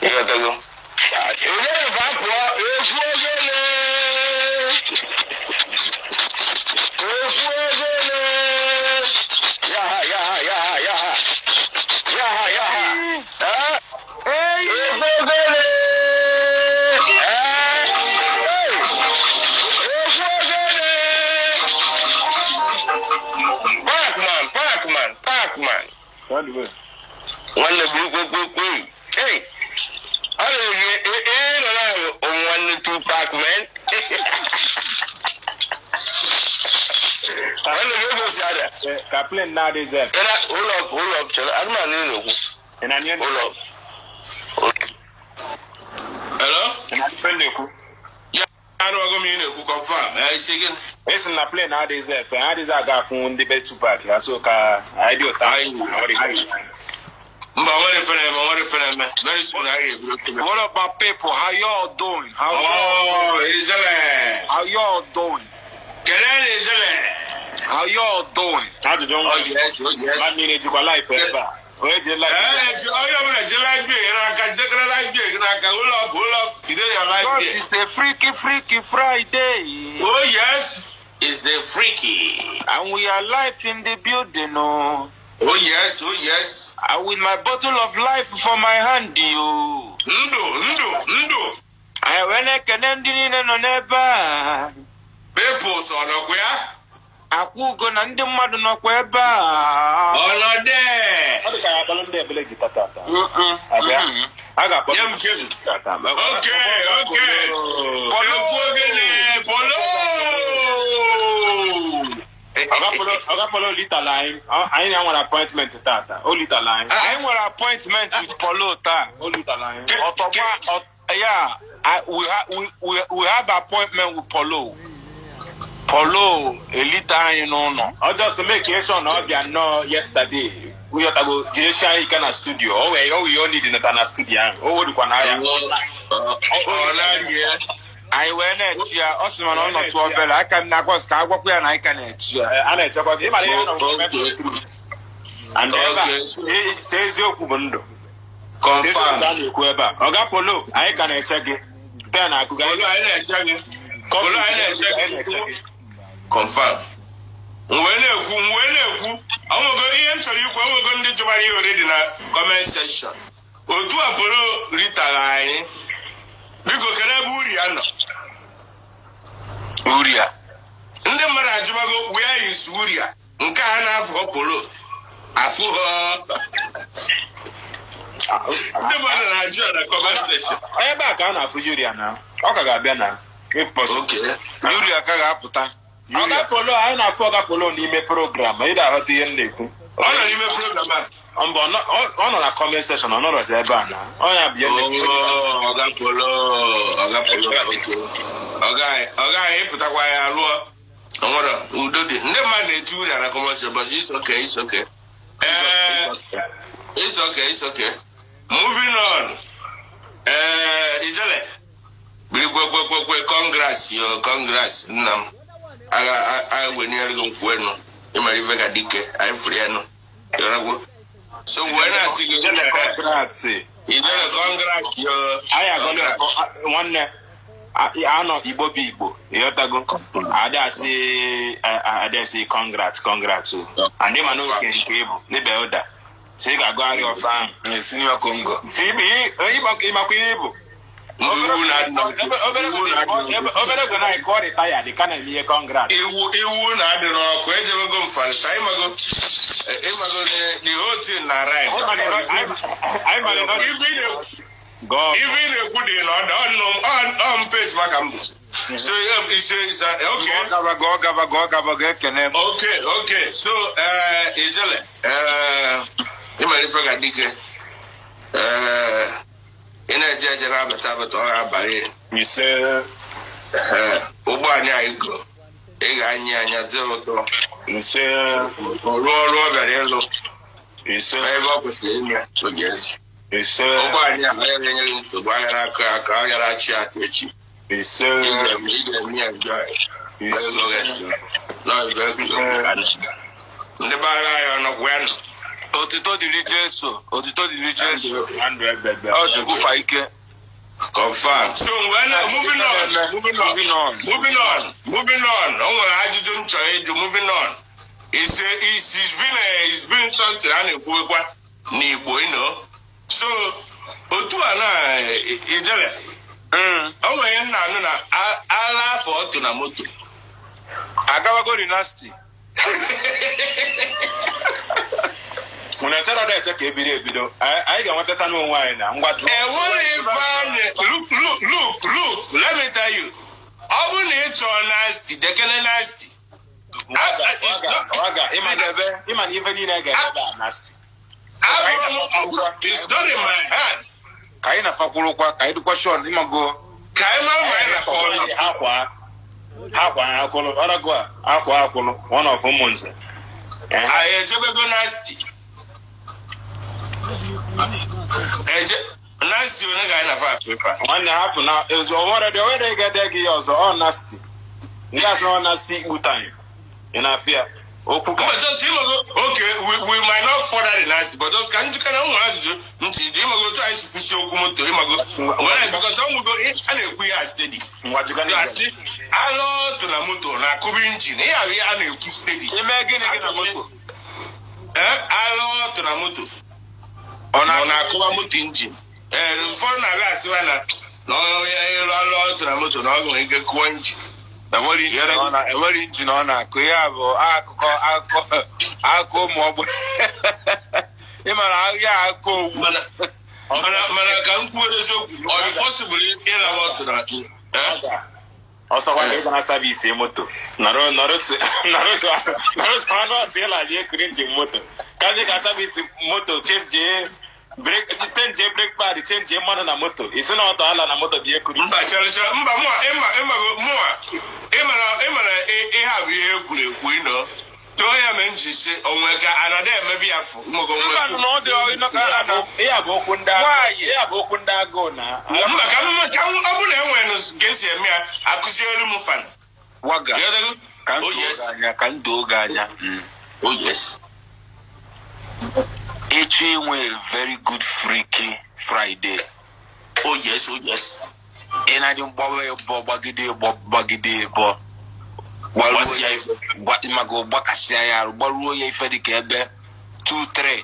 Ịghọtago? Ijele fa pụọ efu ogene. Efu ogene. Ya ha ya ha ya ha ya ha. Ya ha ya ha. Eh? Efu ogene. Eh? Hey! Efu ogene. Parkman, Parkman, Parkman. Nwanne bụ kwekwe. Hey! Ọ na-ege ee nọ na ụmụ nwanne Tupac man. Nwanne gị ego si ada. Ka plane na-adịghị efe. Ị na hold up, hold up, chere. Agụmanụ ị na-ekwu. Ị na-anụ ihe Hold up. Hello? Ị na-anụ ife m na-ekwu? Ya anụwago m ihe na-ekwu confirm. Isi gịnị? Esi na plane adịghị efe, adịghị aga afụ ndị be Tupac ha so ka anyị dị ụta. Mba, nwere ife na-eme, nwere ife na-eme. Very soon anyị ga-ebido kebe. What up, my people? How y'all doing? How Oh, Ijele. how y'all doing? Kedu na Ijele? How y'all doing? Ajụjụ Oh nwa. yes, oh yes. Mmadụ niile jikwa life ebe a. Onye ji life. Onye ọbụla ji life beer n'aka, jidekere life beer gị n'aka. Hold up, hold up. Jide your life Because beer. it's a freaky, freaky Friday. Oh yes, it's the freaky. And we are live in the building, oh. Oh yes, oh yes. And with my bottle of life for my hand, yo. Ndụ, ndụ, ndụ. Anyị wee na-ekene ndị niile nọ n'ebe a. People sọ nọkwa ya. Akwa ugo na ndị mmadụ nọkwa ebe a. Ọnọdụ. Ọ dị ka ya akpọrọ ndị ebele gị tata. Mm-mm. Abịa. Mm-mm. A ga-akpọ. Nye m kem. Tata. Okay, okay. Ekwu ogene, polo. Ọga Polo litala anyị. Anyị na nwere appointment tata. O litala anyị. Anyị nwere appointment with Polo taa. O litala anyị. Ọtọgba, yeah, I, we, ha, we have appointment with Polo. Polo elite anyị n'ụlọ. Ọ just make sure na ọ bịa nnọọ yesterday. Ụyọtago jiri anyị ike na studio. O wee o wee o need nata na studio ahụ. O werukwa na ya. Ọ na-arị ya. Anyị wee na-echi ya, ọ sị mana ọ nọtụ obere, aka m na-agwa sị ka agwakwa ya na anyị ka na-echi ya. A na-echekwa gị. Ịmara ihe nọ Okay. And ebe a, Okay. see eziokwu bụ ndụ. Eziokwu Confirm. ka a na-ekwu ebe a. Ọga Polo, anyị ka na-eche gị. Ten akụga. Polo anyị na-eche gị. Polo anyị na-eche gị. Confirm. M wee na-ekwu, m wee na-ekwu. Onwego ihe m chọrọ ikwu, onwego ndị jụbara ihe already na comment section. Otu a Polo ritara anyị. Biko kedu ebe uri ya nọ? Uria. Ndị mmadụ ajụbago where is Uria? Nke a na-afọ Polo. Afụghọ. Ndị mmadụ na-ajụ ya na comment section. Ebe a ka a na-afụ Yuria na. Ọ ka ga-abịa na. If possible. Okay. Uria ka ga-apụta. Ọga Polo, anyị na-afụ Ọga Polo n'ime program. Ị na-aghọta ihe m na-ekwu. Ọ nọ n'ime program a. Mba, ọ nọ na comment section, ọ nọrọzi ebe a na. Ọ ya bụ ihe m na-ekwu. Oh, Ọga Polo, Ọga Polo, okay. Ọga anyị pụtakwa ya lụọ. Nwere udo dị. Ndị mmadụ na-eti uri na comment section, but it's okay, it's okay. It's okay, it's okay. Moving on. Ijele. Biri kwe kwe kwe kwe, congrats yo, congrats nna m. Agha agha wenyere gị nkwụ enu. Ịmara ife ka dike, anyị fụrụ ya nụ. Yọrọgwo. So wee na-asị gị, Ijele, congrats. Ijele, congrats yo. Anyị agọlị ọkọ nwanne anọ Igbo bụ Igbo ịghọtago adịasị congrats congrats o and ịma na oke nke ịbụ n'ebe ụda so ị ga-agụgharị ọfa ahụ Senior Congo. si ịmakwa ihe ịbụ Iwu na-adị n'ọkụ. obere Iwu na-adị n'ọkụ. oge na ka ọ retaya dị ka na-eme ihe congrats. Iwu na-adị n'ọkụ ejebego m falịta ịmago ịmago the whole thing na rhyme. Anyị mara na Ife ị na-ekwu dị na ọdụ ọ m page maka mbụ. So it's okay. Ọ gabago, ọ gabago, ọ gabago, ekene m. Okay, okay. So Ijele, ịmara ife ga dike. Ị na-eje eje na-abata abata ọ ga-abalị. Ise. Ụgbọ anyị anyị go. Ị ga-anya anya dị ụtọ. Ise. Ọ rụọ ọrụ ọ bịara ịlụ. Ise. Ebe ọ kwesịrị ime oge ezi. Ise. Ụgbọ anyị a agaghị enye gị nsogbu aghara aka aka aghara achị achị echi. Ise. Ị ga-eme enjoy. Ise. Ndị bara anyị ọnọkwa ya nọ. Otito dịrị Jesu, otito dịrị Jesu. Ndụ ebebe. Ọ Chukwu fa ike. Confirm. So when moving on, moving on, Moving on. moving on, moving on. O nwere ajụjụ m chọrọ ịjụ. Moving on. It's been something a na-ekwuwekwa n'Igbo. So otu a na ijele o nwere ihe m na-anụ na ala afọ otu na moto. Agawago dynasty. Unu echere ọdọ eche ka ebido ebido. Anyị ga-enwetata n'onwe anyị na ngwa jụọ. Enwere ife anyị. Look, look, look, look, let me tell you, ọ bụrụ na ị chọrọ nasty, dekene nasty. It's not- Waga, ịma na ife niile ga-eme ebe a nasty. Abụrụ m it's not in my heart. Ka anyị na-afakwurukwa, ka anyị dịkwa shọn ịmago. Ka anyị mara ma anyị na-akọ ọnụ. Ha kwa akwụlụ ọrọgụ a akwa akwụlụ one of ụmụnze. Anyị ejebego nasty. Eje nasty onye ga anyị na-afa afefa. Nwanne, hapụ na ezu onwere dị onwere ga-ede gị ya ọzọ ọ nasty. Ndị asị ọ nasty ikpu time. Ị na-afịa okwu ka But just ịmago, okay, we might not further the nasty, but just ka njikere nwa ajụjụ ntị dị, ịmago otu anyị si kwụsị okwu moto, ịmago when I, because ọnwụgo a na-ekwu ya steady. Ngwa jụga. You asị ala otu na moto na-akụbi engine, ihe ahụ a na-ekwu steady. Ime gịnị gị na moto? Ee, ala otu na moto Ọ ọ na na-akụba moto engine. Ee, ụfọdụ na-abịa asịwa na ịrụ ala otu na moto na ọ nwere ike kụọ engine. Enwere engine ọ na-akụ. Ya bụ akụkọ ụmụ ọgbọ. Ị mara ya akụkọ owu. Mana ka m kwuo eziokwu, ọ dị possible ịlawa otu na eh? Ọsọkwa na ịga na service moto nọrọ nọrọ nọrọ nọrọ ọnụ ịla ji ekiri engine moto kazi ka service moto change brake, change brake pad, change mmanụ na moto, isi na ọtọ ala na moto bi ekuri. Mba, chere, chere, mba, mụa ịma ịmago mụa ịmara ịmara ihe a bụ ihe ekwuru ekwu ịnọ tụọ ya mee m ji si onwe ka anada emebi ya fụ ịmago onwe. Mba, na ọ dị ịnọkọ na Ihe a bụ okwu ndị agụụ. Nwaanyị. Ihe a bụ okwu ndị agụụ na Mba, ka m ọ bụrụ na enwere ka esi eme ya, akụziere m fan. Waga. Ịghọtago? Ka m Oh, doo yes. gị anya, ka m doo gị anya. Oh yes. Ịchọ inwe a very good freaky Friday. Oh yes, oh yes. Ị na-adị mgbawa ịbọ, gbagide ịbọ, gbagide ịbọ. Gbaruo Gbasịa ya ife. Maka gbakasịa ya arụ, gbaruo ya ife dị ka ebe 2 3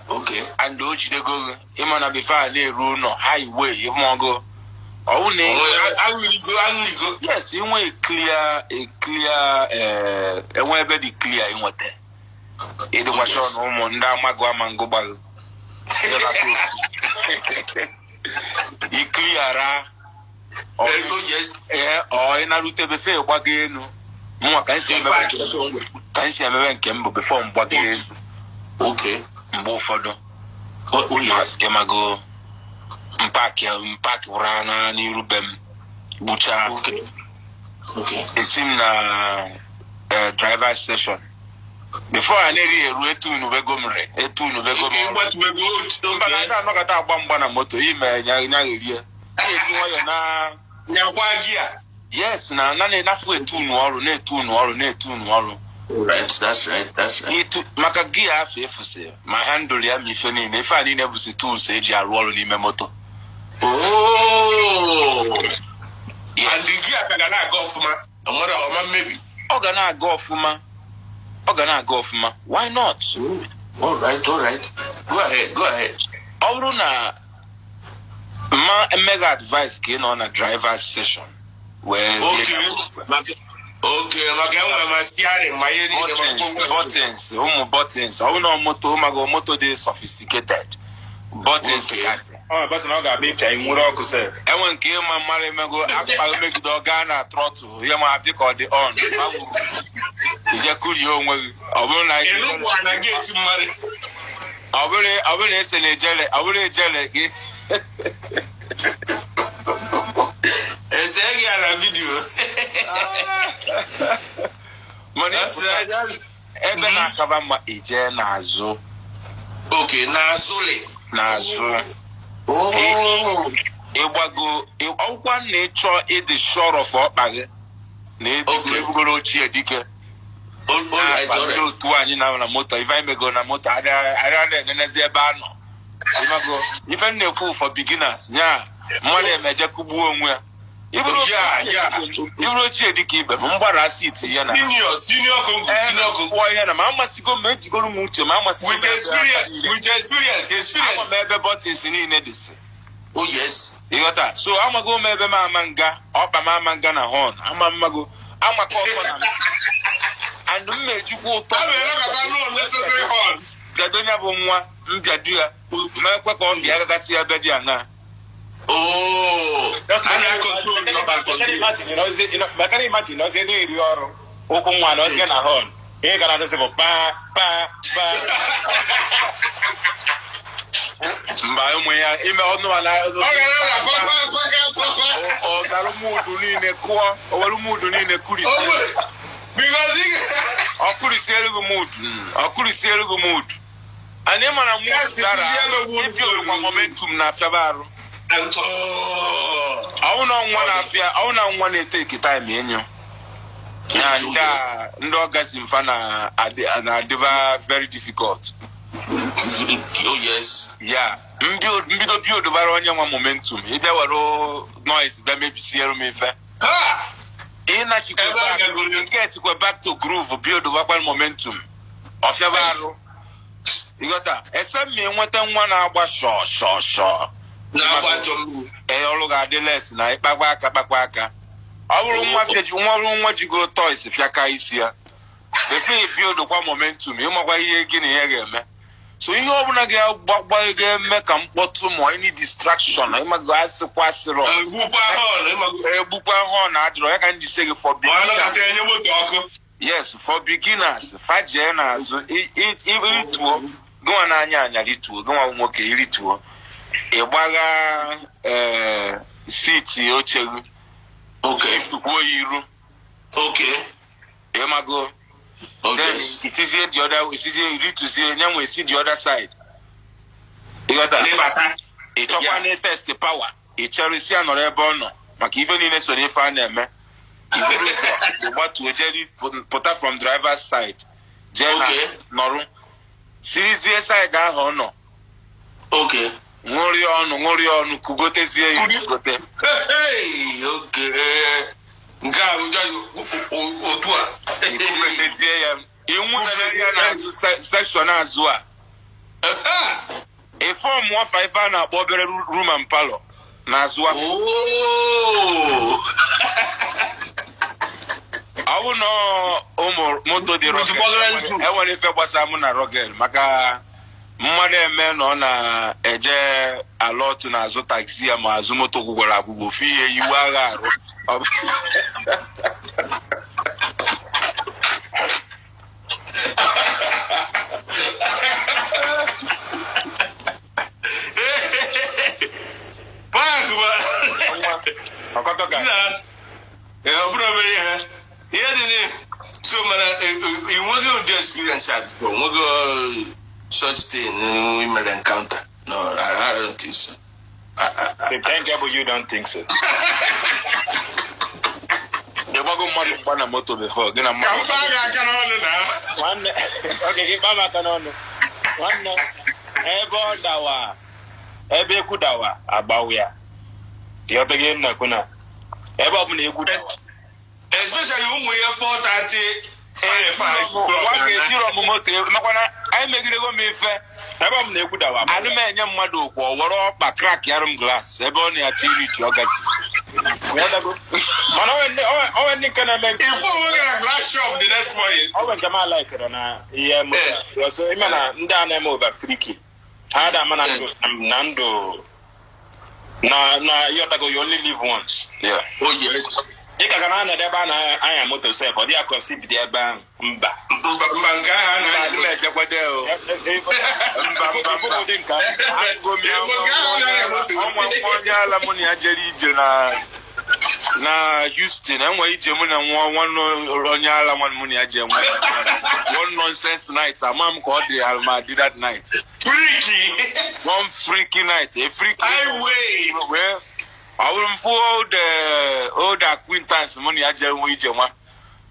Okay. And o jidego gị, ịma na before a na-eru ụlọ highway, ịmọgụ ọwụ na Onwe aṅụrigo aṅụrigo. Yes, inwe a clear enwe ebe dị clear ịnweta ịdịkwa Yes. sure na ụmụ ndị amagụ amangụ gbaghị ikliara. Oh yes. Ee, ọ ị narute befe gbago elu, mụnwa ka m si emebe nke m, ka m si emebe nke m bụ before m gbago elu. Mgbe ụfọdụ Oh yes. ịmago mpaki wụra na n'iru be m gbuchaa. Esi m na driver station before a na-eri eru etunubego m re etunubego m ọrụ. Ịgbatubego otu. Mba, na aka anọkọta agba mgba na moto ime nyagherie na-eji nwayọ na Nyakwa gia. Yes, na na-enafu etunu ọrụ, na-etunu ọrụ, na-etunu ọrụ. Right, that's right, that's right. Itu maka gia afọ efusi ma handle ya ma ife niile, ife a niile bụzi tools eji arụ ọrụ n'ime moto. Oh. Yes. And the gear ka ga na-aga ọfụma. O nwere ọma mmebi. Ọ ga na-aga ọfụma, ọ ga na-aga ọfụma, why not? All right. Go ahead, go ahead. Ọ bụrụ na mma emega advice ka ị nọ na drivers session wee Okay, maka enwere ma steering ma ihe niile ma buttons mkpụmkpụ. Buttons, ụmụ buttons, ọ bụrụ na moto mago moto dị sophisticated, buttons ka dị. Ọ bụsị na ọ ga-abịa ịpịa inwere ọkụ sef. Enwe nke ịma mmadụ emego akpa megide ọ gaa na throttle ihe ma abịa ka ọ dị on ije kurie onwe gị, ọ bụrụ na Ịnụpụ a na gate mmadụ. ọ bụrụ na ese na ejele, ọ bụrụ ejele gị. Ese gị ya na video. Mana That's right, ebe na-akaba mma, ije n'azụ. Okay, n'azụlị. N'azụ. Oh. Ịgbago ọkwa na ịchọ ịdị sure of ọkpa gị na Okay. ebugoro ochie dike. All right, all Ndị right. otu anyị na moto, ife anyị mego na moto adịghị na-enenezi ebe a nọ. Ịmago ife m na-ekwu, for beginners, nya mmadụ emeje kụgbuo onwe ya. Iburu ochie dịka ibe m mgbara seat ya na Seniors, junior congo, junior congo. pụọ ihe na ma amasịgo m, ejigoro m uche ma amasịgo With m ebe aka experience, niile. with experience, Ama experience. m ebe buttons niile dịsị. Oh yes. Ịghọta? So amago m ebe m ama nga ọkpa, m ama nga na horn, ama mmago amaka ọkọ na and m ejikwa ụtọ. A na-elekọta no unnecessary horn. Bịado ya bụ nwa mbịado ya, ma ekwe ka ọ bịa gagasị ebe dị aṅaa. Oh, a na-control number control. Makana imagine ozi na-eri ọrụ ụkwụ nwa na ozie na horn, ihe gara adịsị bụ pa pa pa. Mba, ụmụ ya ime ọnụ ala. Ọ ga na fa fa fa fa fa. Ọ gara mudu niile kụọ, o were mudu niile kụrisie. Oh, because he Ọ kụrisiere gị mudu, ọ kụrisiere gị mudu. Anyị mara mudu dara ịbịa orikwa momentum na-apịaba arụ. And oh. Ọwụ na nwa na-apịa, ọwụ na nwa na-eteki time enyo ya ndị a, ndị ọgazi mfa na-adịba very difficult. Oh yes. Ya mbido build bara onye nwa momentum, ịbịa were noise bịa mebisiere m ife. Ha! Ịnachikwa Ebe a gagoro. nke etikwa back to groove, build bakwa momentum, ọfịaba arụ. Ịghọta? Ese m enweta nwa na-agba shọ shọ shọ. Na-agba ajọ mmiri. Ee, ọrụ ga-adị les na ịkpakwa aka, kpakwa aka. Ọ bụrụ nwa fieji nwa, ọrụ nwa jigo toys fịaka isi ya before build kwa momentum, ịmakwa ihe gị na ihe ga-eme. So ihe ọbụla ga-agbagba ga-eme ka mkpọtụ ma any distraction, ịmago, asịkwa asịrọ. Egbukwa horn, ịmago. Egbukwa horn adịrọ ya ka ndị sị gị for Ma ọ beginners. nakọta enye moto ọkụ. Yes, for beginners, fajee n'azụ irituo gịnwa na-anya anya, rituo gịnwa nwoke, irituo, ịgbagha ee seat oche gị. Kwuo ya iru. Ịmago? Okay. Then isizie the other, isizie irituzie nyanwa, esi the other side. Ịghọta? N'ịbata. Ị chọkwa na test power, ị chere isi a nọrọ ebe ọ nọ maka ife niile so n'ife a na-eme. Iburu ụzọ gbatuo, jee pụta from driver's side, jee na nọrụ sirizie side ahụ ọ nọ. Ṅụrịa ọnụ, ṅụrịa ọnụ, kugotezie ya, kugote. Hey, okay. Nke a bụ otu a. Ikugotezie ya, ịnwụnarị ya n'azụ section azụ a, ịfọm ọfa ife a na-akpọ obere room and parlour n'azụ afọ. Oh. Ọ bụ na ụmụ moto dị With rugged, moderate group. enwere ife gbasara mụ na rugged maka mmadụ eme na ọ na-eje ala otu n'azụ taxi ya ma azụ moto gwụgwara agwụgwọ ofu ihe iwu agha arụ. Park ma. Ọkọtọ ka. Nna, ee, ọ bụrụ obere ihe. Ihe dị ni so mana ị nweghị ụdị experience a before, nweghị such thing ị mere encounter? No, I don't think so. The thank you, you don't think so. Ị gbago mmadụ mgba na moto before gị na Ka m mmadụ? kpaa gị aka n'ọnụ na. Nwanne, oge gị kpaa m aka n'ọnụ. Nwanne, ebe ọ dawa, ebe ekwu dawa, agbawu ya. Ịghọta gị nna kwu na ebe ọ bụla egwu dawa. Especially ụmụ ihe 4:30, 5 Nwa ga-etiri ọmụ moto makwana anyị megidego m ife. Ebe ọ bụla egwu dawa, agbawu Anụ m ya. enye mmadụ okwu, ọ were ọkpa crack yarụ m glass ebe ọ na-achọ iri ji ọgazi. Ịghọtago? Mana o nwere ndị nke na-eme nke Ifu onwe gị na glass shop the next morning. ọ nwere nke m alaikere na ihe moto. So ime na ndị a na-eme over freaky. Ha da ama na ndụ na ndụ na ịghọtago, you only live once. Oh yes. Ị ka ga na-anọdụ ebe a na-anya moto sef, ọ dịghị akọsi bido ebe ahụ, mba. Mba, mba, nke ahụ a Mba, na-anya adị m ejekwede o. Mba, mba, mba. Ụdị nke ahụ. Agụgo m ya. Ego nke ahụ na-anya moto. Ọnwa nwa onye ala mụ na ya jere ije na Houston, enwe ije mụ na nwa nwanne onye ala nwanne mụ na ya je nwe one nonsense night, ama m ka ọ dị ma dị that night. Freaky. One freaky night, a freaky Highway. Wee ọ bụrụ mfụ old old acquaintance mụ na ya jere nwe ije nwa.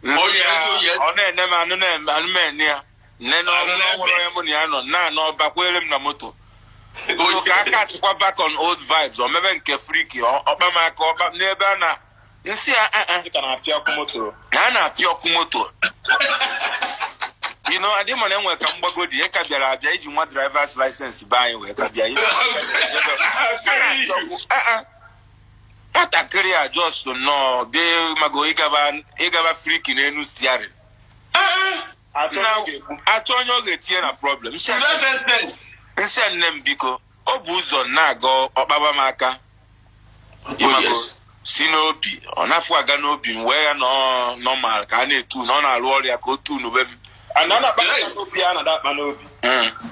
Oh, yes, oh, yes. Ọ na-ene m anụ na-eme anụ m ene ya nne na Anụ ọ na-eme. nwere onye mụ na ya nọ na-anọ ọbakwere m na moto. Oh, So ka aka achịkwa back on old vibes, o mebe nke friki ọkpa m aka ọkpa m n'ebe a na nsị ya "Ah, ah." Dị ka na-apịa ọkụ moto. Na a na-apịa ọkụ moto. Adị ma na enwe ka mgbago dị, ka bịara abịa iji nwa drivers license be anyị wee ka bịa. Ah, ah. Nwatakịrị a just nnọọ bịa mago ịgaba friki n'enu steering. Achọ Na- onye ga-egbu. Achọ onye ọ ga-etinye na problem. To that extent. Nsị a, nne m, biko, ọ bụ ụzọ na-aga ọkpaba m aka. Oh, Ịmago, yes. si n'obi ọ na-afụ aga n'obi m wee ya nọ normal ka a na-etu na ọ na-arụ ọrụ ya ka o tunube m. And ọ na-akpa n'obi, a na-ada akpa n'obi.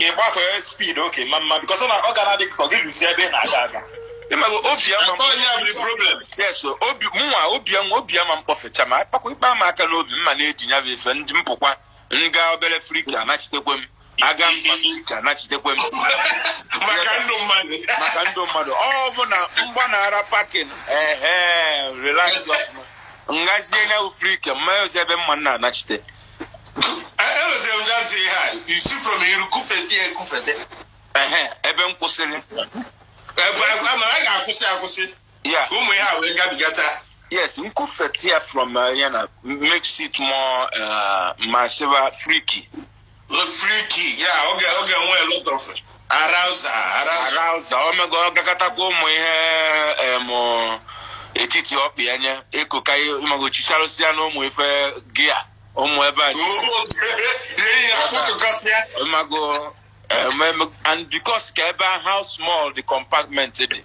Ị gbafee speed oke ma mma because ọ ga na-adị ka ọ gị lusi ebe ị na-aga aga. Ịmago, obi ama m. Onye a bụ the problem. Yes, obi mụnwa, obi ama, obi ama mkpọfecha ma akpakwa ikpe ama aka n'obi mma na-eji ya bụ ife ndị mpụkwa nga obere friki anachitekwe m aga mkpa friki anachitekwe m. Maka ndụ mmadụ. Maka ndụ mmadụ, ọ bụ na mgbanara parking, ehe, relax ọfụma, ngazie ya bụ friki mma ebe mma na-anachite. Elozere m that ihe a. You see from iru kufete ya ekufete. Ehe, ebe m kwụsịrị. Ebe a mana a ga-akwụsị akwụsị. Ya. Ka ụmụ ihe a wee gabigata. Yes, nkufete ya from ya na makes it more masiva freaky. Freaky, yeah, oge nwee a lot of arousal, arousal. Arousal, omego ọ gakatakwa ụmụ ihe em etiti ọkpị anya ekoka ịmago chicharụsịa na ụmụ ife gia ụmụ ebe a. Ihe akpụtụkọsịa. Ịmago and because ka ebe a how small the compartment dị,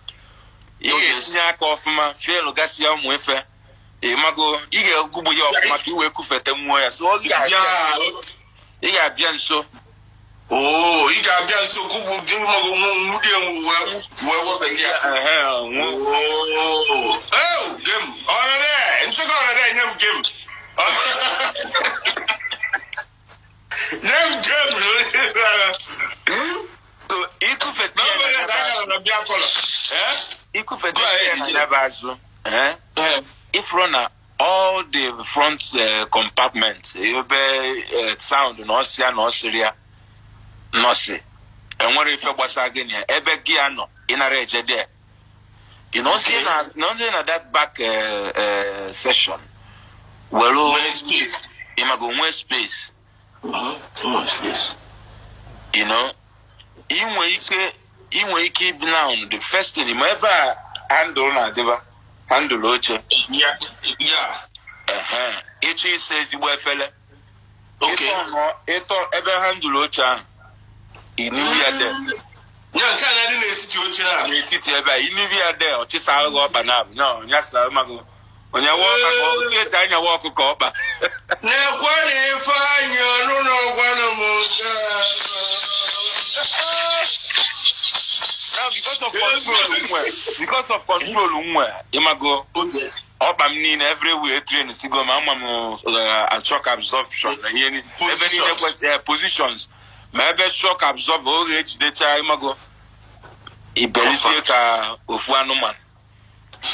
ị ga-etinye aka ọfụma fielu gasịa ụmụ ife, ịmago ị ga-egugbu ya ọfụma ka ị wee kufete nwuo ya, so ọ ga-abịa ị ga-abịa nso. Oo, ị ga-abịa nso kugbu gị mago nwudie wee wee wepụ ya. Ehe, nwụ. Oo, oh, game. Ọrịrị, nsogbu ọrịrị, nye m game. Nye m game. So ikufete Na ya obere na ka a gara na bịa kọlọ. Eh? Ikufete Go ahead, ya na DJ. ya bụ azụ, eh? Ifuru na all the front compartment ebe sound na ọsịa na ọsịrị ya nọsị enwere ife gbasara gị na ya ebe gị ya nọ ịnara eje there. You know, Okay. na na that back session were Nwee space. ịmago nwee space. Nwee space. Inwe ike ibi now the first thing ma ebe a handle na-adịba handle oche. Ehe, ịchọ ịsa ezigbo efele. Ịtọ ebe handle oche ahụ, iniwi ya de. Ya nke a na-adị n'etiti oche a. N'etiti ebe a, iniwi ya de, ọchịsa alụghị ọkpa na abụ no nyasa mago onye wa ọkpa ka ọ esi anyawa ọkụkọ ọkpa. Na-ekwe na Ifeanyị ọnụ n'ọgwanụ m nke a. Now, because of control nwe, ịmago ọkpa m niile everywhere train sigo ma ama m shock absorption na ihe ebe niile kwesịrị positions ma ebe shock absorb oge ejidecha, ịmago iberizie ka ofu anụmanụ,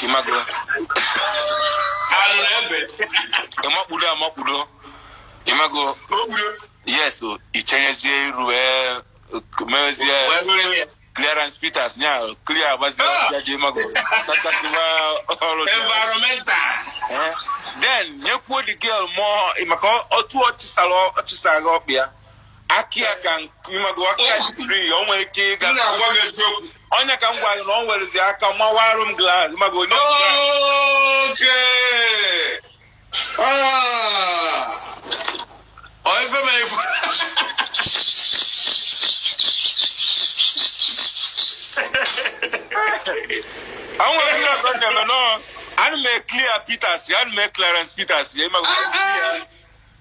ịmago. Anụ na-ebe. Ịmakpudo amakpudo, ịmago. Ogburo. Yes, o ichenyezie iru wee mewezie Wee were ya. Clearance Peters nya clear agbazie. Ah! Ọbịa ji ịmago kachasịwa ọrụ dị. Environmental. Eh, then nyekwuo the girl more maka otu ọchịsara ọchịsara ọkpị ya aki ya ka ịmago aka ya dị free, o nwere ike ịga. M na-agwa gị eziokwu. Onye ka m gwara na ọ nwerezi aka mawarụ m glass, ịmago onye Okay. Ah. Ọ ife mere ife. Anwere ihe ọzọ na-eme nọọ, ana m e-clear Peters ya, ana m e-clearance Peters ya, ịmago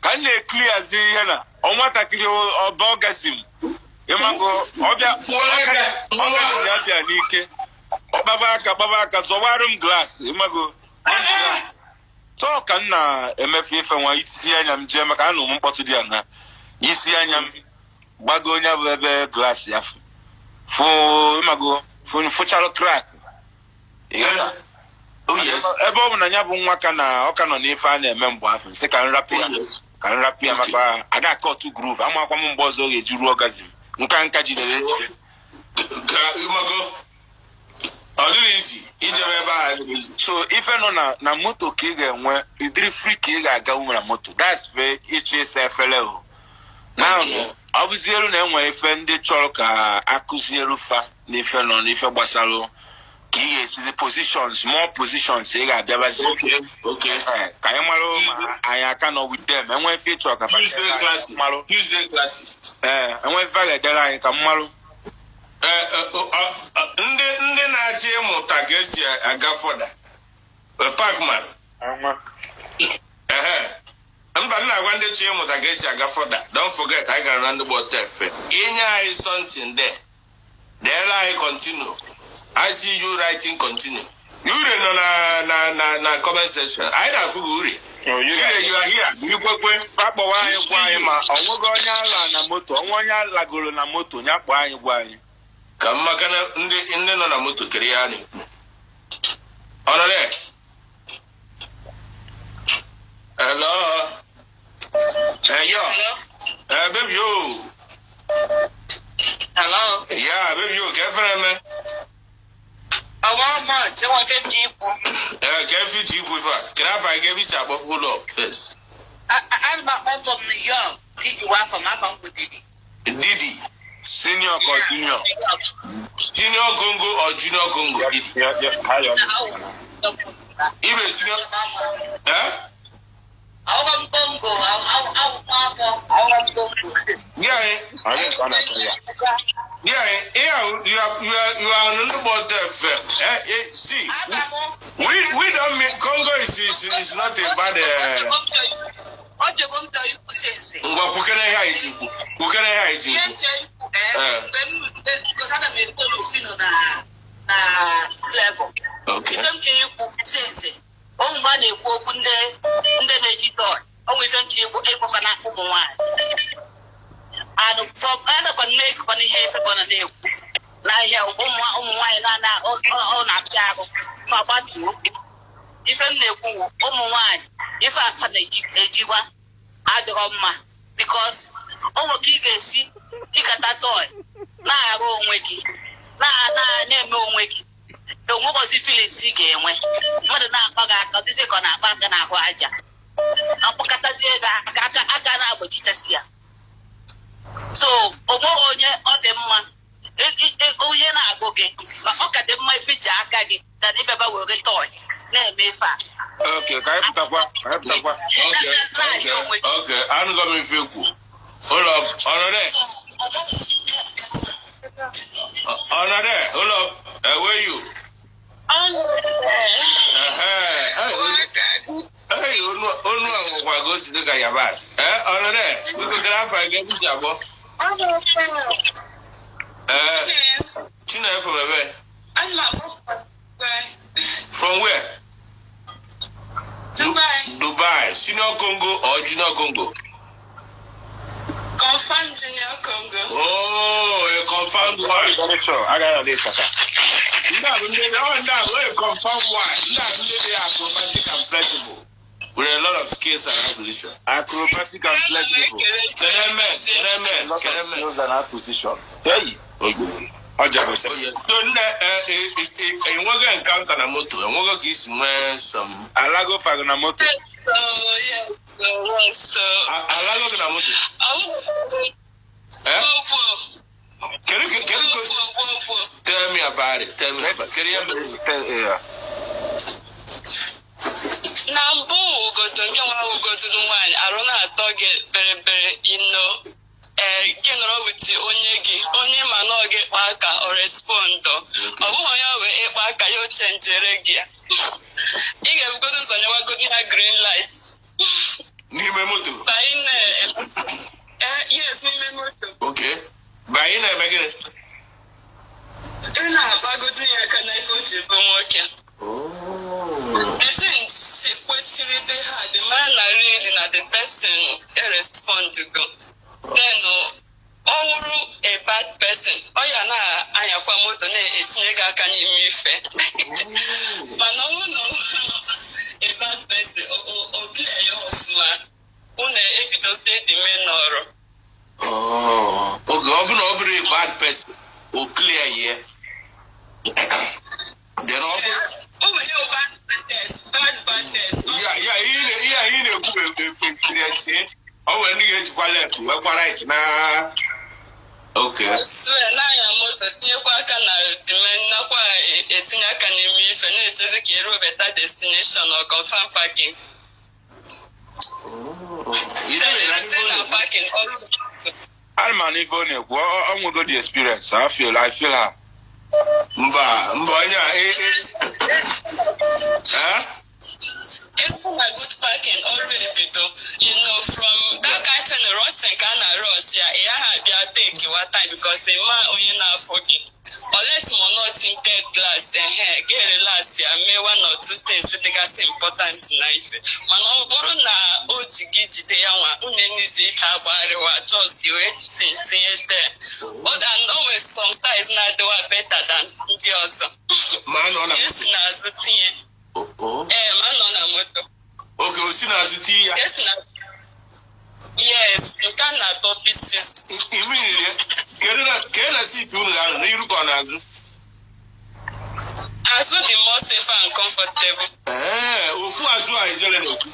ka m na-e-clearzi ihe na ọ nwatakịrị ọba orgasm, ịmago ọbịa orgasm ya bịa n'ike, ọkpaba aka kpaba aka zọwarụ m glass, ịmago tọọ ka m na-emefe ife nwa isi anya m jee maka anụ m mkpọtụ dị aṅa isi anya m gbago onye bụ ebe glass ya fụ fụ, ịmago fụ fụcharụ crack. Ịghọta? Oh yes. Ebe ọ bụ na ya bụ nwa ka na ọ ka nọ n'ife a na-eme mgbe afọ, nsị ka nrapụ ya. Oh yes. Ka nrapụ ya. Okay. Maka ada akọtụ groove, amakwa m mgbe ọzọ ọ ga-eji ruo orgasm nka nka jidere ejide. Ka ịmago, ọ dịrị izi ijebe ebe a, adịrị izi. So ife nọ na moto ka ị ga-enwe ụdịrị free ka ị ga-aga na moto, that's fe ịchọ ịsa efere o na. Okay. Ọ bụzielu na enwe ife ndị chọrọ ka akụzielu fa n'ife nọ n'ife gbasara ka ị ga-esizi positions, more positions ị ga-abịabazi. Okay. Ka anyị marụ ma anyị aka nọ with them, enwe ife ịchọ ka fa Tuesday dere anyị classes. marụ. Tuesday classes. Ee, enwe ife a ga-edere anyị ka m marụ. Ndị na-achọ ịmụta ka esi aga fọda. Parkman. Ehe. Mba, m na-agwa ndị chọ ịmụta ka esi aga fọda. Don't forget, anyị gara na ndị gba ọtọ efe. Inye anyị something there. Deere anyị "continue". I see you writing "continue". Ure nọ na comment section. Anyị na-afụ gị, Ure. Ure, you are here. Ikwekwe. Akpọwa anyị, gwa anyị ma ọ nweghị onye ala na moto, onwe onye alagoro na moto, ya kpọọ anyị, gwa anyị. Ka m maka na ndị nọ na moto kere ya na-ekwu. Ọ nọ there? Hello? Hey, yo. Hey, baby, yo. Hello. Yeah, baby, yo. Ka efere me. Ọwa ọmọ tí wọ́n fẹ́ jí ikwu. Eh, ka efe ji ikwu ife a. Kedu afọ anyị ga-ebi si akpọ? Hold up first. Ana m akpọ from New York. Titi wa afọ m, afọ m bụ Didi. Didi. Senior ka ọ junior? Junior Congo or Junior Congo? Didi. Ha ya. Ibe senior. Eh? Awụghọ m Congo, awụkwọ afọ, awụghọ m Congo. Gị anyị. Onye nke ọ na-akpọ ya? Yeah, you are on the board FM. Eh, see, we don't mean Congo is not a bad. Ọ chọrọ m chọrọ ikwu sense. Ngwa, kwukene ihe anyị ji ikwu. Kwukene ihe anyị ji Ihe m ikwu. chọrọ ikwu, mgbe m, because ana m efollow Sino na level. Ife m chọrọ ikwu sense. O mgbe a na-ekwu okwu ndị na-eji toy. O nwere ife m chọrọ ikwu ịkpọkwa na ụmụ nwaanyị. And from anakwa na-ekwu ihe ife bụ na na-ekwu n'ahịa ụmụ nwaanyị na ọ na-apịa ahụ ma gbatuo. Ife m na-ekwu wụ ụmụ nwaanyị, ife aka na-ejikwa adịrọ mma, because o nwere ka ị ga-esi jikọta toy na-arụ onwe gị, na-eme onwe gị, onwegozi feelings ị ga-enwe. Mmadụ na-akpa gị aka, dịzị ka ọ na-akpa aka n'ahụ aja, akpọkọtazie gị aka, aka na-agbachichasị ya. So o nweghị onye ọ dị mma onye na-agụ gị, ma ọ ka dị mma ibiji aka gị na ịbịaba were toy na-eme ife a. Ok, ka anyị pụtakwa, ka anyị pụtakwa. Okay. Anụgo m ife ikwu. Hold up. Ọnọ there? Ọnọ there? Hold up. Where you? Ehe. Hey, onu a nwekwa ka o si dị ka yabasị. Eh, ọnọ there? Biko, kedu afọ anyị ga-ebi ji abụọ? Eh, Chineke, from ebe? From where? Dubai. Dubai. Senior Congo or Junior Congo? Confirm Junior Congo. Oh, a confirmed one. Very sure. Agaghị adị ịchaka. Ndị a bụ ndị ọ ndị a bụ a confirmed one. Ndị a bụ ndị dị acrobatic and flexible, with a lot of skills and acquisition. Acrobatic and flexible. Kedeme, kedeme, Lot of kedeme. skills and acquisition. Hey! Ọ jebe sị. Oh, yes. So nne, enwego encounter na moto, enwego ka isi nwee some Alago fago na moto. Yes, so, yes, so, yes, so. Alago gị na moto? Oh, Eh? oh, Kedu ka oh, Tell me about it. Tell me about it. Kedu ihe mere? Yeah. Na mbụ wugodo nke nwa wugoduru nwaanyị, arụ na-atọ gị bere ino, ee, gị nọrọ with onye gị, onye ma na ọ gị kpa aka, ọ respond. Ọ bụghị onye ọ wee ịkpa aka ya, oche njere gị ya. Ị ga-ebugodo ụzọ nyewagodo ya green light. N'ime moto? Ba ị na ee, yes, n'ime moto. Okay. Ba anyị na-eme gịnị? Ị na-akpagodo ya aka na ife o ji bụ nwoke. The thing kwechiri dị hard, mara na really na the person respond go. Then ọ wụrụ a bad person, ọ ya na-anyakwa moto na-etinye gị aka n'ime ife. Mana ọ bụrụ na ọ a bad person, o clear ya ọfụma, unu ebidozie the main ọrụ. Oh, okay. Ọ bụrụ na ọ bụrụ a bad person, o clear ya. Then ọ bụrụ O nwere bad test, bad bad test. Ya ihe anyị na-ekwu bụ experience eh? Ọ nwere ndị ga-ejikwa left nwekwa right na okay. Swear na-anya moto, tinyekwa aka na dime, nakwa etinye aka n'ime ife, na-echezi ka eruo better destination or confirm parking. Si na parking ọrụ. Ana m anụ ife ọ na-ekwu. Ọ nwego the experience. I feel her. Mba, mba, onye a eh? Even na good parking ọrụ ebido, from that kind thing, rushing ka a na-rush ya, ị gaghị abịa take wa time because the man onye na-afọ gị, unless ma not tinted glass, ehe, ga relax ya, mee one or two things dịgasị important na ife. Mana ọ bụrụ na o ji gị jide ya nwa, unu enizi ife agbagharịwa, just wee tinye there. But and o nwere some size na-adịwa better than ndị ọzọ. Ma a nọ na Esi n'azụ tinye. Oh. Ee, ma nọ na moto. Okay, o si n'azụ tii ya. Yes, na yes, nke a na-atọ pieces. Imiri kedu na kedu na seat unu ga-anọ, n'iru ka ọ n'azụ? Azụ dị more safer and comfortable. Ee, ofu azụ a ijele na-ekwu.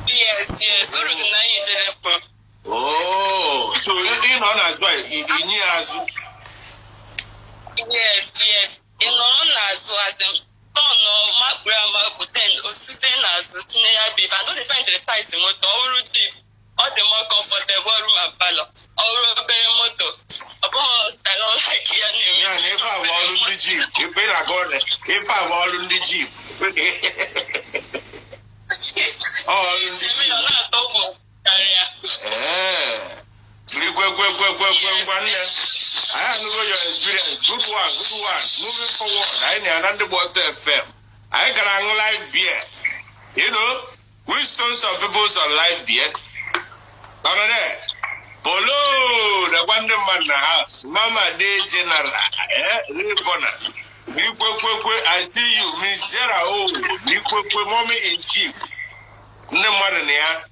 Yes, uru dị na anyị jere pụ. Oh, so ị nọ n'azụ a, inye ya azụ. Yes, ị nọrọ n'azụ, asị m turn makpuru amakpu, then osise n'azụ tinye ya bụ ife. And depend the size moto. Ọ bụrụ jeep, ọ dị more comfortable room and parlour. Ọ bụrụ obere moto, ọ bụghị, I don't like ya na-eme. Ya na ife a bụ ọrụ ndị jeep. Ife ị na-agwa ọ ife a bụ ọrụ ndị jeep. Ọ ọrụ ndị Eme jeep. ọ na-atọ ụmụ karịa. Ee. Biri kwe kwe kwe kwe kwe. Ngwa nne. Anyị anụgo your experience. Good one, good one. Moving forward. Anyị na-ana ndị Gbọtọ FM. Anyị gara aṅụ live beer. We stone some people's on live beer. Nọ there. Polo, nakwa ndị mmadụ na house. Mama de general. Eh, Ribona. Ikwe kwe kwe, I see you. Miss Sarah O. Ikwe kwe, mommy in chief. Ndị mmadụ na ya.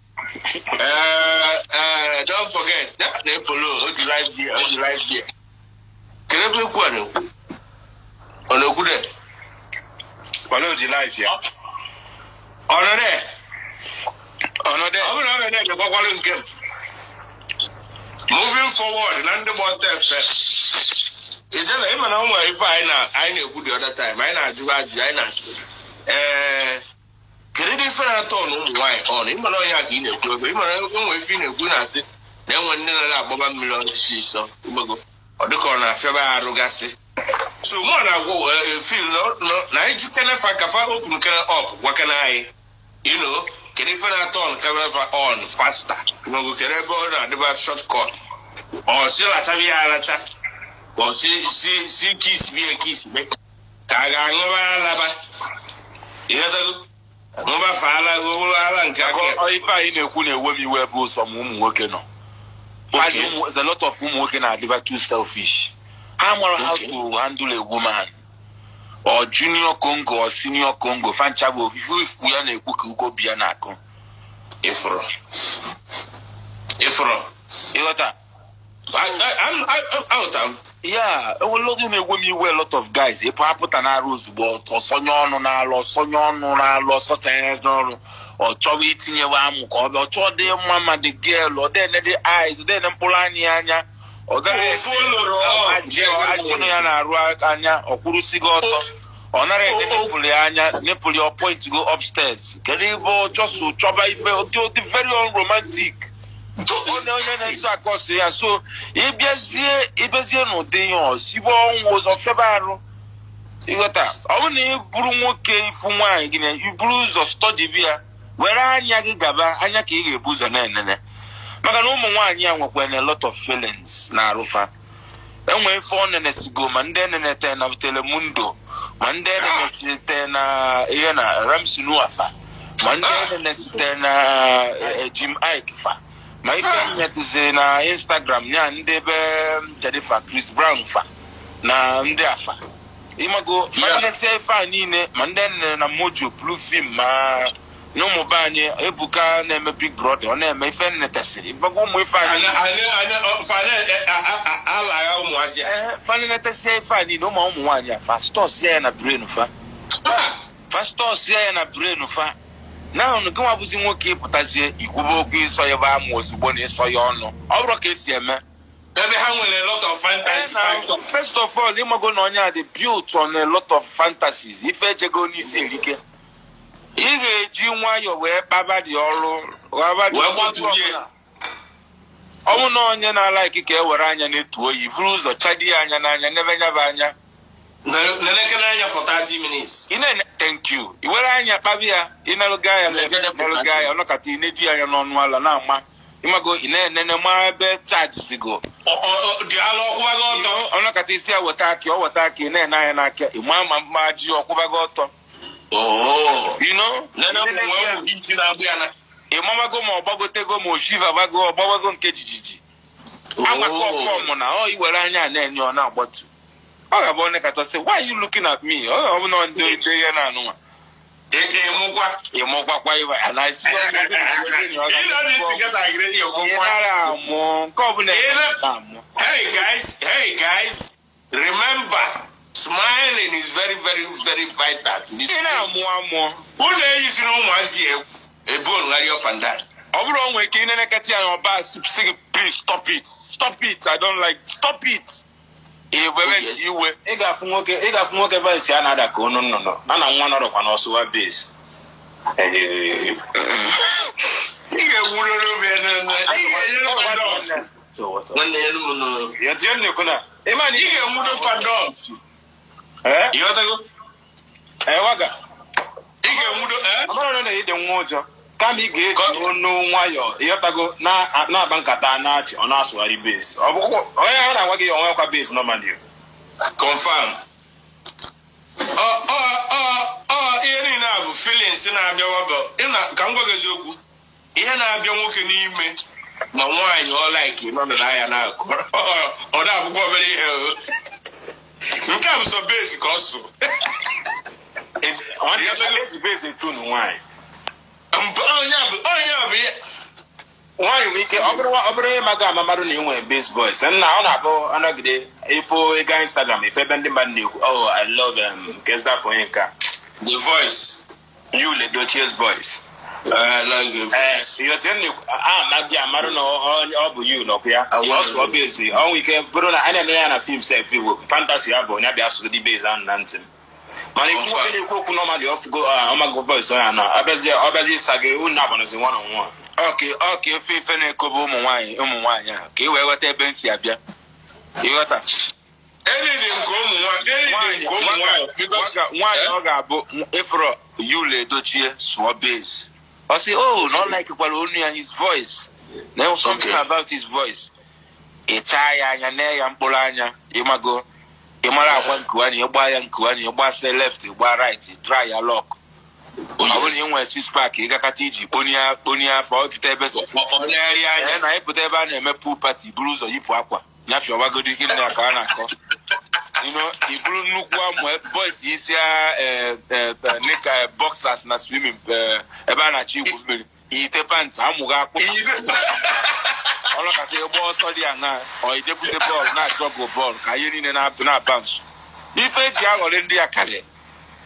Don't forget, that na Polo, o ji live beer, o ji live beer. Kedu ebe ekwu a na-ekwu? Ọ na-ekwu de? Polo ji live ya. Ọ nọ there? Ọnọdụ. Ọ bụrụ na ọ nọ there, gwakwalụ nke m. Moving forward na ndị Gbọtọ FM. Ijele, ịma na o nwere ife anyị na-ekwu the other time, anyị na-ajụ ajụjụ, anyị na-asị. Ee, kedu ife na-atọ na ụmụ nwaanyị ọ na ịma na ọnya ka ị na-ekwu ebe ịma na enwe ife ị na-ekwu, na-asị na enwe ndị na-agbaba mmiri ọsịsọ igbago, ọ dịka ọ na-afịaba arụ gasị. So mụ na-agwa fil na anyị jụ kenefa ka fa open kene up, gwa kene anyị kedu ife na-atọ on kenefa on faster, maọbụ kedu ebe ọ na-adịba shortcut, ọ si lachaba ya alacha, ọ si kiss bie kiss be ka a ga-aṅụba alaba ịghọtago, aṅụba faala ụlọ ala nke aka. Ọ ife anyị na-ekwu na-ewe m iwe bụ ụzọ ma ụmụ nwoke nọ. Okay. There's a lot of ụmụ nwoke na-adịba too selfish. Ha mara how to handle a woman. Or junior Congo or senior Congo. Fancha bụ ofufe ifu ya na-ekwu ka ugo bịa na-akụ. Ịfụrụ, ịfụrụ. Ịghọta? Aghọta m. Ya, enwere oge na-ewe m iwe, a lot of guys ịpụ apụta n'arụ ozugbo, ọsọnye ọnụ n'alụ, ọsọnye ọnụ n'alụ, ọsọchanye n'ọrụ, ọ chọwa itinyewe amụ ka ọ bịa, ọ chọọ dị mma, ma dị girl, ọ dị ene dị eyes, ọ dị ene mkpụrụ anya ya anya, ọ gaghị Ofu lụrụ ọ. Ajụ ya na-arụ anya, ọ kwụrụsigo ọtọ, ọ nara ede nipụrụ ya anya, nipụrụ ya point, go upstairs. Kedu ibe ọ just chọba ife dị very unromantic, onye na-eso akọsị ya. So ịbịazie n'ụdị ya, ọsigbo ọnwụ ụzọ febe arụ. Ịghọta? Ọ bụrụ na ị bụrụ nwoke, ịfụ nwaanyị gị na iburu ụzọ study ya, were anya gị gaba anya ka ị ga-ebu ụzọ na-enene, maka na ụmụ nwaanyị a nwekwara a lot of feelings na arụfa. Enwe ife ọ nenesigo, ma ndị enenete na Telemundo, ma ndị enenesite na ihe na Ramsey Nouah, ma ndị enenesite na Jim Iyke fa, ma ife nyetụzi na Instagram ya, ndị ebe Jennifer, Chris Brown fa na ndị afa. Ịmago fanetịa ife a niile, ma ndị nne na Mojo Blue Film, ma na ụmụ be anyị Ebuka na-eme Big Brother, ọ na-eme ife nnetasịrị ịgbago ụmụ ife a niile. Alagha ụmụazị a. Ee, fanetesịa ife a niile, ụmụ nwaanyị a fastọsịa ya na brain fa, fastọsịa ya na brain fa. Na gị nwa bụzi nwoke, ịpụtazie ikwube okwu ịsọ ya bụ amụ ozugbo na ịsọ ya ọnụ, ọ bụrụ ka esi eme. Ebe ha nwere lot of fantasy. First of all, ịmago na onye a dị built on a lot of fantasies, ife echego n'isi erike. Ị ga-eji nwayọọ wee kpaba dị ọrụ. Wee gbatulie. Ọnwụ na onye na-ala ikike ewere anya na-etu oyi, buru ụzọ chadi ya anya n'anya n'ebe nyaba anya. Nelekere anya for 30 minutes. Ị na-ene, thank you, i were anya kpabi ya, ị na-alụga ya, na-alụga ya, ọnọkata ị na-edu ya anya n'ọnụ ala na-ama. Ịmago, ị na-enene ma ebe chaji sigo. Dị ala ọkwụbago ọtọ. Ọnọkata isi ya weta aka, ọ weta aka, ị na-ene anya n'aka, ị maa ma mma ji ọkwụbago ọtọ. You know? Nene ụmụ nwe ụmụ iji na-agbụ ya na. Ị mamago ma ọ gbagotego, ma oshiva gbago, ọ gbawago nke jijiji. Agbakọ fọm na ọ iwere anya na-enye, ọ na-agbatu. Ọ ga-abụ onye kacha sị, "Why are you looking at me?" Ọ bụ na ndị oche ihe na-anụnwa. Ịmụkwa. Ịmụkwakwa iwe a na-esi. Ị nọ n'isi kata gịrị Ị ịmụkwa. nara amụ nke ọbụla na-amụ. Hey guys, hey guys, remember, smiling is very, very, very vital to this. Ị na-amụ amụ. Unu eyiziri ụmụazị egwu ebe onugharị up and down. Ọ bụrụ o nwere ike ịnenekata ya ọba sị gị, "Please stop it, stop it, I don't like, stop it." Ị were ntị iwe. Ị ga-afụ nwoke, ị ga-afụ nwoke voice ya na-ada ka onu nnụnụ na na nwa nọrọkwa n'ọsụwa bass. Ị ga-ewuroro obi ya ị ga-enyere fadọs. Nwanne ya nụ nụ. Ya tie m na-ekwu na Ị ga-enwudo fadọs. Ee. Ịghọtago? Ee, waga. Ị ga-enwudo eh? Ọ bụrụ na ị dị nwa ụjọ, kama ị ga-eji onu nwayọọ, ịghọtago, na-akpa nkata na-achị, ọ na-asụgharị bass. Ọ bụkwa onye a na-agwa gị onwekwa bass normally. Confirm. Ọ ọ ọ ọ ihe niile a bụ feelings na-abịawa bụ ka m gwa gị eziokwu, ihe na-abịa nwoke n'ime ma nwaanyị ọ like nọ na ya na-akụ, ọ na-abụkwa obere ihe o. Nke a bụ sọ bass ka ọ sụ. Eji bass etunu nwaanyị. Mba, onye bụ ihe. Nwaanyị nwere ike ọ bụrụ ịmago amamarụ na ị nwere bass voice nna, ọ na-abụ anọgide ifo ịga Instagram, ife ebe ndị mmadụ na-ekwu, "Oh, I love nke zafụ onye nke a." The voice. Yul Edochie's voice. I like the voice. Ee, ihe na-ekwu a amaghị amarụ na ọ bụ Yul ọkụ ya ọ sụọ bass, ọ nwere ike bụrụ na a na-eme ya na film sef, iwu fantasy ya bụ onye bịa sụrụ dị bass ahụ na ntị m. Mana ikwu nwoke na-ekwu okwu normally, ọfụgo ọmago voice onye na ọbịazi ịsa gị unu abanụzi one on one. Ọka efe ife na-ekobe ụmụ nwaanyị a ka ị wee ghọta ebe m si abịa, ịghọta? Eriri nke ụmụ nwaanyị, eriri nke ụmụ nwaanyị because Nwaanyị ọ ga-abụ ịfụrọ Yul Edochie sụọ bass, ọ sị, oh, na ọ likekwara onu ya, his voice na something about his voice. Ị chaa ya anya, nee ya mkpụrụ anya, ịmago, ị mara agba nku anya, ịgba ya nku anya, ịgba se left, ịgba right, try ya luck. Ọ bụrụ na ị nwere six pack, ị gakọta iji kponie kponie afọ, ọ pụta ebe Ọ na-eri anya. Ee, na ịpụta ebe a na-eme pool party, buru ụzọ yipụ akwa nyafie, ọgbagodi gịnị na ka a na-akọ. I buru nnukwu amụ boys isi nika boxers na swimming ebe a na-achọ igwu mmiri, iyite pant amụghị akpụ, ọlọkata ịgba ọsọ dị aṅa, ọ ijebute bọọlụ na-achọgụ bọọlụ ka ihe niile na-bounce. Ife eji aghọrị ndị ya karịa.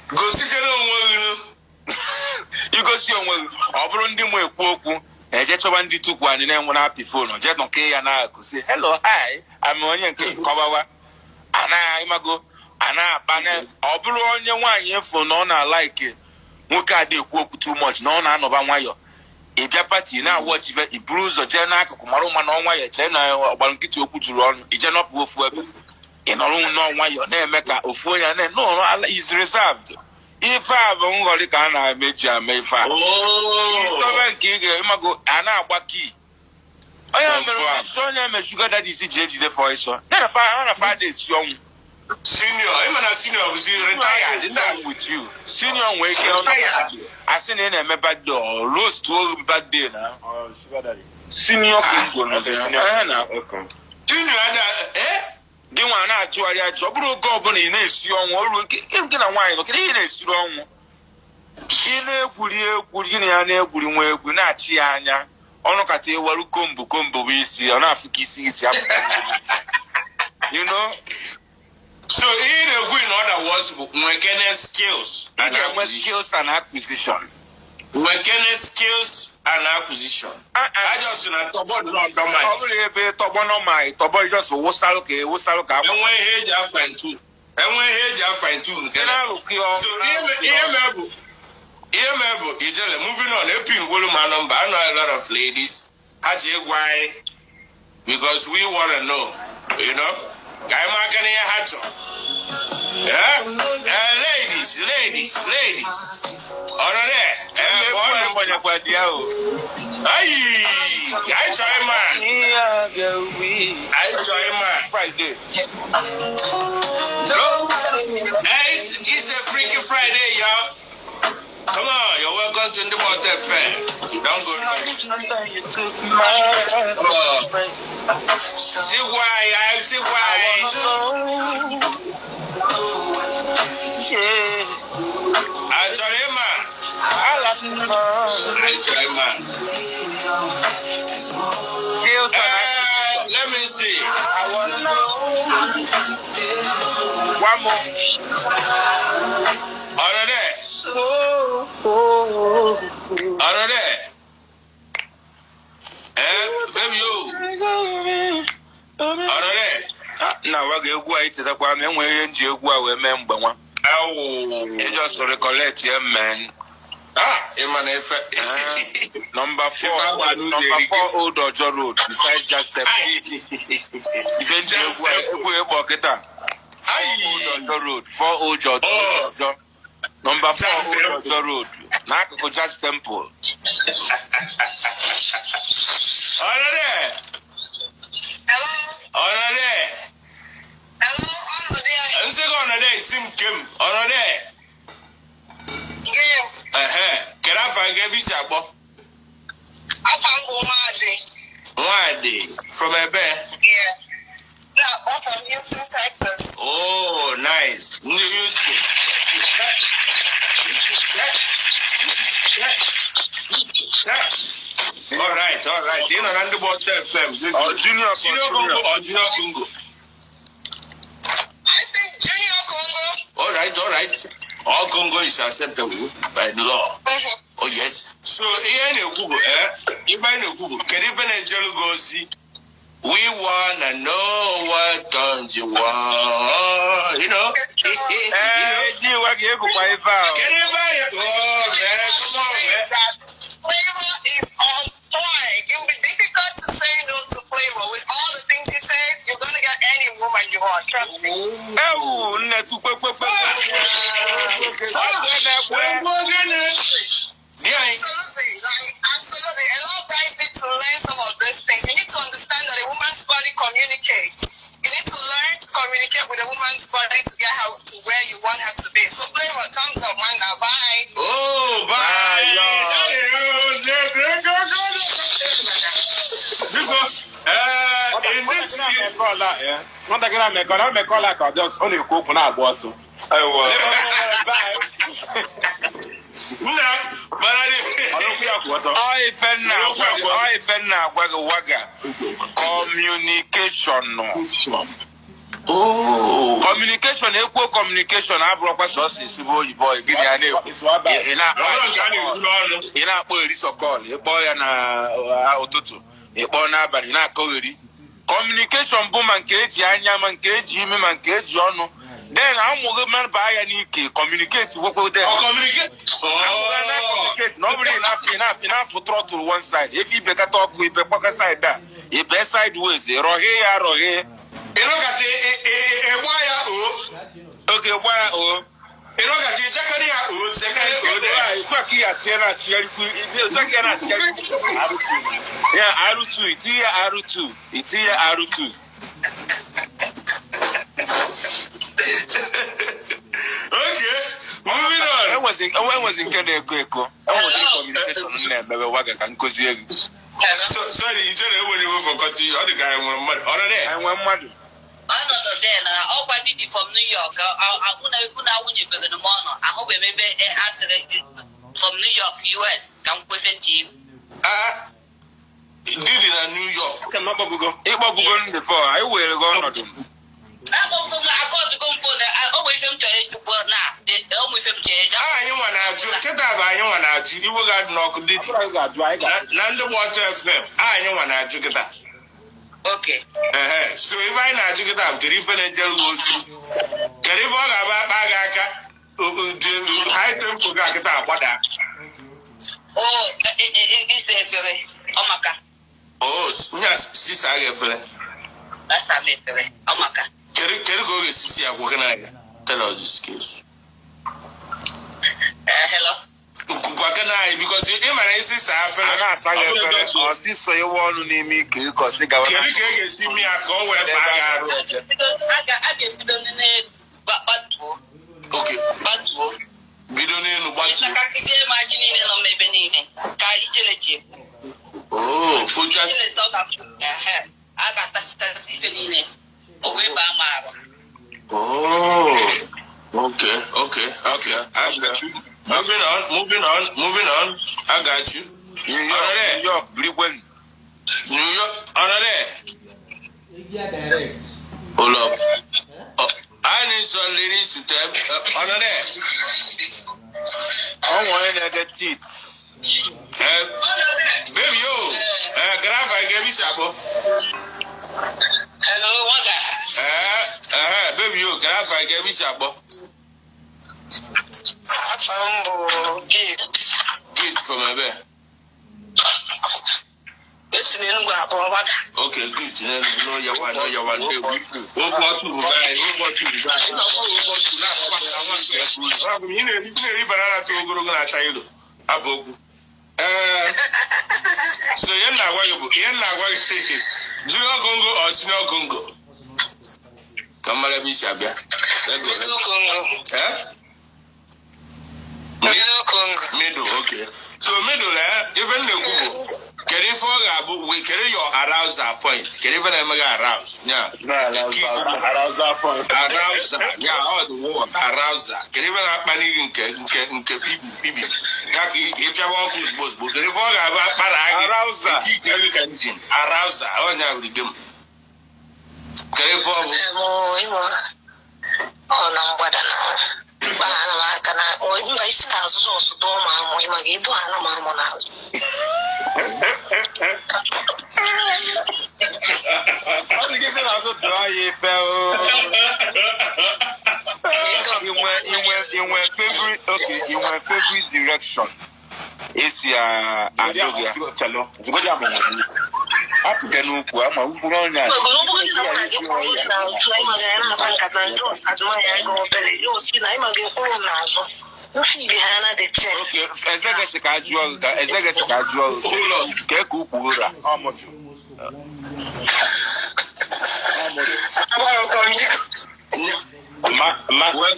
Gosikere onwe gị nụ. Igosi onwe gị, ọ bụrụ ndị mụ ekwu okwu, eje chọba ndị tukwu anyị na-enwe na-apị phone, jee nọke ya na-akụ sị, "Hello, hi, I'm onye nke kọbawa." Anaghị ịmago a na-akpa ọ bụrụ onye nwaanyị efu na ọ na-alike nwoke adị ekwu okwu too much, na ọ na-anọba nwayọ. Ị bịa party na-awọchi ife, i buru ụzọ jee n'akụkụ mara ụma na ọnwa ya chee na ọgbara nkịtị, okwu juru ọnụ, ije nọpụ ofu ebe, ị nọrọ nnọọ nwayọ na-eme ka ofu onye na no is reserved. Ife a bụ nghọrị ka a na-emeji ama ife a. Ịtọbe nke ị ga-ịmago a na-agba kii onye mere isi onye eme sugar daddy si ji ejide fọ ịsọ na fa na fa esi ọnwụ. Senior, ịma na senior bụzi retired ndị a. With you, senior nwee ike asị na ị na-eme birthday or roast oru birthday na senior Congo na Okay, senior. na Senior ada eh. Gị nwa na-ajụgharị ajụ, ọ bụrụ oge ọbụla ị na-esi ọnwụ ọrụ gị na nwaanyị nọ, kedu ihe ị na-esiri ọnwụ? Ị na-egwuri egwu, gị na ya na-egwuri nwa egwu, na-achị ya anya ọnụ kata eweru kombu kombu bụ isi ọ na-afụ ka isi isi apụta mmiri. You know? So ihe na-ekwu in other words bụ nwekene skills Ị and ga-enwe acquisition. skills and acquisition. Nwekene skills and acquisition. Ajọ si na tọgbọ nọ Ọ dormant. bụrụ ebe tọgbọ nọma tọgbọ just wụsalụ ka ewụsalụ ka agba. Enwe ihe eji a fine tune. Enwe ihe eji a fine tune Ị kene. na-alụkọ ya So ihe mee bụ ijele, moving on, epin gwolu ma nọmba. I know a lot of ladies ha ji ịgwa anyị because we wanna know ka anyị maka na ihe ha chọrọ. Eh? Eh, ladies, ladies, ladies, ọ̀rọ̀ rẹ̀ ẹ̀ ọ̀nà Gbanyekwa di ya o. ayi anyị chọrọ ịma, anyị chọrọ ịma. Friday. Hey, it's a Freaky Friday, y'all. Come on, you're welcome to the Water Fair. Don't go nowhere. Come on. See why, I see why. I chọrọ ịma. I chọrọ ịma. Skills and Eh, let me see. One more. Ọ̀rọ̀ rẹ̀. Ọ̀rọ̀ rẹ̀. Eh, baby yo. Ọ̀rọ̀ rẹ̀. Ah, nna wa ga-egwu anyị chetakwa m enwere ihe nji egwu a wee mee mgbe nwa. Awụ. Ị just recollect ya, man. Ah, ịma na efe. Number 4, Ife agba n'ụzọ number erike. 4 Old Ojo Road, beside Jazz Temple. Ife nji egwu a, egwu ịkpọ kịta. Ayi. Old Ojo Road, 4 Old Ojo Oh. Ojo. Number 4 Jazz Old Temple. Ojo Road, n'akụkụ Jazz Temple. Ọ̀rọ̀ rẹ̀. Hello? Ọ̀rọ̀ rẹ̀. Hello? Ọnọdụ ya. Nsị gị ọ̀nà rẹ̀ isi m kem. Ọ̀rọ̀ rẹ̀. Gị, Ehe. Kedu afa gị, ebe isi akpọ? Afa m bụ Maazị. Nwadị. From ebe? Yeah. Na-akpọ from Houston, Texas. Oh, nice. Ndị Houston. All right. Ị nọ na ndị Bọta FM. Ọ Junior Senior Congo or Junior Congo? I think Junior Congo. All right. All Congo is acceptable by the law. Oh yes. So ihe na-ekwu bụ ife anyị na-ekwu bụ kedu ife na-ejelu gị ozi? We wanna know what turns you on. You know? Ee, ji wa ga-egwukwa ife ahụ. Kedu ife anyị? Oh man, come on, man. That Flavor is on point. It will be difficult to say no to Flavor. With all the things he says, you're gonna get any woman you want. Trust me. Ewu, nne tukpekpekpe. Egwu gịnị? Di anyị. Absolutely, like absolutely. A lot of guys need to learn some of these things. You need to understand that a woman's body communicates. You need to learn to communicate with a woman's body to get her to where you want her to be. So Flavor, thumbs up, man. Now, bye. Oh, bye. Bye, y'all. Biko, in this Nwatakịrị a mekọrọ ọ mekọla ka ọ just ọ na-ekwu okwu na-agba ọsọ. Ewu. Nna, mana dị. Ọlụkwụ ya kwụ ọtọ. Ọ ife nna agwa gị, ọ ife nna agwa gị, waga. Communication nọ. Oh. Communication, ekwuo communication abụrụkwa sọsọ isibe oyibo gịnị a na-ekwu. Ị na-akpọ Ọ bụrụ nke a na-ekwu n'ọnụ. Ị na-akpọ erisọkọl, ịkpọ ya na ụtụtụ, ịkpọ n'abalị, ị na-akọgheri. Communication bụ ma nke eji anya, ma nke eji imi, ma nke eji ọnụ. Then amụghị mmadụ baa ya n'ike, communicate gwekwe then. Ọ communicate. Amụghị na Oh. communicate na ọ bụrụ ị na-afụ throttle one side, ebe ibekata ọkụ ibe kpọka side a, ibe sideways, rọghee ya arọghee. Ịnọkata ịgba ya o. Oge gba ya o. Ịnọkata ịjakịrị ya o, jakịrị o dị. Otu a ka ị ga-asị ya na-achịgharịkwu, otu a ka ị na-achịgharịkwu ya R2, itinye ya R2, itinye ya R2. Okay, moving on. Enwezi nke na-eko eko, enwezi communication m na-emebe waga ka nkụzi egwu. Hello? So, sorry, ijere enwere iwe fọkọtị, ọ dị ka anyị nwere mmadụ. Ọ nọ there? Anyị nwee mmadụ. Another. Then ọkwa Didi from New York, unu awụnyebeghị m ọnụ, ahụbeghị m ebe a sịrị from New York, US, ka m kwefe ntị. Ah, Didi na New York. Ịkpọbugo m before, anyị were gị ọnọdụ. Akpọbugo m, akọtụgo m phone, o nwere ife m chọrọ ịjụkwa na o nwere ife m chọrọ ịjụ. Ah, anyị nwa na-ajụ kịta bụ anyị nwa na-ajụ iwe ga-adị n'ọkụ Didi na ndị gba ọtọ FM. Ah, anyị nwa na-ajụ kịta. Okay. Ehe, so ife anyị na-ajụ kịta bụ kedu ife na-ejere gị ozi, kedu ife ọ ga-abụ akpa gị aka high tempo gị akịta agbada. O ise efere ọ maka. O nya sisa gị efere. Asa m efere ọ maka. Kedu kedu ka ọ ga-esisi ya gwụ gị n'anya? Tell us this case. Hello. Nkwukwa gị n'anya because ị mara isi saa afere. A na-asa gị Ọ bụrụ efere, dọkịta, ọsịsọ ịwa ọnụ n'ime ike ịkọsị gawa. Kedu ka e ga-esi mee ya ka ọ wee baa gị arụ? A ga-ebido n'elu gbatuo. Okay, Gbatuo. bido n'elu gbatuo. Ịtakasịzie m ajị niile nọ m ebe niile ka ijele ji ekwu. Oh, focha. Ijele sọ ga, a ga-atasịtasị ife niile o wee baa m arụ. Oh, okay. I got you. Moving on, moving on, moving on. I got you. New York, New York, birikwen. New York, ọ̀nàdẹ̀. Hold up. Oh, I need some ladies to tell. Ọ̀nàdẹ̀. Ọ nwere na-ede tit. Baby yo, grafa ike bi sabo. Hello, nwaga. Baby yo, grafa ike bi sabo. Afa m bụ Gift. Gift from ebe. Esi m Enugwu akpọ Waga. Okay, gift. No yawa, no yawa. Okwu ọtụ bụ anyị, okwu ọtụ bụ anyị. Okwu ọtụ na-akpa nwa nke ị na-eri banana toro ogologo na-acha ilo. Abụ okwu. So ihe m na-agwa gị bụ ihe m na-agwa gị, junior Congo or senior Congo? Ka m mara ebe isi abịa. Let's go, let's Middle go. Congo. Eh? Middle Congo. Middle, okay. So middle, ife m na-ekwu bụ kedu ife ọ ga-abụ kedu your arousal point? Kedu ife na-eme gị arouse? Yeah. Arousal point. Arousal. Yeah, all the word arousal. Kedu ife na-akpali gị nke nke nke bibi bibi? Ya ka ị pịawa ọkụ ozugbo ozugbo. Kedu ife ọ ga-abụ akpara gị? Arousal. Ike gị ka engine. Arousal. Ọ nya bụ the game. Kedu ife ọ bụ? Em, ịma, ọ na mgbada na mgbaghara m aka na mba isi n'azụ sọsụ tụọ m amụ, ịma ga edu ana m amụ n'azụ. Ọ dị gị sị n'azụ dụọ ya ife o. Inwe favorite, okay, inwe favorite direction esi adụ gị. Chalo, jụgodi ama nwere ukwu. Apụga n'ukwu ama ukwu n'ọnya. Mgbe ọ bụrụ na mụ na gị kwụrụ n'azụ, ịma ga ya na-akpa nkata ndị adụmanya gị obere, ya osi na ịma gị kwụrụ n'azụ. Nsi ibe ha na the ten. Okay, ezegesi ka ajụọ gị ka ezegesi ka ajụọ gị. Hold on. Kee ka ukwu ụra. Ọ mụtụ. Ma ma Well,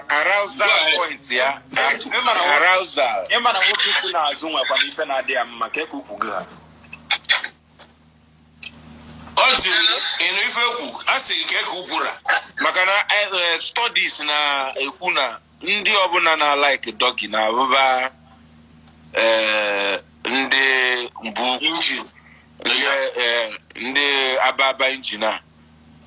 Arousal point ya. Arousal. Ịma na nwoke ikwu n'azụ nwekwana ife na-adị ya mma ka ukwu gị ha. Ọ sịrị ịnụ ife kwu, a sị gị ka ukwu ra. Maka na studies na-ekwu na ndị ọbụla na-like doggy na-abụba ndị mbụ ukwu. Engine. Ndị ndị ababa engine a.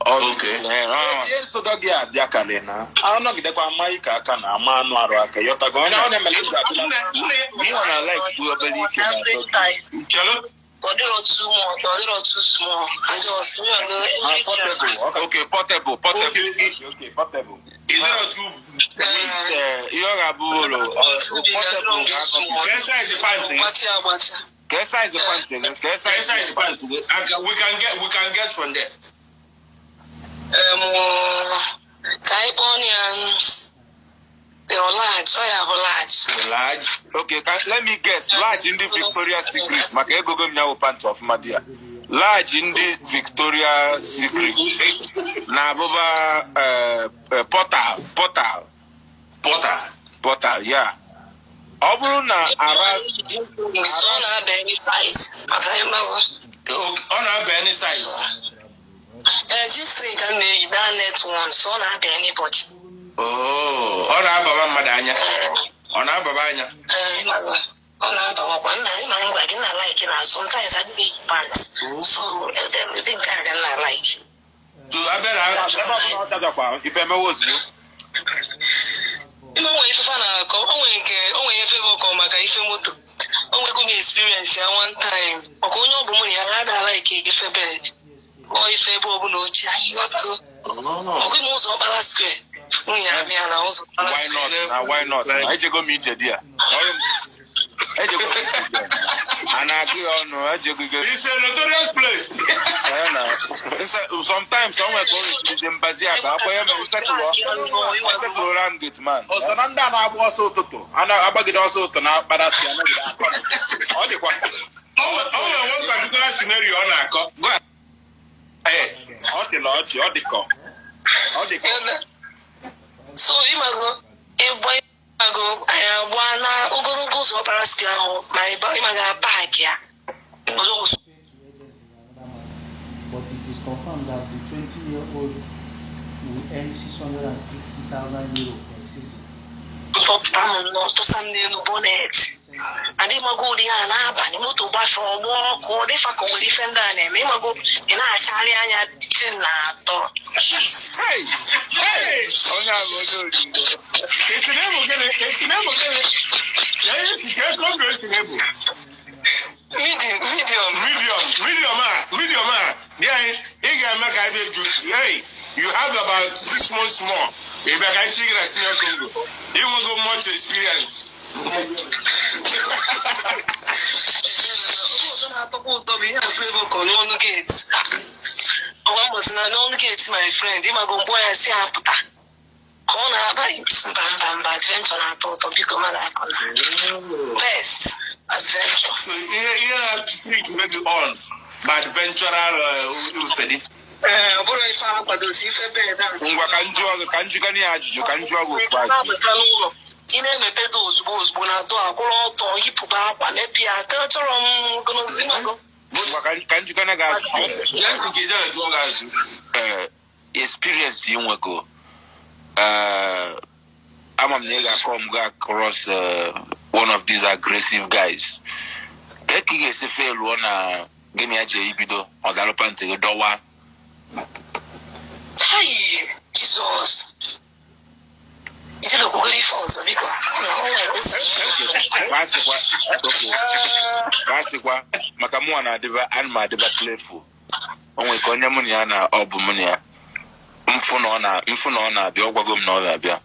Okay. Ihe nsodo gị abịa karị na anọgidekwa ama ike aka na ama anụ arụ aka yọtago onye ọ na-emele iji abịa. Nne, nne, Mụnwa na like bụ obere ike na Average doggy. size. Chelo. Ọ dịrọ too much, ọ dịrọ too small. I just, you know, Ah, portable. Ọ ka Okay, portable, portable. Okay. Okay, portable. Ị dịrọ too Ihe ọ ga-abụ ụlọ portable ga-anọ. Kee size pant gị? Gbatị agbatị. Kee size pant gị? Kee Kee size size pant gị? We can guess from there. Em, ka anyị kpọọ ya large, ọ ya bụ large. Large. Okay, let me guess. Large ndị Victoria's Secret maka egogo m ya wụ pant ọfụma di ya. Large ndị Victoria's Secret na-abụba portal, portal, Porter. Portal, ya. Ọ bụrụ na ara Ọ na-aba any size maka ịmago. Okay, ọ na-aba any size. Ee, G-string ka m na-eyi that net one, so ọ na-abịa anybody. Oh, ọ na-ababa mmadụ anya. Ọ na-ababa anya. Ee, ịmago, ọ na-abawakwa nna ịma ngwa gị na like na sometimes adịghị eyi pants. So ụdị nke a ga na like. So abịa na Ebe ọbụla ọ chajakwa ife emewe ozugbo. Ime onwe ifefa na-akọ, onwe nke onwe ife bụ ọkọ maka ife moto. Onwego m experience ya one time. Maka onye ọ bụ mụ na ya na-ada like ife bed. Ọ ife ebe ọbụla ochie anyị ghọtago. Ọkụ ime ụzọ Ọkpara Square. Nwunye abịa na ụzọ Ọkpara Why Square. not? Na why not? Na ejego m ije di ya. Ọrụ m. Ejego m ije di ya. A na-agụ ya ọnụ ejego gị. It's a notorious place. Ee, na sometimes o nwere ka o resizi mbazi aba akwa ya mere nsetụlụ round gate man. Ọsọ na ndị a na-agba ọsọ ụtụtụ a na-agbagide ọsọ ụtụtụ na akpara si anọgide akọ. Ọ dịkwa. O nwere one particular scenario ọ na-akọ. Go ahead. Ọ dị na ọchị, ọ dịkọ. Ọ dịkọ. So ịmago ịgba ịmago anyị agba na ogologo ụzọ Ọkpara Square ahụ ma ịmaga paakị ya. Ọzọ But it is confirmed that the 20-year-old will earn €650,000 per season. Tọpụta m nnọọ tụsa m n'elu bonet. Adị ịmago ụdị ya n'abalị moto gbafe ọgbọ ọkụ ọ dịfa ka o nwere ife ndị a na-eme ịmago ị na-achagharị anya tin na atọ. Jeez. Hey! Hey! Onye a bụ onye oringo. Esi na-ebu gịnị? Esi na-ebu gịnị? Ya ihe si ka ego oge esi na-ebu. Medium, medium. Medium, medium a, medium a. Di anyị, ị ga-eme ka anyị bịa ju. Hey, you have about 6 months more. Ị bịa ka anyị chi gị na senior Congo. Ị nwego much experience. Oge ọzọ na-atọkwa ụtọ bụ ihe a Flavour kọ n'ọnụ gate. Ọgwa mbọsị na n'ọnụ gate my friend ịmago mkpọ ya si apụta. Ka ọ na-aba mba mba mba adventure na-atọ ụtọ biko mmadụ akọ na. Best adventure. So ihe na-speak make you on bụ adventural ufedi. Ee, ọ bụrụ ife a kwadosi ife bed a. Ngwa ka m jụọ gị ka m jụgana ya ajụjụ ka m jụọ gị okwu ajụjụ. Na-abata n'ụlọ ị na-emepe do ozugbo ozugbo na dọ akwụrụ ọtọ yipụba akwa mepee ya chọrọ m ogologo ịmago. Ngwa ka m jụgana gị ajụjụ. Jee ntị ka ijere jụọ gị ajụjụ. Ee, experience ị nwego, ee, ama m na ị ga-akọ m ga across one of these aggressive guys ka ị ga-esi feluo na gịnị ya jee ibido ọ dalụ pantị gị dọwa. Hai, Jizọs. Ijele kwugoro ife ọzọ biko. Na o nwere osi. Ka a sịkwa okay, ka a sịkwa maka mụnwa na-adịba ana m adịba playful. O nwere ka onye mụ na ya na ọ bụ mụ na ya mfụ na ọ na mfụ na ọ na-abịa ọ gwago m na ọ na-abịa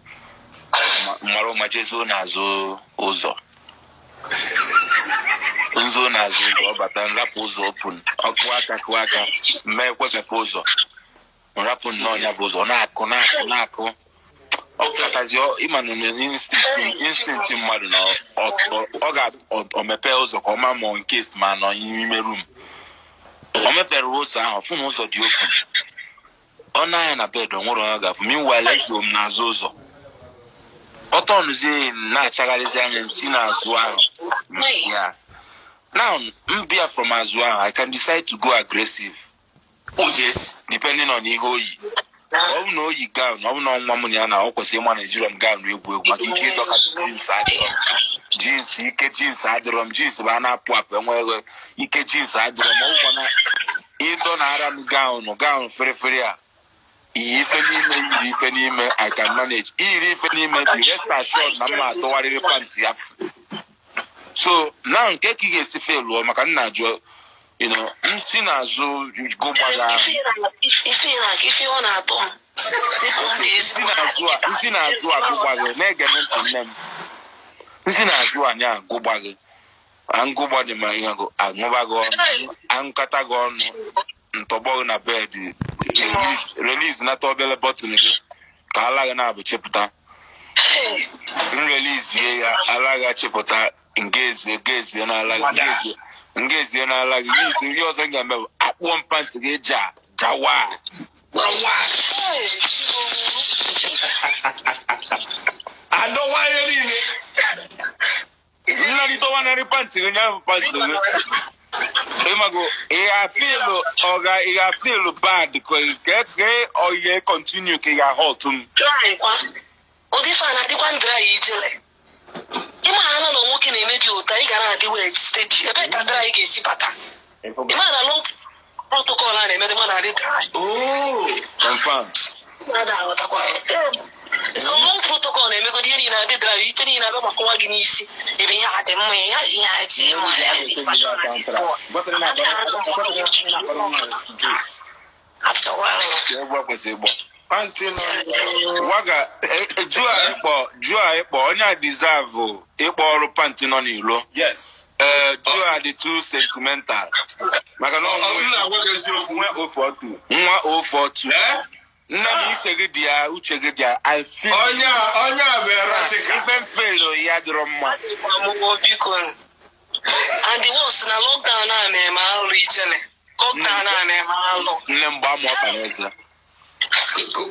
mara ụma jezuo n'azụ ụzọ nzuo n'azụ ụzọ ọ bata nrapụ ụzọ open ọkụ aka kụọ aka mee ekwepepe ụzọ nrapụ nnọọ ya bụ ụzọ ọ na-akụ na-akụ na-akụ ọ katazi ịma na instinct mmadụ na ọ ga-emepe ụzọ ka ọ ma mụọ nke esi ma nọ n'ime room o mepere ụzọ ahụ fụ na ụzọ dị open ọ na-anya na bed ọ nwere onye ga-afụ. Meanwhile, ezo m n'azụ ụzọ ọ tọnụzie na-achagharịzi anya nsi n'azụ ahụ ya. Now m bịa from azụ ahụ, I can decide to go aggressive. Oh yes. Depending on ihe oyi ọ bụ na oyi gown ọ bụ na ọnwa m na ya na ọ kwesịrị ịma na ejiro m gown egwu egwu maka ike ịdọka jeans adịrọ m jeans ike jeans adịrọ m jeans bụ a na-apụ apụ enweghị ike jeans adịrọ m ọ bụkwa na ịdọ na ara m gown gown ferefere a iyi ife n'ime yiri ife n'ime, I can manage iyiri ife n'ime. Be rest assured na m atụgharịrị pant ya. So now nke ka ị ga-esi felụọ maka nna jụọ nsi n'azụ gụgbaga ahụ. Ife na ife ọ na-atọ m. Dịka ọ nsi n'azụ a nsi n'azụ a gụgbaghị na-ege m ntị nne m nsi n'azụ a nya gụgbaghị ngụgba dị ma ihe aṅụba gị ọnụ aṅụkata gị ọnụ ntọgbọ gị na bed release nata obere bọtụl gị ka ala gị na-abụ chepụta nrelizie ya ala gị achịpụta ngezie gezie n'ala gị ngezie n'ala gị n'izu ihe ọzọ m ga-eme bụ akpụọ m pantị gị ja jawa. Hey, Adọwa ihe niile. Nnarịtọwanarị pantị gị nye ahụ pantị gị Ịmago, ị ga-afịlụ ọga ị ga-afịlụ bad ka ka ọ ga continue ka ị ga-ahọtụ m. Dry kwa. Ụdị ife a na-adịkwa dry ijele. Ịma ha na nwoke na-eme gị ụta, ị ga na-adị wet steady. Ebe ka dry ga-esi bata? Ịma na long protocol a na-eme dị mma na-adị dry. Oh. Confirm. Mmadụ aghọtakwa. So long protocol na-emegodi ihe niile adị dry, ife niile abịa gbakọwa gị n'isi. Ebe ihe a dị mma, ihe a ji mma, ya dị mma. After a while. Ka egwu kwesịrị ịgbọ. Pantị nọ waga jụọ a ịkpọ jụọ a ịkpọ onye a deserve ịkpọ ọrụ pantị nọ n'ilo. Yes. Ee, jụọ a dị too sentimental. Maka na Ọ ọ ọ m na-agwa gị eziokwu. nwa 042. Nwa 042. Eh? Nna m uche gị dị ya, uche gị dị ya. I feel Onye a onye a bụ erotica. Ife mfelo ya dịrọ mma. Amụwo biko. And the worst na lockdown a na-eme alụ ijele. Lockdown a na-eme alụ. Nne m gbaa m ọkpa n'eze.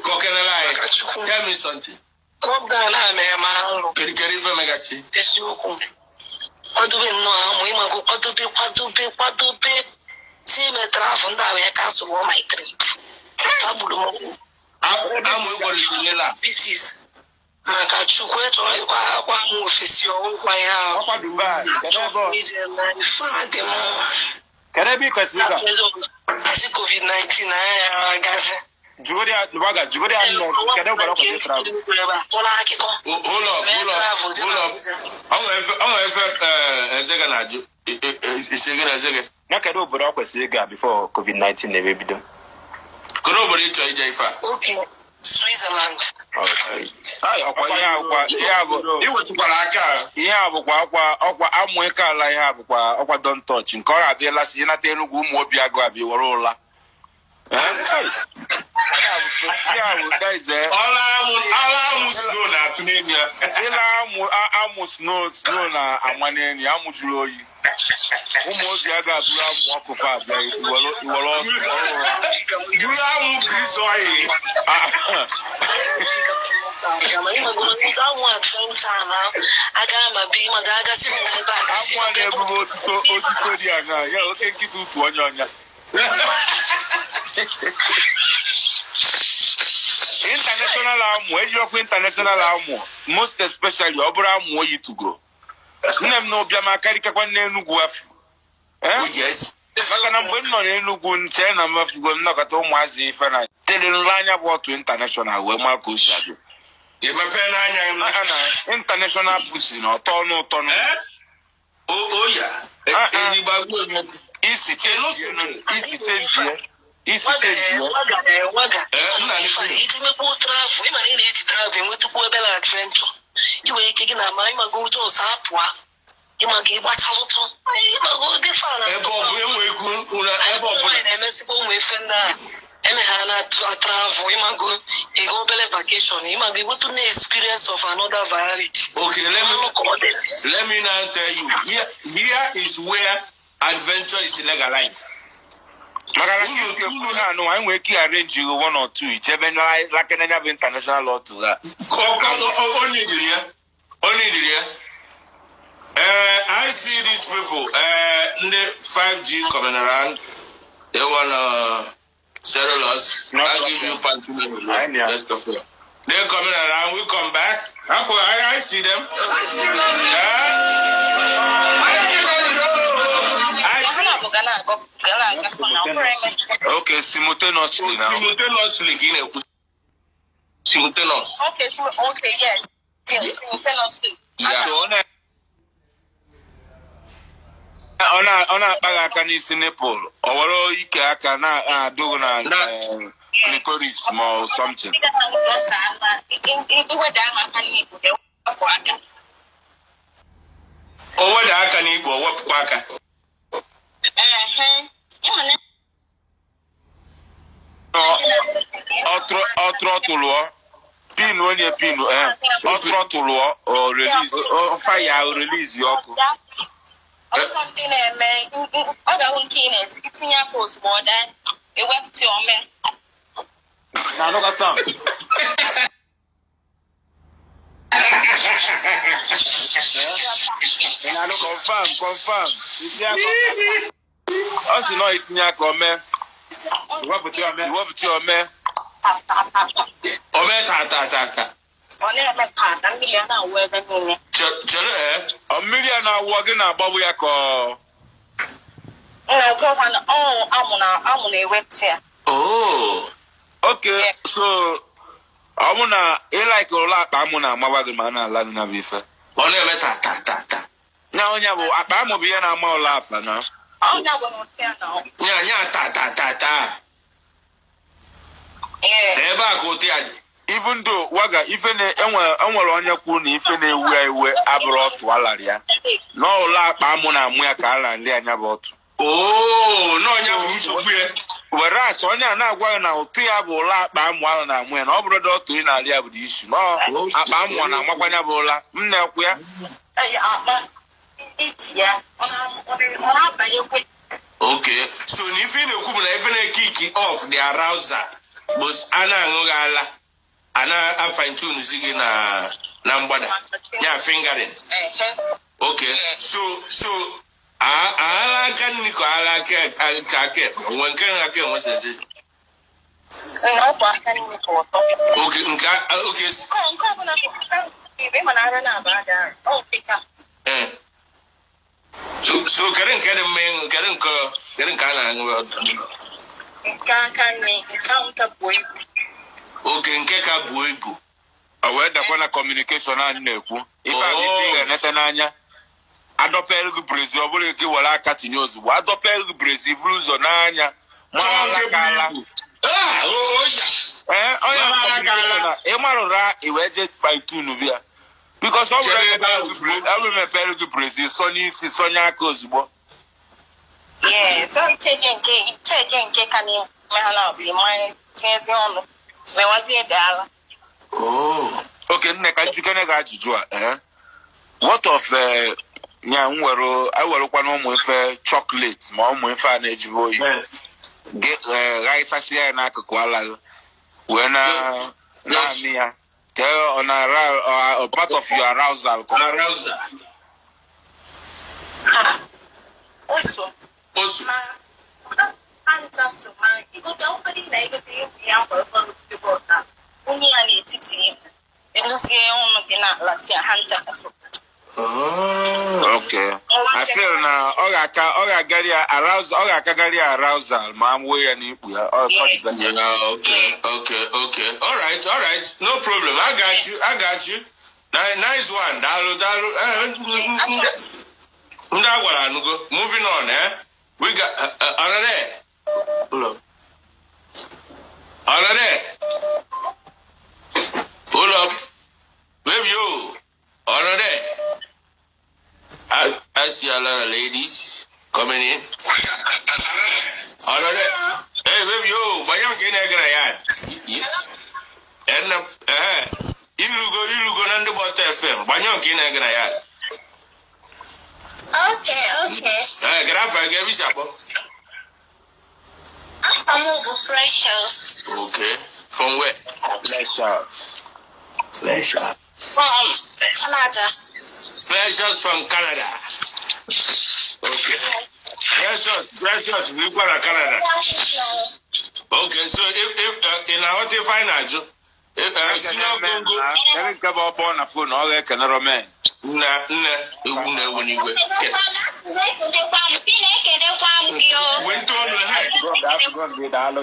Kọkenere anyị. Chukwu. Tell me something. Lockdown a na-eme alụ. Kedu kedu ife megasị? Eziokwu. Kwadobe nnọọ amụ ịmago kwadobe kwadobe kwadobe. Si ime travel ndị a wee cancel all my trip. Agburu m Amụ ịgbọrọ isonyela. pieces. Maka Chukwu ịchọrọ ịkwa akwa m ofesi ọgwụkwa ihe ahụ. Ọkwa Dubai. Kedu ebe Achọrọ m ije na ife a dị mma. kedu ebe ị kwesịrị ịga? Asị COVID-19 na ya agazi. Jụgodi ya waga jụgodi ya nnọọ kedu obodo ọ kwesịrị travel? Ụlọ akụkọ. Hold up, hold up, hold up. Ọ nwere ife ọ nwere ife Ezege na-ajụ. Ise gị na Ezege. Ya kedu obodo ọ kwesịrị ịga before COVID-19 na-ebe bido? Kedu obodo ị chọrọ ije ife a? Okay. Switzerland. Ai, ọkwa ihe akwa ihe a bụ Ị wetụkwara aka a. ihe a bụkwa ọkwa ọkwa amụ ike ala ihe a bụkwa ọkwa don touch nke ọ ga-adịla si ịnata Enugwu ụmụ obi agụ abịa were ụla. Eh? Ai. Ihe a bụ ihe a bụ that is, eh, Ọla amụ ọla amụ snow na-atụ n'elu ya. ịla amụ amụ snow snow na ama n'elu amụ jụrụ oyi. Ụmụ obi agụ abụrụ amụ ọkụ fa abịa iwere iwere ọsọ were ụra. Buru amụ grease oil. Ah, amụ a na-ebube otuto otuto dị aṅaa ya oke nkịta utu onye ọnya. International amụ ejiokwu international amụ most especially ọ bụrụ amụ oyi tugo nne m na ụbịam akarịkakwa n'Enugwu afọ. Eh? Oh, yes. Maka na mgbe m nọ n'Enugwu nche na mmafugo nnọkọta ụmụazị ife na tere nle anya bụ otu international wee maa ka o si adị. Ị mepee n'anya m. A na international pusi na ọtọ ọnụ ụtọ nụ. Eh? O ya. Ah, ah. Ezigbo agwa onye. Isi chenjie isi chenjie isi chenjie. Itimekwu travel, ịma na ị na-eji travel enwetukwu obere adventure. I nwere ike gị na ama ịmago ụjọ ọsọ apụa. Ịmago ịgbachalụtụ. Ịmago dị fa na Ebe ọ bụ enwe ekwu ụra ebe ọ bụla. na-emesịkwa ụmụ efe ndị a eme ha na travel ịmago ịga obere vacation ịmago iwetu na experience of another variety. Okay, let me Anụ ka ọ dị. let me now tell you. Here, here is where adventure is legalized. Maka na isi okwu ha anụ anyị nwere ike arrange you one or two ichebe lakenenya bụ international otu ha. Onye diri ya. Onye diri ya. I see these people, ndị 5G coming around. They wanna settle us. I'll give you panty. Let's go for it. They're coming around. We come back. I see them. Yeah. I see them. I Okay, simultaneously now. Simultaneously, ka ị na-ekwu. Simultaneous. Okay, so, okay, yes. Yes, simultaneously. Yeah. So ọ na ọ na-akpa gị aka n'isi nipple, ọ were ike aka na-adụghị na Na- clitoris ma ọ something. O weda aka n'igwe, o wepụkwa aka. Ọ trọtụlụọ pin onye pin ọ trọtụlụọ ọ release ọ fire ọ release ọkụ. Ọtụtụ ndị na-eme ọ ga-ahụ nke ị na-eti itinye aka ozugbo ọ daa ewepụta ome. Na-anụkwa sound. Confirm, confirm. Isi akọ. Ọ sị na ọ itinye aka o mee. Iwepụta ya mee. Iwepụta ya o mee. O mee ta ta ta ta. Ọ na-eme ka mmiri a na-awụ ebe niile. Chere ee. Ọ mmiri a na-awụ gị na-agbagbu ya ka ọ. Na-agwa na ọ amụ na amụ na-eweta ya. Oh. Okay, so ọ bụ na ị like ụlọ akpa amụ na-amawa gị ma a na-ala gị na bụ ife. Ọ na-eme ta ta ta ta. Nya onye bụ akpa amụ bụ ihe na-ama ụlọ afa na. Ọ na-agwa na otu ya na ọ. Nya nya ta ta ta ta. Ee. Ebe a ka ụtụ ya dị. Even though waga ife na enwere onye kwuru na ife na-ewu ya iwe abụrụ ọtụ alarị ya. Na ụlọ akpa amụ na-amụ ya ka ala nri anya bụ ọtụ. Oh, na ọnya bụ nsogbu ya. Were asị onye a na-agwa gị na ụtụ ya bụ ụlọ akpa amụ ahụ na-amụ ya na ọ bụrụ na ọtụ ị na-arị ya bụ dị isu. Na akpa amụ ọ na-amakwanya bụ ụla. M na-ekwu ya. Ee, akpa iji ya ọ na-abanyekwe. Okay. So na ife ị na-ekwu bụ na ife na-ekiki off the arousal bụ a na-aṅụ gị ala a na-afine tune gị na na mgbada ya fingering. Ehe. Okay. So ala aka nri ka ala aka aka aka ekpe nwe nke na aka enwe sensation. Na ọ bụ aka nri ka ụtọ. Okay, nke okay. Nke ọbụla bụ aka nri ịma na ara na-aba ada ọ dịka. Eh. So kedu nke dị mma ịṅụ kedu nke a na-aṅụ? Nke aka nri nke ahụ ka buo ibu. Okay, nke ka buo ibu. O wee dakwa na communication anyị na-ekwu. Ife a bụ ife ị ga-enete n'anya. Adọpere gị brezi ọ bụrụ gị were aka tinye ozugbo. Adọpere gị brezi buru ụzọ n'anya. Chọọ nke Mara buru ibu. Ah, o ya. Ee, onye Mara aka ala. ị marụra i wee jee fine tune bịa. Because ọ bụrụ Chere ebe ahụ ebe mepere gị brezi sọnye isi sọnye aka ozugbo. Yes, so icheke nke ka n'ime ha na-abụ ịmanye tinyezie ọnụ mewazie dị ala. Oh. Oke nne ka njikere gị ajụjụ a eh? What of nya m were ewerekwana ụmụ ife chocolate ma ụmụ ife a na-ejibe oyi ghaịsasịa ya n'akụkụ ala gị wee na na-amị ya ka ọ na part of your arousal. Arousal. Ha. Oso. Oso. Ma ha ncha so ma igote ụfọdụ na igote ihe ya kwara ụfọdụ ebe ọta onye ya n'etiti ibu eluzie ọnụ gị n'ala tia ha ncha so. Oh. Okay. I feel na ọ ga-aka ọ ga-agari ya arousal ọ ga-akagari ya arousal ma a wee ya n'ikpu ya. Ọ ọ dị better. Yeah, okay. All right. No problem. I got you. Nice one. Dalu, dalu. Ndị a gwara anụgo. Moving on, eh? We got another. Hold up. Another. Hold up. Baby, yo. Another. I see a lot of ladies coming in. Another. Hey, baby, yo. Gbanye nke na-egere ya. Ilugo na ndị Gbọta FM. Gbanye nke na-egere ya. Okay. Eh, gara afa gị ebe isi akpọ. Afa m bụ Precious. Okay. From where? Pleasure. Pleasure. From Canada. Precious from Canada. Okay. Precious, we go to Canada. Okay, so if in our ife na-ajụ Senior Congo Kedu nke bụ ọkpọ na phone ọ ga-ekenere men. nna nne egwu na-ewu n'igwe. Wente ọnụ ha.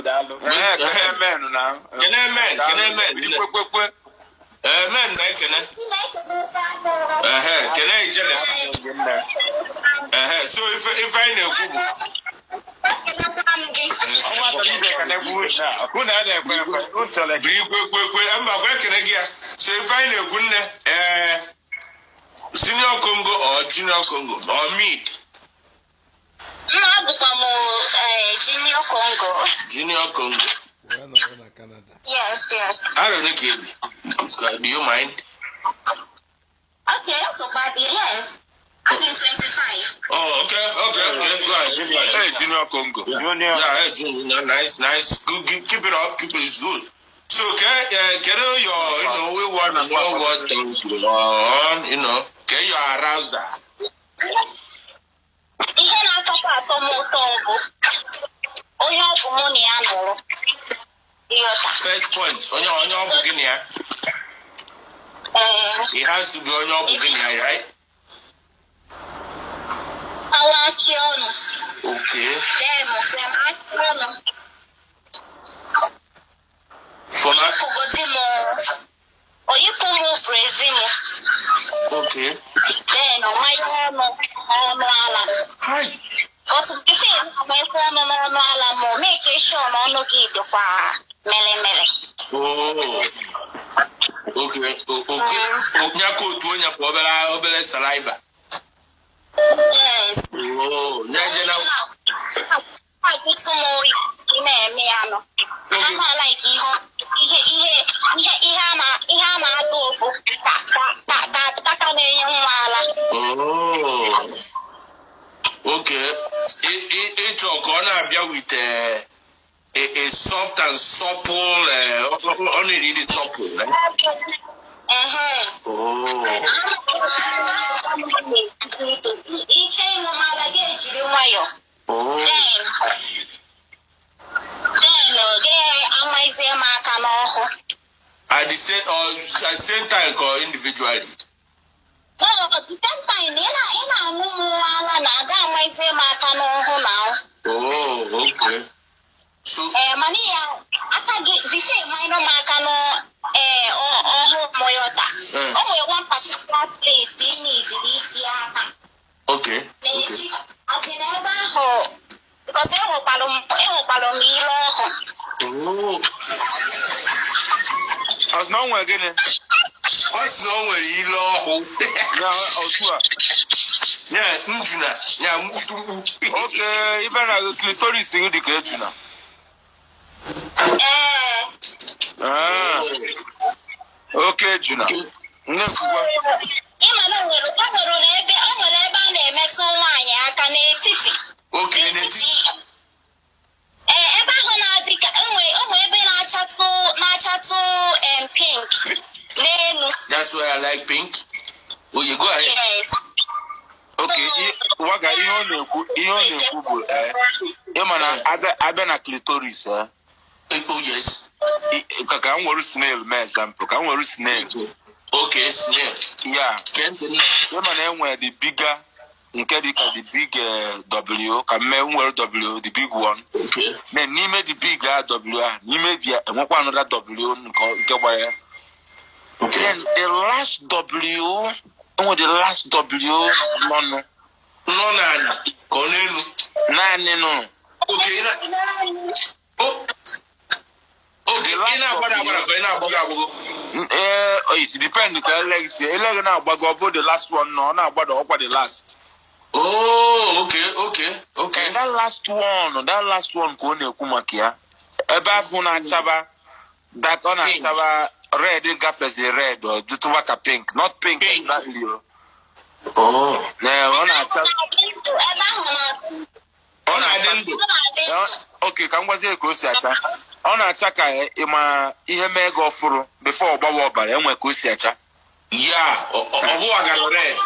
Daalụ. Ee, kene men na. Kene men, kene men. Ikwekwe. Ee, men na-ekene. Ehe, kene ijele. Ehe, so ife anyị na-ekwu bụ Igwe mba kwa ekene gị ya. So ife anyị na-ekwu nne, ee, Senior Congo or Junior Congo or mid? Nna abụkwa m Junior Congo. Junior Congo. Yes, yes. I don't know, KB. Do you mind? Okay, so buddy, yes. I'm 25. Oh, okay. Go ahead. Hey, Junior Congo. Junior. Yeah, hey, Junior. Nice. Good, keep it up. Keep it is good. So, okay, get your, you know, we want to know what things go on, you know. Get your arousal. Ihe na-atọkwa atọ m ụtọ bụ Onye ọ bụ mụ na ya nọrọ. Ịghọta. First point, onye ọ bụ gị na ya. Ee. It has to be onye ọ bụ gị na ya, right? Awa akị ọnụ. Okay. Then from akị ọnụ. From Oyipụgodi m oyipụ m brezi m. Okay. Then ọmanye ọnụ ọnụ ala. Hi. But before amanyekwa ọnụ n'ọnụ ala m, make sure na ọnụ gị dịkwa melemele. Oh. Okay. Okay. Onye aka otu onye for obere saliva. Yes. Oh, nye je na Agụtụ m oyi ị na-eme ya nọ. Okay. Ama like ihe ihe ihe ihe a na ihe a na-atụ ụbụ ka ka ka ka taka na-enye nwa ala. Oh. Okay. Ịchọ ka ọ na-abịa with a soft and supple, ọ na-eri dị supple, eh? Ehe. Oh. Ike ịṅụ m ala gị ejiri nwayọọ. Oh. Then gị amazie m aka n'ọhụ. At the same or at the same time or individually? No, at the same time, ị na-aṅụ m ala na aga amazie m aka n'ọhụ na ahụ. Oh, okay. So Ee, mana ya aka gị bifo ịmanyere m aka n'ọhụ mụyọta. O nwere one particular place ị na-ejiri itinye aka. Okay. Na-eji asị na ebe ahụ because ịhụkwalụ m ile ọhụ. Oh. Ọ sị na o nwere gịnị? Ọ sị na o nwere ile ọhụ. Ya otu a. Ya njuna, ya mkputumkpu. Okay, ife na clitoris gị dị ka ejuna. Ee. Ah, oke ejuna. Nne kwukwa. Ịma na o nwere na ebe o nwere ebe a na-emetụ nwaanyị aka n'etiti. Okay, n'etiti. Ee, ebe ahụ na-adị ka enwe onwe ebe na-achatụ pink n'elu. That's why I like pink. Oh, you go ahead. Yes. Okay, waga ihe ọ na-ekwu bụ ịma na abịa na clitoris Oh, yes. Ka m were snail mee example, ka m were snail. Okay, snail. Ya. Ịma na enwere the bigger nke dị ka the big W, ka mme nwere W, the big one. Okay. Then n'ime the big A W ahụ, n'ime bịa enwekwa another W nke gbara ya. Okay. Then the last W, enwe the last W nọnụ. Nọ n'ala ka ọ n'elu. Naanị nụ. Okay, okay, ị na-agbada agbada ka ị na-agbago agbago. Ee, it depend ka ele si. Ele gị na-agbago, ọ bụ the last one nọ, ọ na-agbada ọkwa the last. Oh, okay. And that last one ka ọ na-ekwu maka ya. Ebe ahụ na-achaba, that ọ na-achaba red gafezi red, ọ dịtụwa ka pink, not pink exactly. Oh. Ee, ọ na-acha. Ebe ahụ Ọ na-adị ndụ. Okay, ka m gwazie ka o si acha. Ọ na-acha ka ịma ihe mee gị ọfụrụ before ọ gbawa ọbara, enwe ka o si acha. Ya, ọ bụwa gara red.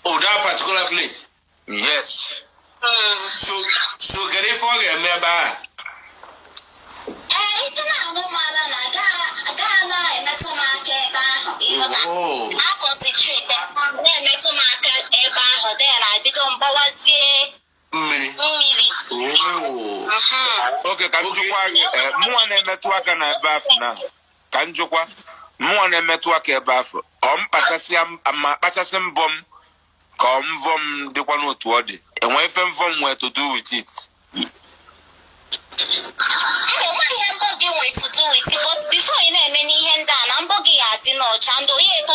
Oh, that particular place. Yes. So kedu ife ọ ga-eme ebe ahụ? Ee, ike na-aṅụ m ala na gaa na-emetụ m aka ebe ahụ. Oh. A concentrate na-emetụ m aka ebe ahụ, then abido mgbawazie Mmiri. mmiri. Oh. Okay, ka m jụkwa gị, mụnwa na-emetụ aka na ebe afọ na ka m jụkwa, mụnwa na-emetụ aka ebe afọ, ọ m kpachasị mbọ m ka ọ mvọ m dịkwa n'otu ọ dị. Enwe ife mvọ m nwee to do with it. Mba, ihe mbọ gị nwee to do with it, but before ị na-eme n'ihe ndị a na mbọ gị ga-adị n'ọcha ndụ onye eto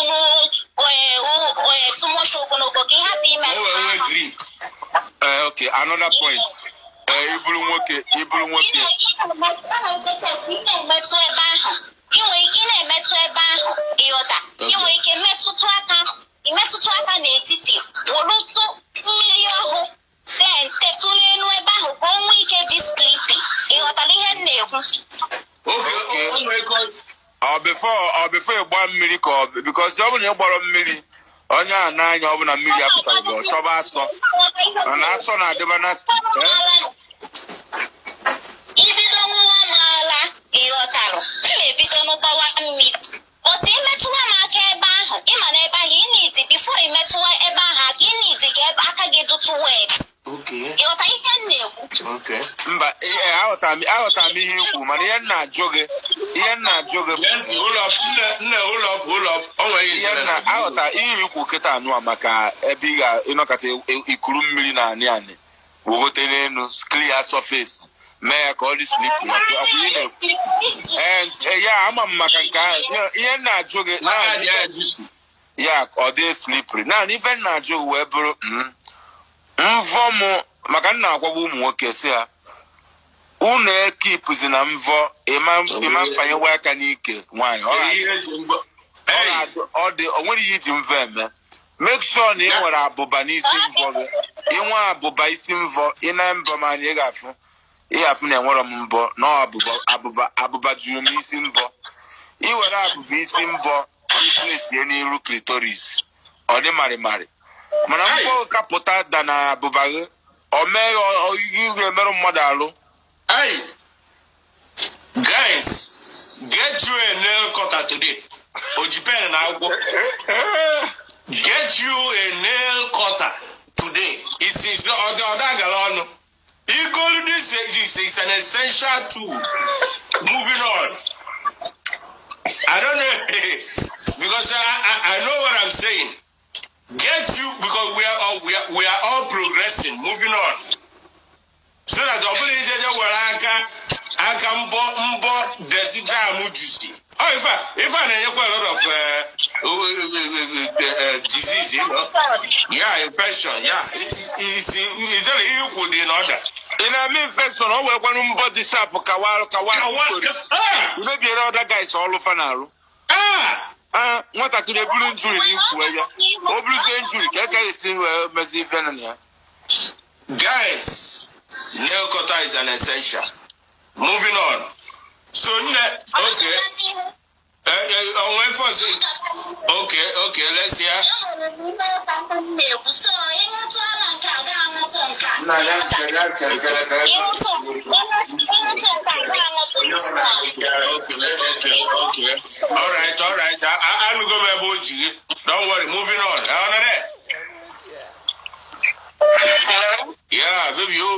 too much ogologo ka ị hapụ ime. O nwee grip. Okay, another point. Ịbụrụ nwoke. Ị na-emetụ ebe ahụ. Ị nwere ike na-emetụ ebe ahụ, ịghọta. Ị nwere ike metụtụ aka n'etiti, wụrụtụ mmiri ọhụụ, then tetụ n'elu ebe ahụ ka o nwee ike dị sleepy. Ị ghọtara ihe m na-ekwu? Ọ before ịgba mmiri ka ọ because ọ bụrụ na ị gbara mmiri Onye a n'anya ọ bụ na mmiri apụtara gị, ọ chọba asọ. Mana asọ na-adịba na Ibido ṅụwa m ala, ịghọtarụ, m na-ebido n'ụgbawa mmiri. Otu imetụwa m aka ebe ahụ, ịma na ebe ahụ ịnidi before imetụwa ebe ahụ aka ịnidi ka ebe aka gị dụtụ wet. Okay. Ịghọta ihe m na-ekwu? Okay. Mba, aghọtara m ihe ikwu, mana ihe m na-ajụ gị, ihe m na-ajụ gị Hold up, nne, hold up, hold up. O nwere ihe m na aghọta ihe ikwu kịta anụ a maka ebe ị ga-ịnọkọta ikuru mmiri na anị anị wogote n'elu clear surface mee ya ka ọ dị slippery. Ọkwa ihe na-ekwu? Ee, ya ama m maka nke ahụ. Ihe m na-ajụ gị naanị ya ka ọ dị slippery, naanị ife m na-ajụ gị wee bụrụ mvọ mụ, maka m na-agwagwa ụmụ nwoke si ha unu ekipụzi na mvọ ịma mfanyewe aka n'ike nwaanyị. Ọ dị o nwere ihe iji mvọ eme. Make sure na ị nwere abụba n'isi mvọ gị. Inwe abụba isi mvọ, ị na mbọ m anya, ị ga-afụ ị ga-afụ na enwere m mbọ na abụba abụba abụba juru m isi mbọ. Ị were abụba isi mbọ iplacie n'iru clitoris, ọ dị marịmarị, mana mbọ kapụta da na abụba gị, ọ mee ya ga-emerụ mmadụ alụ. Hey, guys, get you a nail cutter today. Oji pen na akwụkwọ. Get you a nail cutter today. It's ọda gara ọnụ. Igolu this is an essential tool. Moving on. I don't know because I know what I'm saying. Get you, because we are all progressing. Moving on. So that ọ bụrụ ijeje were aka aka mbọ mbọ desi jam juicy. Oh, if I na-enyekwa a lot of disease, you know. Yeah, infection, yeah. Ijere ihe ikwu dị n'ọda. Ị na-eme infection, ọ wee kwanụ mbọ dị sharp kawa kawa mebiere ọda guys ọlụ fa na-arụ. Nwatakịrị eburu njuri n'ikwu ya, o buruzie njuri ka eke esi wee mezi ife na ya. Guys, nail cutter is an essential. Moving on. So, okay. Okay, let's hear. Okay. All right. I'm going to go. Don't worry, moving on. Hello? Yeah, baby, you.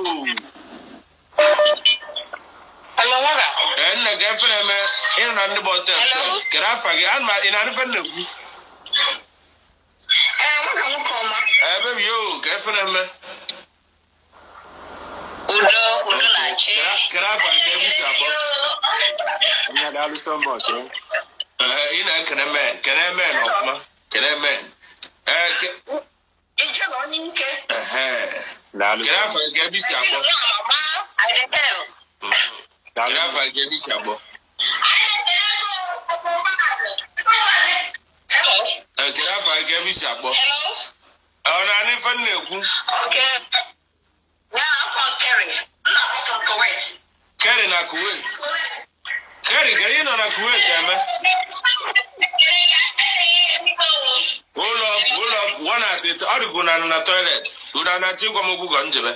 Hello, Mother. Nna ga efere me ịnọ na ndị bọta efe. Kedu afa gị? Ana ị na-anụ na-ekwu? Ee, nwoke nwoke ọma. Ee, baby, yo, ka efere me. Udo, udo na-achị. Kedu afa gị ebe isi akpọ? Nna, daalụ so much. Ee, ị na-ekene men, kene men ọfụma, kene men. Ee, Ije na onye ike. Ehe. Kedu afa gị ebe isi akpọ? Kedu afa gị ebe isi akpọ? Kedu afa gị ebe isi akpọ? Ọ na-anụ ife m na-ekwu? Kerry na Kuwait. Kerry, kedu ị nọ na Kuwait eme? Hold up, one at it. Ọ dịkwa na na toilet. Unu na-achọ ịgwa m okwu ka m jebe.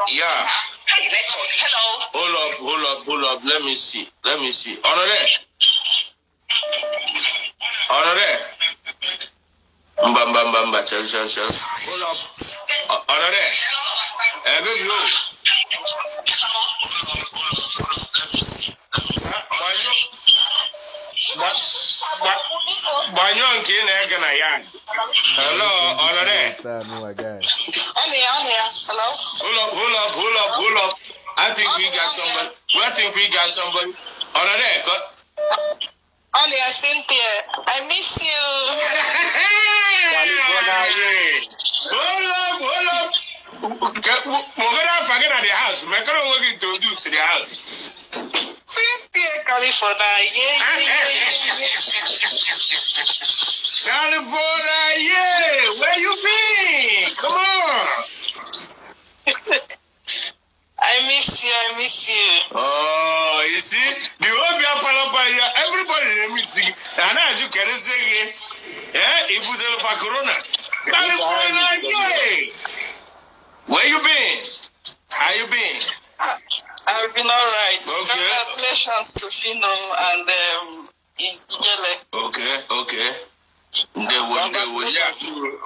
Yeah. Hello. Hold up. Let me see. Honore. Honore. Mba. Chill. Hold up. Honore. Eh, baby, yo. Gbanyụọ nke ị na-ege na ya. Hello, Honore. Hello. Hold up. I think we got somebody. Honore, go. Olia, Cynthia, I miss you. Hold up. We're gonna forget at the house. We're gonna introduce to the house. Cynthia, California, yeah. California, yeah. Where you been? Come on. I miss you. Oh. Oh, you see, the whole beer parlor here, everybody na-emiss gị. Na na-ajụ kedụzi gị. Eh, i butere fa corona. California, yeah. Where you been? How you been? I've been all right. Okay. Congratulations to Fino and Ijele. Okay. Ndewo, ndewo, ya.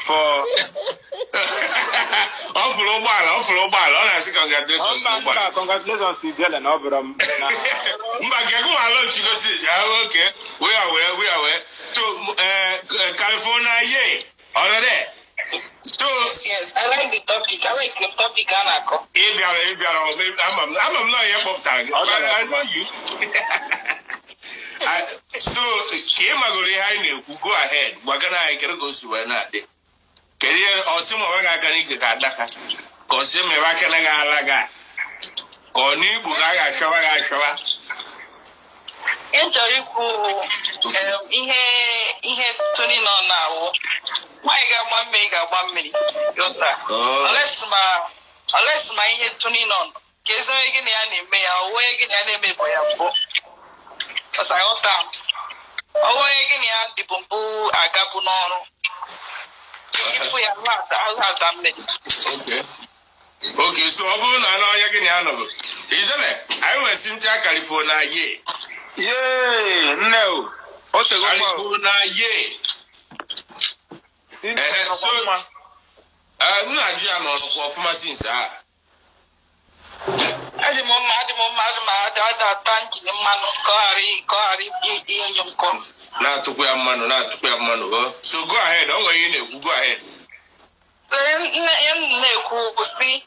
For Ọ fụrụ ụgbọala, ọ fụrụ ụgbọala, ọ na-asị congratulations Mba, ụgbọala. mba, congratulations to Ijele na ọ bụrụ m na Mba, nke gị nwa alọ nchigosi, ya, okay. We are well, we are well. So, California, yeah. Ọ nọ there? So, Yes, I like the topic. I like the topic, Anako. ị bịara, ị bịara, ama m na ihe kpọpụtara gị. Ọ bịara. I know you. So, ka ị magoro ihe anyị na-ekwu, go ahead. Gwagana anyị kedu ka o si wee na-adị. Kedu ihe ọsị ma ọ ga-aga n'ike ka adaka? Ka ọsị mebe aka na ga ala ga? Ka ọ n'igbu ka a ga-achọwa gị achọwa? Ihe m chọrọ ikwu ihe Tony nọ na-awụ. Nwaanyị ga-agba mmiri ga-agba mmiri. Yọta. Oh. Unless ma ihe Tony nọ ka ezi onye gị na ya na-eme ya, ọ onye gị na ya na-eme bụ ya mbụ. Ọsa ghọta m. Ọ onye gị na ya dịbụ mbụ agabụ n'ọrụ. Ịfụ ya ahụ ada mmiri. Okay. Okay, so ọ bụrụ na anụ ọhịa gị na ya nọbụ. Ijele, anyị nwere Cynthia California, yeah. Yee, nne o. O tegokwa o. California, yeah. Cynthia Ehe, nọkwa so- mma. M na-ajụ ya ma ọ nọkwa ọfụma since a. Adị m mma, adị m mma, adị m ada ada ata njin mmanụ ka ọ ghara inye nkọ. Na-atụkwa ya mmanụ, na-atụkwa ya mmanụ. Oh. So go ahead, ọ nwere ihe ị na-ekwu, go ahead. So ihe m na-ekwu bụ sị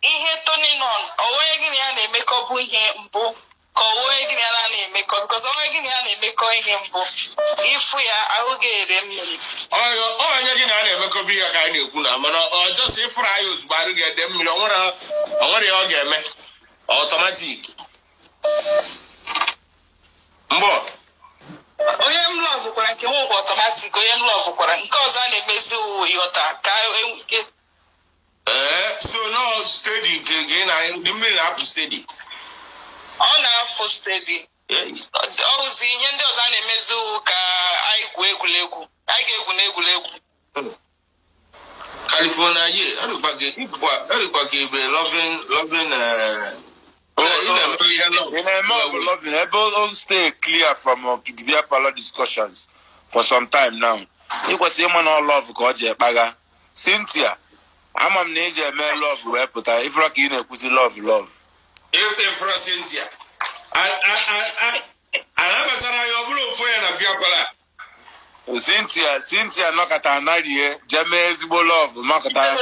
ihe Tony nọ onye gị na ya na-emekọ bụ ihe mbụ ka onye gị na ya na-emekọ because onye gị na ya na-emekọ ihe mbụ ịfụ ya ahụ ga-ere mmiri. Onye gị na ya na-emekọba ihe ka anyị na-ekwu na mana ọ jọsọ ịfụrụ anyị ozugbo arụ ga-ede mmiri, ọ nwere ihe ọ ga-eme ọtọmatik. Mbọ Onye m lọvụkwara nke m bụ ọtọmatik, onye m lọvụkwara nke ọzọ a na-emezi uwe ịghọta ka ee, so nọ stedi nke gị na ndị mmiri na-apụ stedi. Ọ na-afụ stedi. Ọrụzi ihe ndị ọzọ a na-emezi uwe ka anyị gwuo egwuregwu, anyị ga-egwu n'egwuregwu. California, ye, ọ dịkwa ka ebe loving loving ị na-eme ihe love. Ị na-eme ọgụ loving ebe o stay clear from the beer parlor discussions for some time now. Ị kwesịrị ịma na ọ love ka ọ ji ekpagha. Cynthia, ama m na iji eme love wee pụta ifụra ka ị na-ekwuzi love love. Ifra Cynthia. Anabatara ya ọ bụrụ ofu onye na bịakwala. Cynthia nọkọta anarie jee mee ezigbo love nọkọta ya.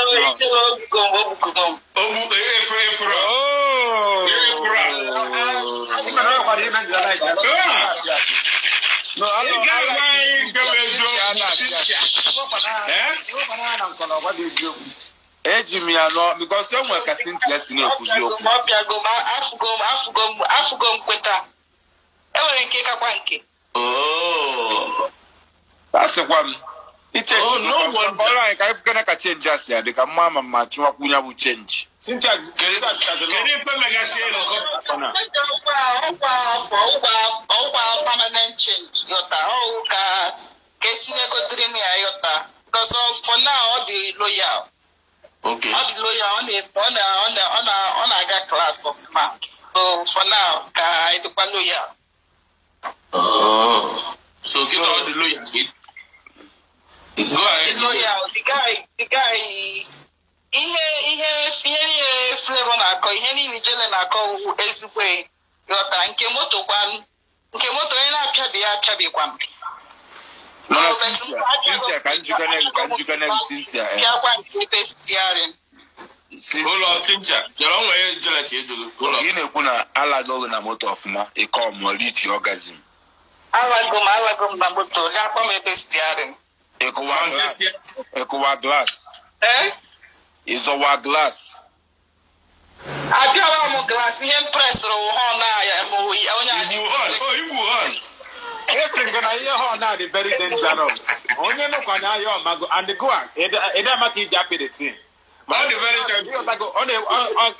Ogbu efere efere. Oh! Efere. No, I Ị don't- I ga-agwa like anyị nke bụ eziokwu. Cynthia. Eh? Eji m ya nọ because e nwere ka Cynthia si na-ekwuzi okwu. Ọpịago m, afụgo m, afụgo m, afụgo m kweta. Enwere nke kakwa nke. Oh. Asịkwa m iche Oh, no wonder. ọrụ anyị ka anyị fụkana ka chenji a si adị ka mma ama ma chụwakwu ya bụ chenji. Cynthia Kedu kedu ife megasị ịnọkọ? Ọkwa afọ, ọkwa permanent change yọta, ọwụ ka ka etinyegodiri na ya yọta. Because for now ọ dị loyal. Okay. Ọ dị loyal, ọ na ọ na ọ na ọ na ọ na-aga class ọfụma. So for now ka anyị dịkwa loyal. Oh. So kịta ọ dị loyal. Go ahead. Dị loyal, the guy ihe ihe ihe niile Flavor na-akọ, ihe niile Ijele na-akọ wụ ezigbo ghọta nke moto kwan nke moto onye na-apịabi ya apịabikwa m. Mana Oh, Cynthia, but- Cynthia ka njikọ na Cynthia. Pịakwa nke ebe steering. Cynthia, Ụlọ Cynthia. Chere o nwere ihe Ijele chi edogo. Ụlọ. ị na-ekwu na alago gị na moto ọfụma ịkọ mụọ richi orgasm. Alago m na moto, gakwa m ebe steering. Ịkụwa glass. Ịkụwa glass. Eh? Ịzọwa glass. Apịawa m glass, ihe m presịrị wụ họn a ya m onye a Igbu họn. Oh, igbu họn. Esi nke na ihe họn a dị very dangerous. Onye nọkwa na ahịa ọmago and go a ede amaka iji apị the thing. Ọ dị very tempting.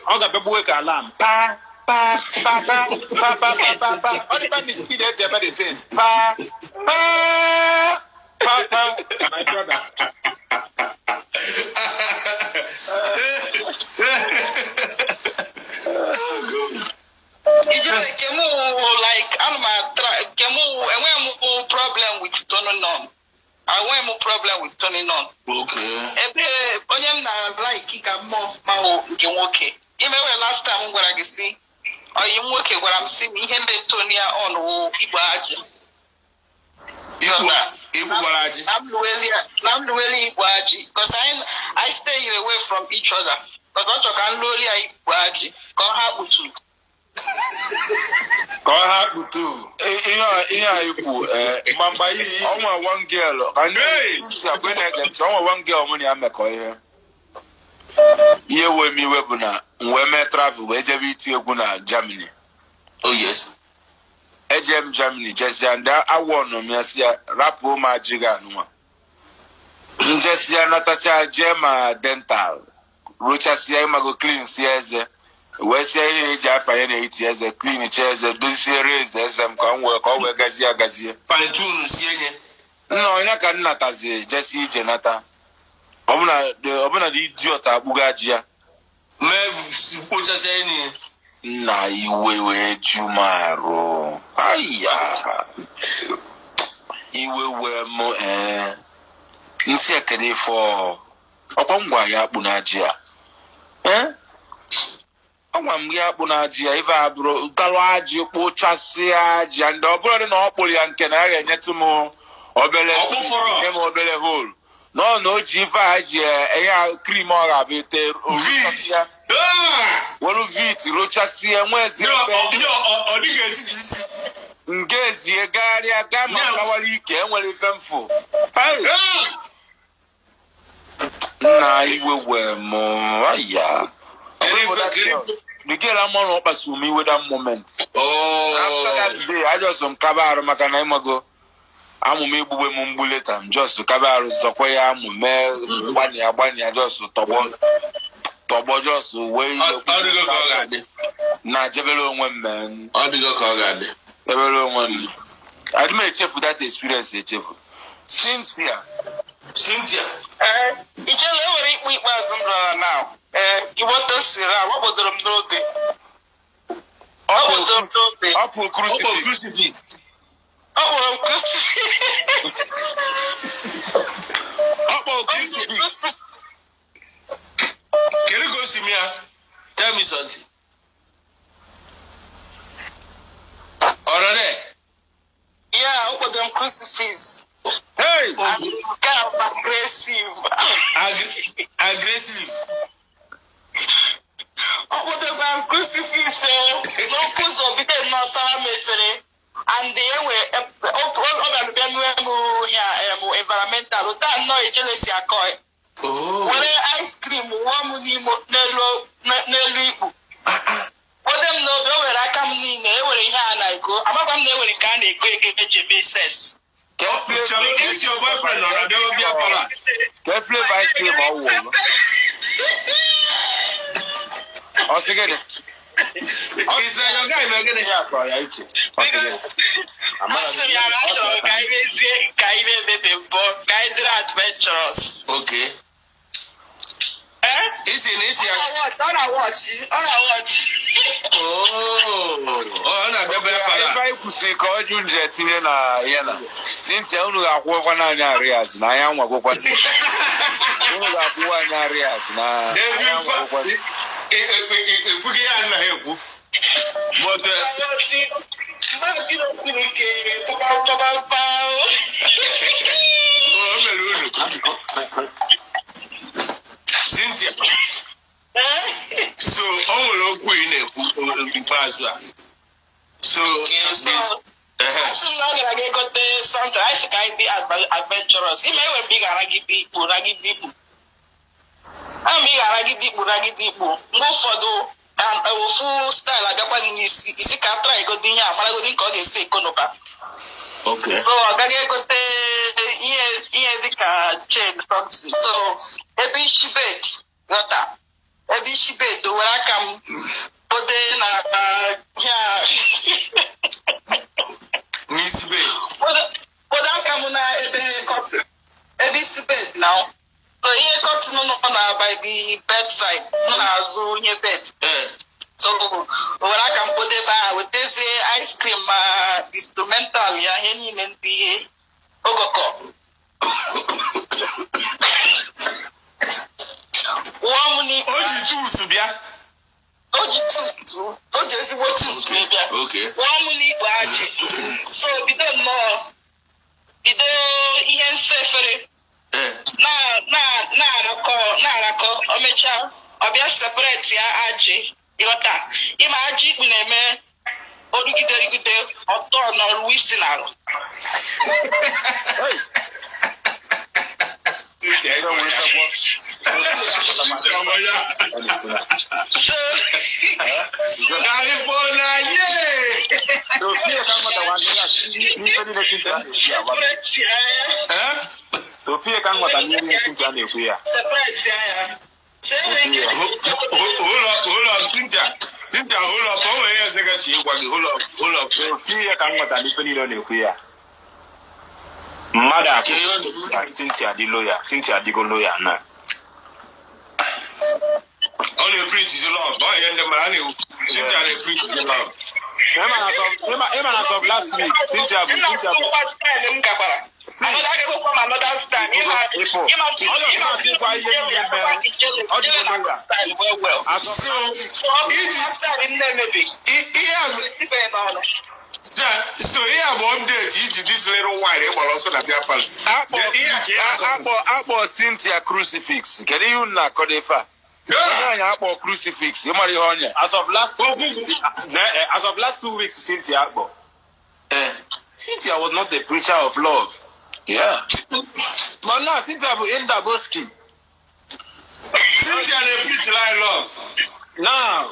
Ọ ga-abịagbuwe ka alarm paa. pa pa pa pa pa pa pa pa. Ọ dịkwa na speed eji eme the thing. Pa pa pa pa. My brother. Ijele nke mụ wụ like ana m atra nke mụ wụ enweghị m problem with turning on. Enweghị m problem with turning on. Okay. Ebe onye m na-like ka mma ọfụma wụ nke nwoke. Imewe last time m gwara gị si oyi m nwoke gwara m si m ihe ndị turn ya on wụ igbe ajị. Ikwu gbara ajị. Na m lụweli igwe ajị because I stay away from each other because ọ chọrọ ka m lụoli ya igwe ajị ka ọ ha kputu. Ka ọ ha kputu. Ihe a ikwu Mgbamgba iyi. Ọnwa one girl ka ndị agwa na-ege ntị, ọnwa one girl mụ na ya mekọ ihe. Ihe wee m iwe bụ na m wee mee travel wee jebe iti egwu na Germany. Oh yes. Eje m Germany jesia ndị awọ nọ m ya si ya rapụ ụmụ ajị gị anụnwa. Njesia natacha jee ma dental rochasịa ịmago clean sie eze wee sie ihe eji afanye n'etiti eze clean chee eze doziere eze eze m ka ọ wee gazie agazie. Fine tune sie nye. Nna onye ka nna taziri jesi ije nata ọbụna dị idiot akpụgo ajị ya. Mee kpochasịa enyi. Nna iwe wee ju m arụ. Aya. Iwe wee m nsị ekene ife ọkwa ngwa ya akpụ na ajị ya. Ọgwa m gị akpụ na ajị ya ife abụrụ talụ ajị kpụchasịa ajị ya ndị ọ bụrụ dị na ọ kpụrụ ya nke na ya ga-enyetụ m obere nye m obere hol. Nọ na o ji ife a ji enye krim ọ ga-abịa ete ya. Were vit rochasịa nwezi nke ezie gagharịa gaa ma gawara ike enwere ife mfụ. Nna iwe wee m aya. The girl amụ na ọ kpasuru m iwe that moment. After that day, I just m kaba arụ maka na ịmago amụ m egbugbe m mgbu leta m just kaba arụ zọkwa ya amụ mee gbanya gbanya just tọgbọ just wee na jebere onwe m. Jebere onwe m. Adị m echefu that experience echefu. Cynthia. Ijele enwere ikpe ikpeazụ m rara now. Iwoto siri a wakpodoro m n'oge. Ọ kpụrụ crucifix. Ọ kpụrụ m crucifix. Ọ kpụrụ crucifix. Kedu ka o si m ya? Tell me something. Ọ̀rọ̀ dẹ̀? Yeah, ọ kpụrụ m crucifix. Hey! Aggressive. Aggressive. Ọ kpụrụ m crucifix n'okwu ụzọ bido nnọọ m efere. And enwere ọ bịara nwe m ya environmental ụta nnọọ ejele si akọ. Were ice cream wụọ m n'elu ikpu. Ode m n'obi o were aka m niile ewere ihe a na-ego amakwa m na ewere nke a na-ego ego eji eme ses. Ke flavor ice cream ọ wụrụ? Ọ sị gịnị? Asị m ya na achọrọ ka anyị mezie ka anyị na-emebe mbọ ka anyị dịrị adventurous. Okay. Isi na isi ọ na-awọchi ọ na-awọchi. Ọ na-abịa ebe a. Ebe anyị kwụsịrị ka ọ jụ nje tinye na ya na Cynthia unu ga-akwụkwọ naanị arịas na anya nwagwụkwa. Unu ga-akwụwa anyị arịas na anya nwagwụkwa. Efughị ya anaghị ekwu. But o mere unu. Cynthia. So o nwere okwu ị na-ekwu ikpeazụ a. So asị m na ọ gara gị gote something. Anyị sị ka anyị dị adventurous. Ime enwe mgbe ị ga-aragide ikpu ragide ikpu. Ama ị ga-aragide ikpu ragide ikpu. Mgbe ụfọdụ ofu style abịakwa gị n'isi isi ka try godi ihe a maragodi nke ọ ga-esi ekonoba. So ọ gaghị egote ihe dịka chain something. So ebe isi bed ghọta ebe isi bed were aka m bode na So o were aka m kpodebe ahụ, wetazie ice cream ma instrumental ya, ihe niile ndị ihe ogokọ. Wụọ m n'ikpe. O ji tuusu bịa. O ji tuusu, o ji ezigbo tuusu wee bịa. Okay. Wụọ m n'ikpe ajị. So bido nnọọ, bido ihe nsa efere. Na-arakọ na-arakọ, o mechaa ọ bịa separate ya ajị, ịghọta? Ịma ajị ikpu na-eme orugide rigide ọtọ n'ọrụ isi n'arụ. Sofia ka m ghọtara ihe niile Cynthia na-ekwu ya. Separate ya. Hold up, hold up, Cynthia. Cynthia, hold up. O nwere ihe ọzọ gachi ịgwa gị. Hold up, hold up. Sofia ka m ghọtara n'ife niile ọ na-ekwu ya. Mmadụ akụ na Cynthia dị loya, Cynthia adịgo loya na. Ọ na-epreach the love. Ọ ihe ndị mmadụ a na-ekwu. Cynthia na-epreach the love. Ịma na sọ last week, Cynthia bụ Cynthia bụ m gakwara. So ihe a bụ update iji this little wine ịgbara ọsọ na bịa palọ. Akpọ Cynthia crucifix. Kedu ihe unu na-akọdo ife a? Nwaanyị akpọ crucifix, ị mara ihe ọnya. As of last as of last 2 weeks, Cynthia akpọ. Cynthia was not a preacher of love. Yeah. But now Cynthia bụ Indaboski. Cynthia na-preach like love. Now,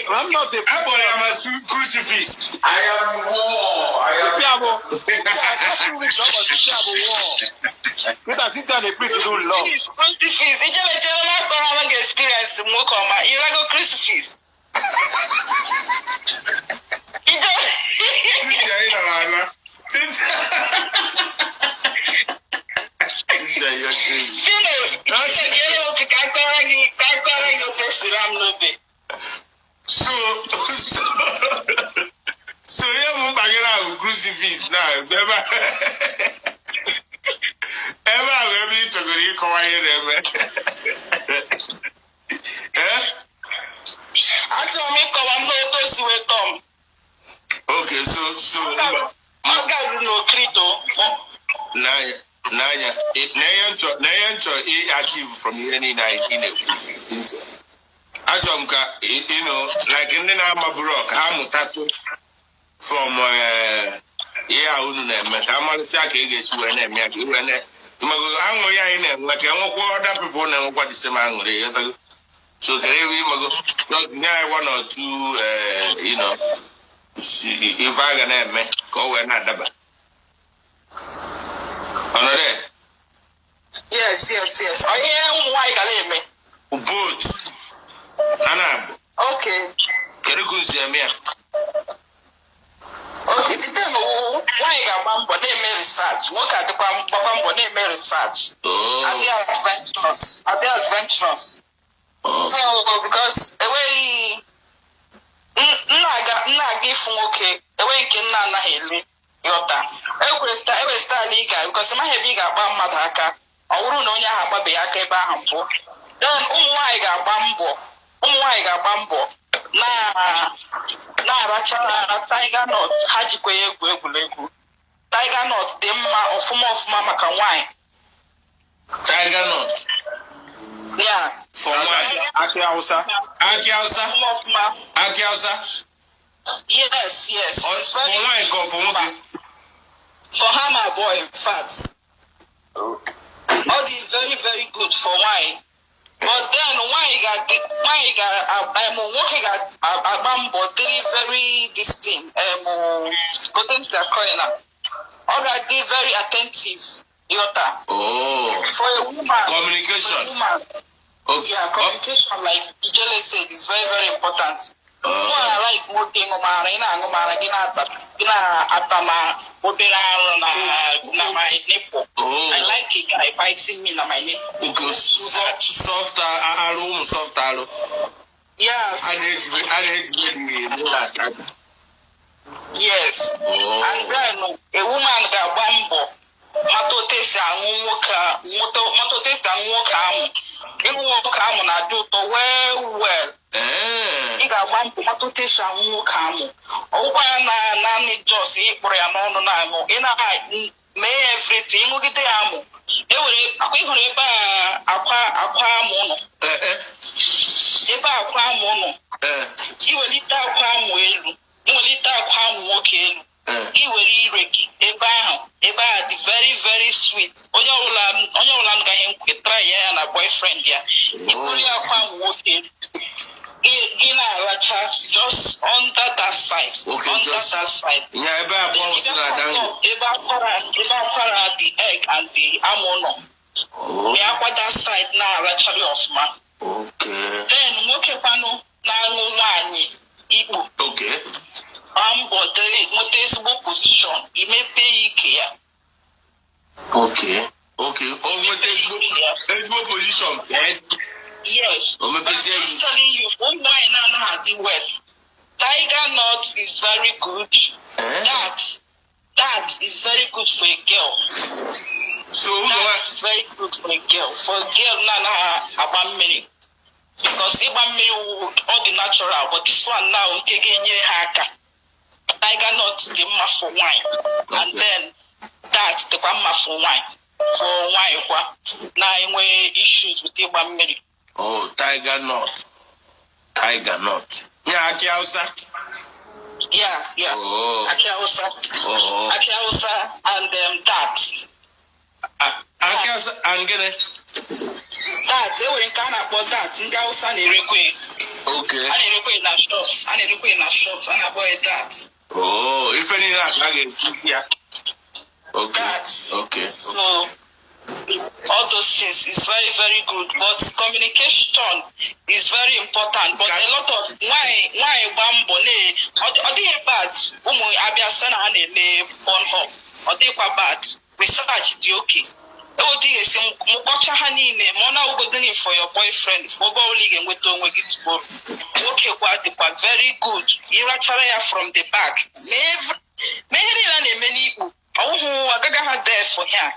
I'm not a Akpọrọ ya ma crucifix. I am war. I am. Cynthia bụ 2 weeks ọ bụ Cynthia bụ war. Peter, Cynthia na-preach do love. Crucifix. Ijele chere na akpọrọ ama ga-experience nwoke ọma. Ịrago crucifix. Cynthia, ị nara ana. Cynthia, you're crazy. Fino, ijele otu ka akọrọ gị ka akọrọ gị otu esiri am n'obe. So ihe bụ mkpa gị na bụ crucifix na ebe a bụ ebe ị chọgoro ịkọwa ihe na-eme. Eh? Achọrọ m ịkọwa m n'otu o si wee tọọ m. Okay, so mba. Ọ gazi n'okrito. N'anya n'anya na ihe nchọ na ihe nchọ ị achieve from ihe niile anyị ị na-ekwu. Achọrọ m ka like ndị na-amaburu ka ha mụtatụ from ihe a unu na-eme, ka amarịsịa ka ị ga-esi wee na-eme ya, ka ị wee na ịmago aṅụrị anyị na-enwe, ka enwekwa other people na-enwekwa the same aṅụrị, ịghọtago? So kere ebe ịmago just nye anyị one or two ife a ga na-eme ka ọ wee na-adaba ọnọdụ. Yes. Ọ ihe ụmụ nwaanyị ga na-eme. Both ha na-abụ. Okay. Kedu ka unu si eme ya? Okay, the thing bụ nwaanyị ga-agba mbọ na-eme research. Nwoke adịkwa gbakwa mbọ na-eme research. Oh. Adị adventurous. Adị adventurous. Oh. So because enweghị m na-aga ịfụ nwoke, enweghị nke nna anaghị ele, ịghọta? Enwere style ị ga, because amaghị ebe ị ga-agba mmadụ aka, ọ bụrụ na onye ahụ agbabeghị aka ebe ahụ mbụ. Then ụmụ nwaanyị ga-agba mbọ, ụmụ nwaanyị ga-agba mbọ na na-aracha tiger nut. Ha jikwa ya egwu egwuregwu. Tiger nut dị mma ọfụma ọfụma maka nwaanyị. Tiger nut? Ya. For nwanyị? Akị Hausa. Akị Hausa? Ọfụma ọfụma. Akị Hausa? Yes. For nwanyị ka ọ for nwoke? For ha ma abụọ, in fact. Ọ dị very very good for nwanyị. But then nwanyị ga-adị, nwanyị ga nwoke ga-agba mbọ dịrị very this thing, gote akọ ya na ọ ga-adị very attentive, ịghọta? Oh. For a woman. Communication. For a woman. Okay. Yeah, communication, like Ijele said, is very very important. Oh. Mụ na like nwoke ṅụmara, ị na-aṅụmara gị na-ata, gị na-ata ma obere arụ na my nipple. Oh. I like a guy biting me na my nipple. Okay, soft, soft arụ, ụmụ soft arụ. Yes. A na-ejibe the molas aka. Yes. Oh. And then a woman ga-agba mbọ mata otu esi aṅụ nwoke mata otu esi aṅụ nwoke amụ. Ịṅụ nwoke amụ na-adị ụtọ well well. Ị ga-agba mbọ mata otu esi aṅụ nwoke amụ. Ọgwụkwa ya na naanị jos ịkpụrụ ya n'ọnụ na-aṅụ. Ị na mee ya everything, ịṅụgide ya amụ. E were akwa ịhụrụ ebe a akwa akwa amụ nọ. Ebe akwa amụ nọ. Iwelite akwa amụ elu. Iwelite akwa amụ nwoke elu. Iwere ire gị ebe ahụ ebe a dị very very sweet. Onye ọbụla agaghị nkwe try ya na boyfriend ya. Iburu akwa amụ nwoke elu. Gị na-aracha just under that side. Okay, under just that side. Nya ebe abụọ si na dango. Ebe akwara the egg and the amụ nọ. Ya akwa that side na-arachara ọfụma. Okay. Then nwoke kwanụ na-aṅụ nwaanyị ikpu. Okay. Gbaa mbọ dịrị nweta ezigbo position imepe ike ya. Okay. Okay. O nweta ezigbo position. Yes. Yes. O mepezie I'm just telling you, ụmụ nwaanyị na-anaghị adị wet. Tiger nut is very good. Eh? That is very good for a girl. So that is very good for a girl. For a girl na-anaghị agba mmiri. Because ịgba mmiri wụ all the natural, but this one now nke ga-enye ha aka. Tiger nut dị mma for wine. And then that dịkwa mma for wine. For wine kwa na-enwe issues with ịgba mmiri. Oh, tiger nut. Tiger nut. Nya aki Hausa? Yeah, yeah. Oh. Aki Hausa. Oh. Aki Hausa and that. Aki Hausa and gịnị? That, e nwere nke a na-akpọ that, ndị Hausa na-erekwe. Okay. A na-erekwe na shops, a na-erekwe na shops, a na-akpọ ya that. Oh, ife niile a ka a ga-eti ya. Okay. That. Okay. So, all those things is very, very good. But communication is very important. But a lot of why gba mbọ na ọ dịghị bad ụmụ abịa sị na ha na-ele Pornhub. Ọ dịghịkwa bad. Research dị oke. Ewetu ị ga-esi mụkọcha ha niile ma ọ na-awụgodini for your boyfriend oge ọbụla ị ga-enweta onwe gị tupu nwoke kwa dịkwa very good. Ịrachara ya from the back. Mee ihe niile a na-eme n'ikpu. Ọwụhụ agaghị ha dee for here.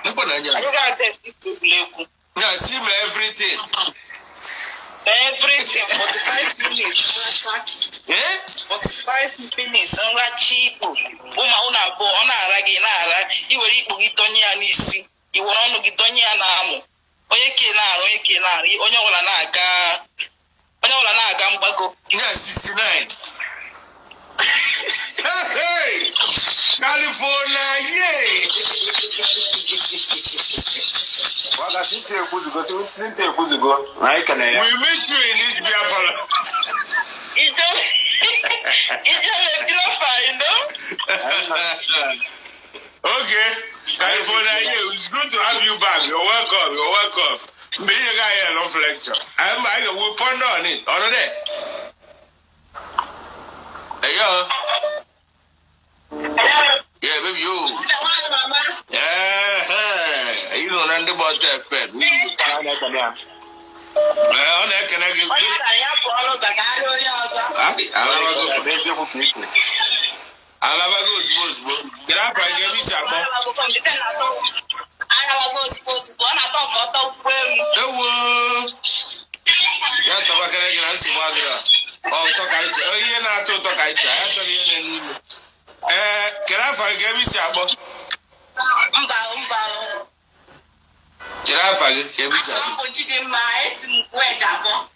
Agaghị ha dee egwuregwu. Yeah, see me everything. Everything. 45 minutes. Eh? 45 minutes nracha ikpu. Ụmụ ụnụ abụọ ọ na-ara gị na-ara. I were ikpu gị donye ya n'isi. I were ọnụ gị donye ya n'amụ. Onye ke na-arụ, onye ke na-arụ, onye ọbụla na-aga mgbago. Yeah, 69. Hey, hey! California, yeah! We miss you in this beer parlor. It's a beer parlor, you know? Okay, California, yeah, it's good to have you back. You're welcome, you're welcome. Me, you got here enough lecture. I will ponder on it. All there. Hey, yo. Yeah, baby, you. Yeah, hey. You don't know about that, man.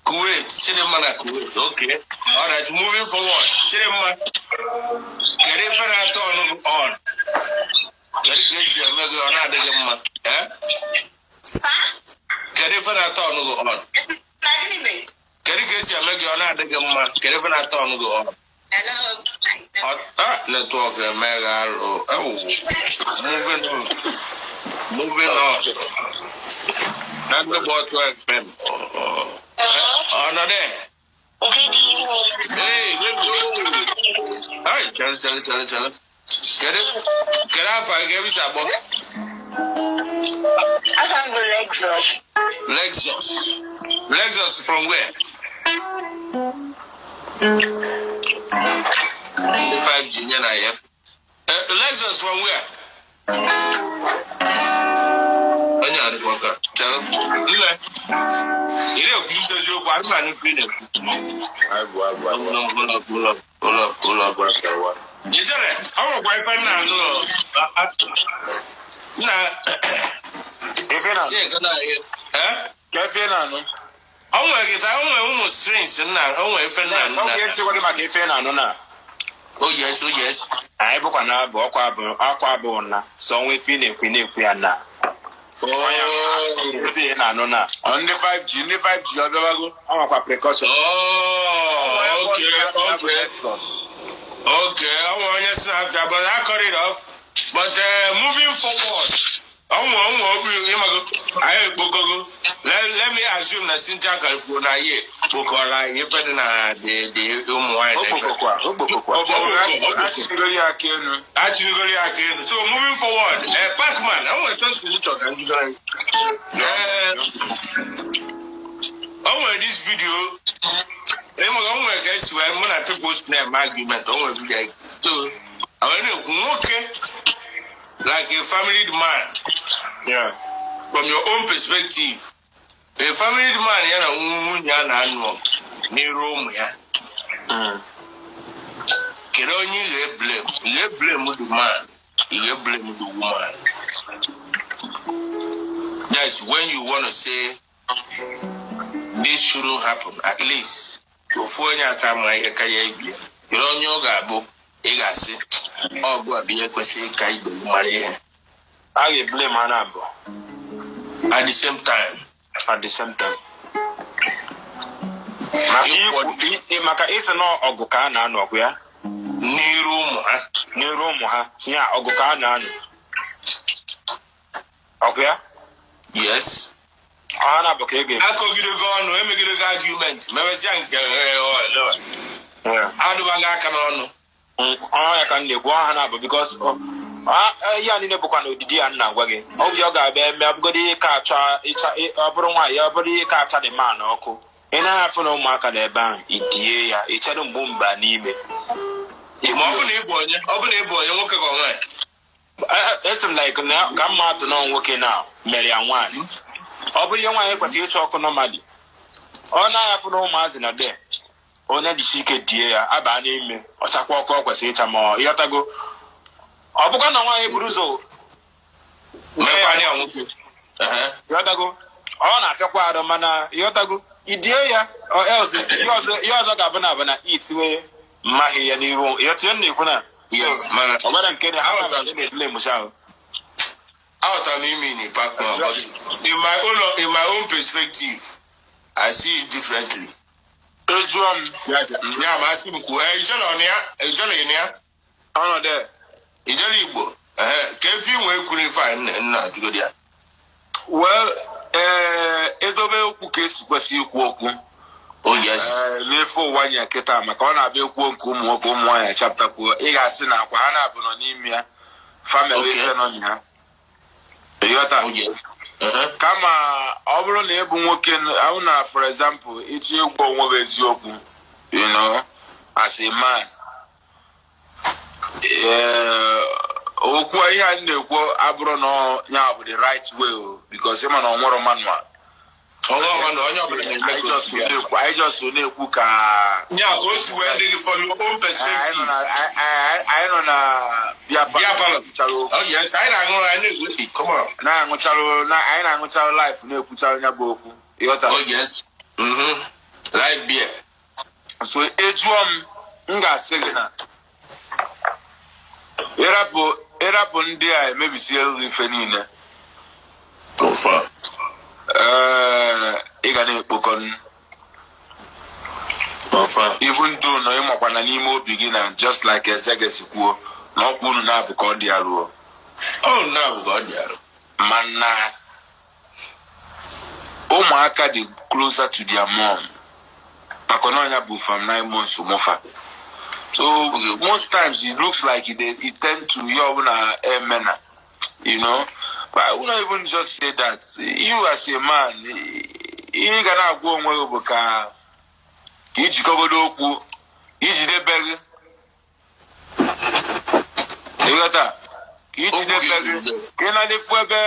Kuwait, Chidimma na Kuwait. Okay. All right, moving forward. Chidimma, kedu ife na-atọ ọnụ on? Kedu ka esi eme gị ọ na-adịghị mma? Eh? Kedu ife na-atọ ọnụ gị on? Kedu ka esi eme gị ọ na-adịghị mma? Kedu ife na-atọ ọnụ gị on? Network emegha arụ. Moving on. Moving on. That's the bottle FM. Oh, no, there. Hey, let's go. Hey, chalo. Get it? Get out, I gave you some. I found the Lexus. Lexus. Lexus from where? Ndị 5G nye na ya. Lexus from where? Onye adịkwa ka. Chere. Nne. Ị na-ekwu ndozi okwu, arụm na nnukwu ị na-ekwu. Abụ abụ abụ. Ụlọ ụlọ ụlọ ụlọ ụlọ. Abụ abụ. Ijere, ọ nwekwa ife nna anụ nna. Ife na si ego na ahịa. Eh? ka ife na anụ. Ọ nwere gịta, ọ nwere ụmụ strings nna, ọ nwere ife nna Ọ nna. ga-echekwa gị maka ife na-anụ na Oh yes, oh yes. anyị bụkwa na abụ ọkwa abụ akwa abụ na sọ nwa ife ị na-ekwu ị na-ekwu ya na Oh. ife ị na-anụ na Ọ ndị 5G, ndị 5G ọ bịabago. ọ nwekwa precaution. Oh, okay. Okay, ọ nwere onye si na-afịa, but I cut it off. But moving forward, ọ nwere obi ịmago, anyị ekpokogo. Let me assume na Cynthia California ye kpokọrọ anyị ife dị na the ụmụ nwaanyị na ife. Okpokokwa okpokokwa. Okpokokwa. Achịgoro ya aka elu. Achịgoro ya aka elu. So moving forward, Pacman, ọ nwere something m chọrọ ka m jụgara gị. O nwere this video, ịmaga, o nwere ka esi wee mụ na people si na-eme argument. O nwere video anyị. So I wee na-ekwu nwoke like a family man, from your own perspective, a family man ya na nwunye ya na-anụ ọgụ n'iru ụmụ ya, kedu onye ị ga-eblame? Ị ga-eblame the man? Ị ga-eblame the woman? Yes, when you want to say this shouldn't happen, at least ofu onye aka ma ihe ka ya ebie, kedu onye ọ ga-abụ ị ga-asị ọ bụ abụ ihe kwesịrị ka igbe mara ihe? A ga-eblame ha na abụọ. At the same time. At the same time. Maka maka ịsị na ọgụ ka a na-anụ ọgụ ya n'iru ụmụ ha. N'iru ụmụ ha, ya ọgụ ka a na-anụ ọgụ ya. Yes. Ọha na-abụ ka ị ga Akọgidego ọnụ, emegidego argument, mewesịa nke adụbaghị aka n'ọnụ. Ọha ya ka m na-ekwu, ọha na-abụ, because ihe a niile bụkwa na odidi ya m na-agwa gị, ọ bụ ya ọ ga-abịa eme ọbụgodị ihe ka acha ịcha ọ bụrụ nwaanyị, ọ bụrụ ihe ka acha dị man ọkụ, ị naghị afụ na ụmụaka na ebe ahụ idie ya ịchedo mgbu mba n'ime. Ma ọ bụ na ịbụ onye, ọ bụ na ịbụ onye nwoke ka ọ nwaanyị? Esi m like na ka mma atụ na nwoke na mere ya nwaanyị, ọ bụrụ ihe nwaanyị kwesịrị ịchọ ọkụ normally, ọ naghị afụ na ụmụazị na de onye jisi ike die ya aba n'ime ọchakwa ọkụ ọ kwesịrị ịcha, ma ọ ịghọtago, ọ bụkwa na nwaanyị buru ụzọ mekwa ya nwoke. Ehe. Ịghọtago, ọ na-afịakwa arụ, mana ịghọtago idie ya ọ else ihe ọzọ ga-abụ na abụ na itiwe mmaghị ya n'iru, ịghọta ihe m na-ekwu na Yeah, mana ọ gwara nke na ha Aghọtara. na-edule mụcha ahụ. Aghọtara m ime in Pacman, but in my own perspective, I see it differently. Ejuọ m. Ya ma asị m kwuo, ijele ọ na ya, ijele ị na ya, Ọnọdụ. Ijele Igbo, ka efi nwee kwuru ife a nna ajụgodi ya. Well, edobe okwu ka esi kwesị ikwu okwu. Oh yes. Ee, n'efe ụwa nye kịta, maka ọ na-abịa ekwuo nke ụmụ nwoke, ụmụ nwaanyị achapụtakwuo, ị ga-asị na akwa ha na-abụ nọ n'ime ya family ife nọ na ya, ịghọta? Oh yes. Kama ọ bụrụ na ịbụ nwoke ahụ na, for example, ịchọ ịgwa onwe gị eziokwu, as a man, okwu ihe anyị na-ekwu abụrụ na ya bụ the right way o, because ịma na ọ nwere manual. Ọnwa ọma na onye ọbụla na-eme Anyị ka o just si ya. na-ekwu, anyị just na-ekwu ka Ya ka o si wee dị gị from your own anyị nọ perspective. na anyị nọ na bịa Beer parlour. na-ekwuchara okwu. Oh yes, anyị na-aṅụrụ, anyị na-egwu, come on. Na-aṅụcharụ na anyị na-aṅụcharụ life, na-ekwucharụ ya bụ okwu, ịghọta? Oh yes. Live beer. So ejuọ m, m ga-asị gị na ịrapụ ndị a emebisiere gị ife niile. Confirm. Ee, ị ga na-ekpokọ. Confirm. Even though na ịmakwa na n'ime obi gị na, just like Ezege si kwuo, na ọkwa unu na-abụ ka ọ dị aruo. Oh, now bụ ka ọ dị arụ. Mana ụmụaka dị closer to their mom, maka na ọnya bụ from 9 months mụfa. So most times it looks like it tend to ihe ọbụla emena. But I wouldn't even just say that. You as a man, ihe ị ga na-agwa onwe gị bụ ka ijikọgodo okwu. Ijidebe gị, ịghọta, ka ijidebe gị, ka ị na-adịfu ebe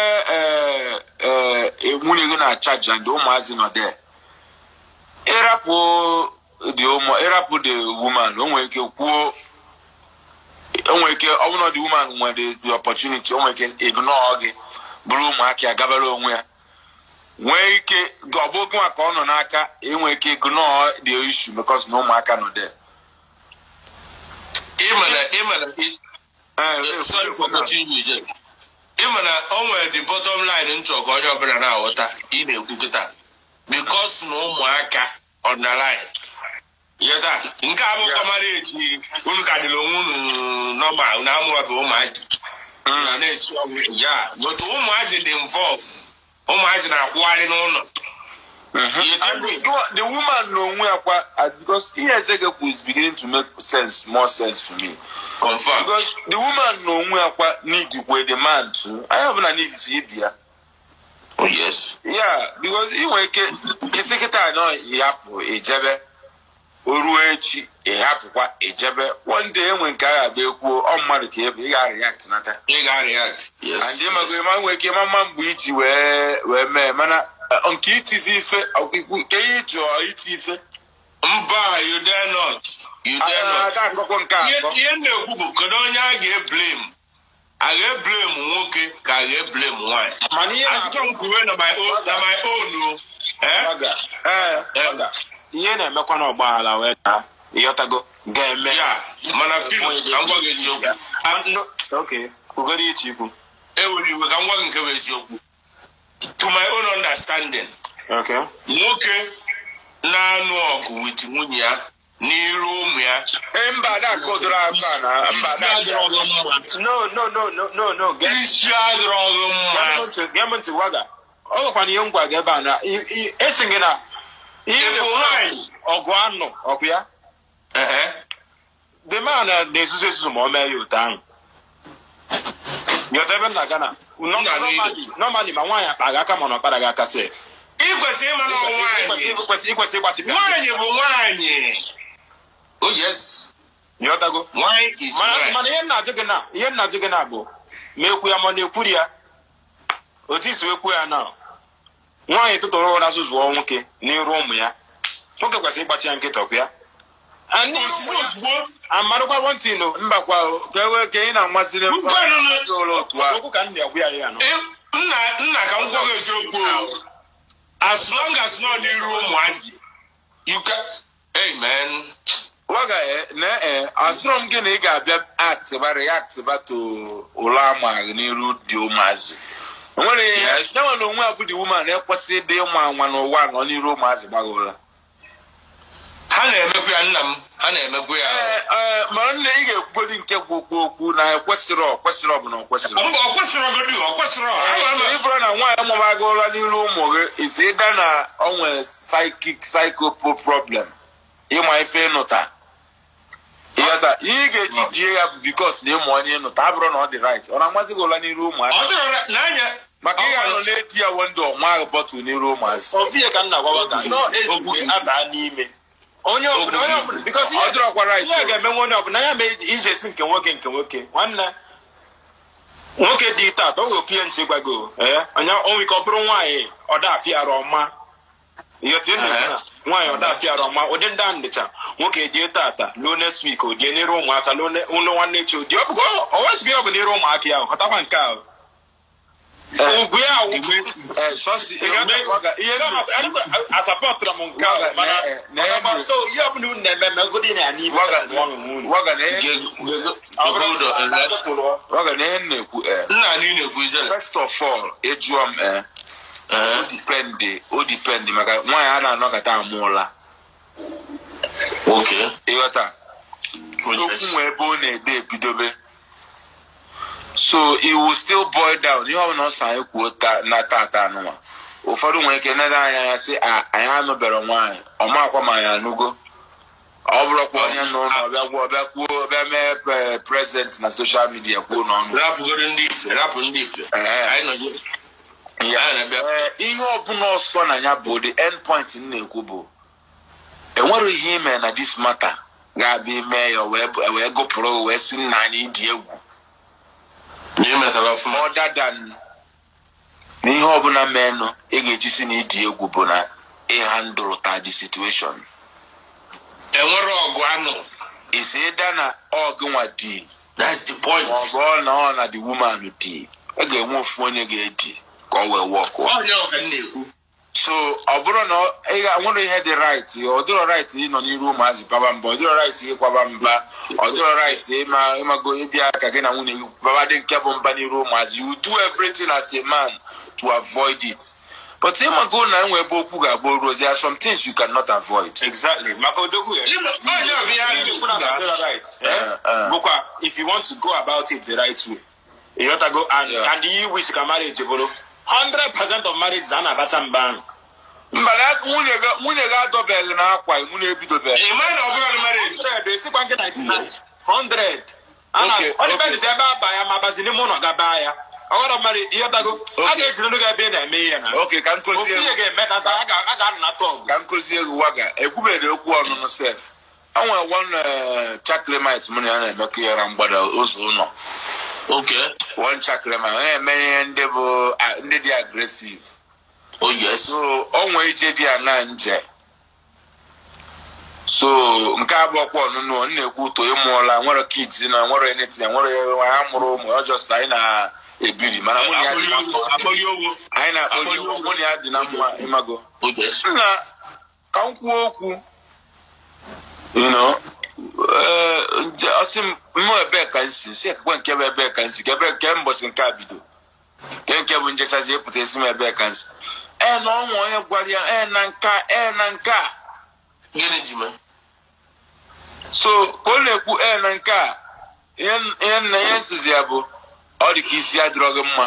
nwunye gị na-achaji and ụmụazị nọ there. Ịrapụ the ụmụ, ịrapụ the woman, o nwere ike kwuo, o nwere ike ọ bụrụ na the woman nwere the opportunity, o nwere ike ignore gị, bụrụ ụmụaka ya gabara onwe ya. Nwee ike ọ bụ oge nwa ka ọ nọ n'aka, enwee ike ignore the issue because na ụmụaka nọ there. Ịma na sorry for cutting you, Ijele. Ịma na o nwere the bottom line nchọ ka onye ọbụla na-aghọta ị na-ekwu kịta, because na ụmụaka on the line. Yeta, nke a bụkwa marriage unu ka dịrị onwe unu normal, unu amụwabe ụmụazị na na-esi ọgwụ ya, but ụmụazị dị involved, ụmụazị na-akwụgharị n'ụlọ. You And think the woman n'onwe ya kwa, because ihe Ezekwu is beginning to make sense, more sense to me. Confirm. Because the woman n'onwe ya kwa need kwe the man too. Anyị ọbụla need si ibi ya. Oh yes. Yeah, because ị nwere ike isi kịta nọ ịhapụ ejebe, o ruo echi ịhapụkwa ejebe. One day enwe nke a ga-abịa ekwuo ọ mmadụ ka ebe ị ga-react nata. Ị ga-react, yes. And ịmago ịma nwere ike ịma mma mgbe iji wee mee, mana nke itizi ife ọkwụkwụ ke ihe ịchọ iti ife. Mba, you dare not, you dare not. Ada akọkọ nke akọ. Ihe m na-ekwu bụ, kedu onye a ga-eblame? A ga-eblame nwoke ka a ga-eblame nwaanyị? Mana ihe Asịkwa m kwuwe na my own o. Eh? Waga, Ee. Eh, ihe na-emekwa na ọgbaghara wee daa, ịghọtago, ga-eme. Ya, mana filo, ka m gwa gị eziokwu. Okay, kwugoro iche ikwu. Ewere iwe, ka m gwa gị nke bụ eziokwu. To my own understanding, nwoke na-anụ ọgụ with nwunye ya n'iru ụmụ ya, Ee, mba, ada akọdoro akọ a na mba, ada isi adịrọ gị mma. No, no, no, no, no, no. Isi adịrọ gị mma. Gee m ntị, gee m ntị, Waga. Ọ nwekwana ihe m gwa gị ebe a na esi gị na ihe Ịfụ nwaanyị. Ọgụ anụ ọkụ ya. Ehe. The man na-ezuzu ezuzu ma ọ mee ya otu ahụ. Nyọta ebe m na-aga na Nna. Normally, ma nwaanyị akpa gị aka ma na ọ kpara gị aka sef. Ị kwesịrị ịma na ọ nwaanyị. Ikwesị ịgbatịpịa. Nwaanyị bụ nwaanyị. Oh yes. Nyọtago. Nwaanyị is Mana nwaanyị. mana ihe m na-ajụ gị na bụ ma ekwu ya ma ọ na-ekwuri ya, otu isi wee kwuo ya na nwaanyị tụtụrụ ụra zụzụọ nwoke n'iru ụmụ ya, nwoke kwesịrị ịgbachi ya nkịta, ọkụ ya. And n'iru Ozugbo ụmụ ya, ozugbo. Amarụkwa one thing o. Mbakwa o, ka ewe ka ị na-amasịrị m Nkwanụ. Otu a. Okwu ka m na-agwa ya ya nọ. Nna, nna, ka m gwa gị eziokwu o. As long as nọ n'iru ụmụazị, you can, hey man. Waga, e na e asịrọ m gị na ị ga-abịa actba reactba to ụlọ ama gị n'iru dị ụmụazị. O nwere ihe ya nwere onwe ya bụ the woman ekwesịghị ịdị ịma anwa n'ụwa nọ n'iru ụmụazị gbaghị ụra. Ha na-emekwu ya, nna m, ha na-emekwu ya. Ee, ee, mara nne, ị ga-ekwugodi nke bụ okwu okwu na ekwesịrị, ọ kwesịrị, ọ bụ na ọ kwesịrị. Mba, ọ kwesịrị ọgọdụ, ọ kwesịrị. Ịfụrụ na nwaanyị mụba gị ụra n'iru ụmụ gị isi ịda na ọ nwere psychic psychopo problem, ịma ife ịnụta, ịghọta ihe ị ga-eji die ya bụ because na ịmụ onye ịnụta abụrụ na ọ dị right, ọ na-amasị gị ụra n'iru ụmụazị. Ọ dịrọ n'anya. Maka ị ga-anọ na-eti ya wendụ ọnwa ahụ bọtụl n'iru ụmụazị. Ofu ihe ka m na-agwa gị, nọ ezigbo abaa n'ime onye ọbụla, onye ọbụla, because Ọ dịrọkwa right. ihe a ga-emenwe onye ọbụla ya mee iji esi nke nwoke, nke nwoke, nwanne nwoke dị taata, ọ nwere ofu ihe nche gwago ee onye onwe ike ọ bụrụ nwaanyị ọ da arụ ọma. Ihe otu na nwaanyị ọ da arụ ọma, ụdị ndị a ndịcha nwoke die tata luo next week o die n'iru ụmụaka, luo ụlọ nwanne echi o die, ọ bụgo o wezụga ya ọ bụ n'iru ụmụaka ya, ghọtakwa nke ahụ ugwu ya awụ. Ee, sọsi ihe asapọtụrụ m nke ahụ, mana so ihe ọbụla unu na-eme megodi na ya n'ime Waga na ihe Hold on, eh. Waga na ihe m na-ekwu, ee. Nna anyị na-ekwu, Ijele. First of all, ejụọ m, ee, o depend, o depend, maka nwaanyị a na-anọkọta amụọla. Ịghọta, okwu nwe ebe ọ na-ede ebidobe, so it will still boil down ihe ọbụla ọsọ anyị kwuo na tata anụnwa. Ụfọdụ nwere ike nere anyị anya sị a anyị anụbere nwaanyị ọmakwa, ma anyị anụgo, ọ bụrụkwa onye nọ ụlọ ọbịa gwuo, ọbịa kwuo, ọbịa mee present na social media kwuo n'ọnụ. Rapụgoro ndị ife, rapụ ndị ife. Ee. Anyị nọ Ya. Anyị na-abịa. Ee, ihe ọbụla ọsọ na ya bụ the end point m na-ekwu bụ enwere ihe ime na this matter. Ga-abịa ime ya wee gụpụrụ wee si nna anyị dị egwu. Na ị metara ọfụma. Other than na ihe ọbụla menụ ị ga-eji si na ịdị egwu bụ na ị handle ta the situation. Enwere ọgụ anụ. Is either na ọ gịnwa dị That's the point. ma ọ bụ ọ na ọ na the woman dị, ị ga-enwe ofu onye ga-edi ka ọ wee work. Onye ọka m na-ekwu. So ọ bụrụ na ị nwere ihe dị right, ọ dịrọ right ịnọ n'iru ụmụazị baba mba, ọ dịrọ right ịkwaba mba, ọ dịrọ right ịma ịmago ịbịa ka gị na nwunye gị baba dị nke bụ mba n'iru ụmụazị. You do everything as a man to avoid it, but ịmago na enwe ebe okwu ga-agba oruo, there are some things you cannot avoid. Exactly. Maka odogwu ya. Onye ọbụ ihe a na-ekwu na Right. Eh? Bụkwa if you want to go about it the right way. Ịghọtago? And and you wish ka marriage bụrụ 100% of marriages a na-abacha mba ahụ. Mba, na nwunye gị adọbeghị n'akwa, nwunye ebidobeghị. Ị ma na ọ bụrụ na marriage 100 esikwa nke 99 100. Okay, Ọ depends ebe aba ya ma abazi n'ime ụlọ gaba ya. Ọghọrọ mmadụ, ịghọtago? A ga-ejiri gị ebe ị na-eme ihe na. Oke, ka Ofu nkozi ihe ga-eme ka a ga-anata ọgụ. Ka nkozi egwu waga ekwubeghị okwu ọnụnụ sef. Enwere one chakrimite mụ na ya na-emekọ ihe na mgbada ụzọ ụlọ. One chakrimite ọ na-eme ihe ndị bụ ndị dị aggressive. Oh yes. So o nwee ije dị aṅa nje, so nke abụọkwa ọnụnụ ọ na-ekwu ụtọ ịmụọla, nwere kids na nwere anything, nwere ha mụrụ ụmụ ọjọọ, anyị na-ebiri, mana mụ na ya dị na mma. Akpọli owo. Anyị na-akpọli owo, mụ na ya dị na mma, ịmago. Nna, ka m kwuo okwu, ọsị m mụ ebee ka m si si ekekwe nke bụ ebee ka m si, ka ebe nke mbọsị nke a bido nke nke bụ njechazi ịpụta esi m ebee ka m si ee na ọnwa onye gwara ya ee na nka ee na nke a. Gịnị ji mee? So ka ọ na-ekwu ee na nke a, ihe ihe nna ihe nsizi ya bụ ọ dị ka isi adịrọ gị mma.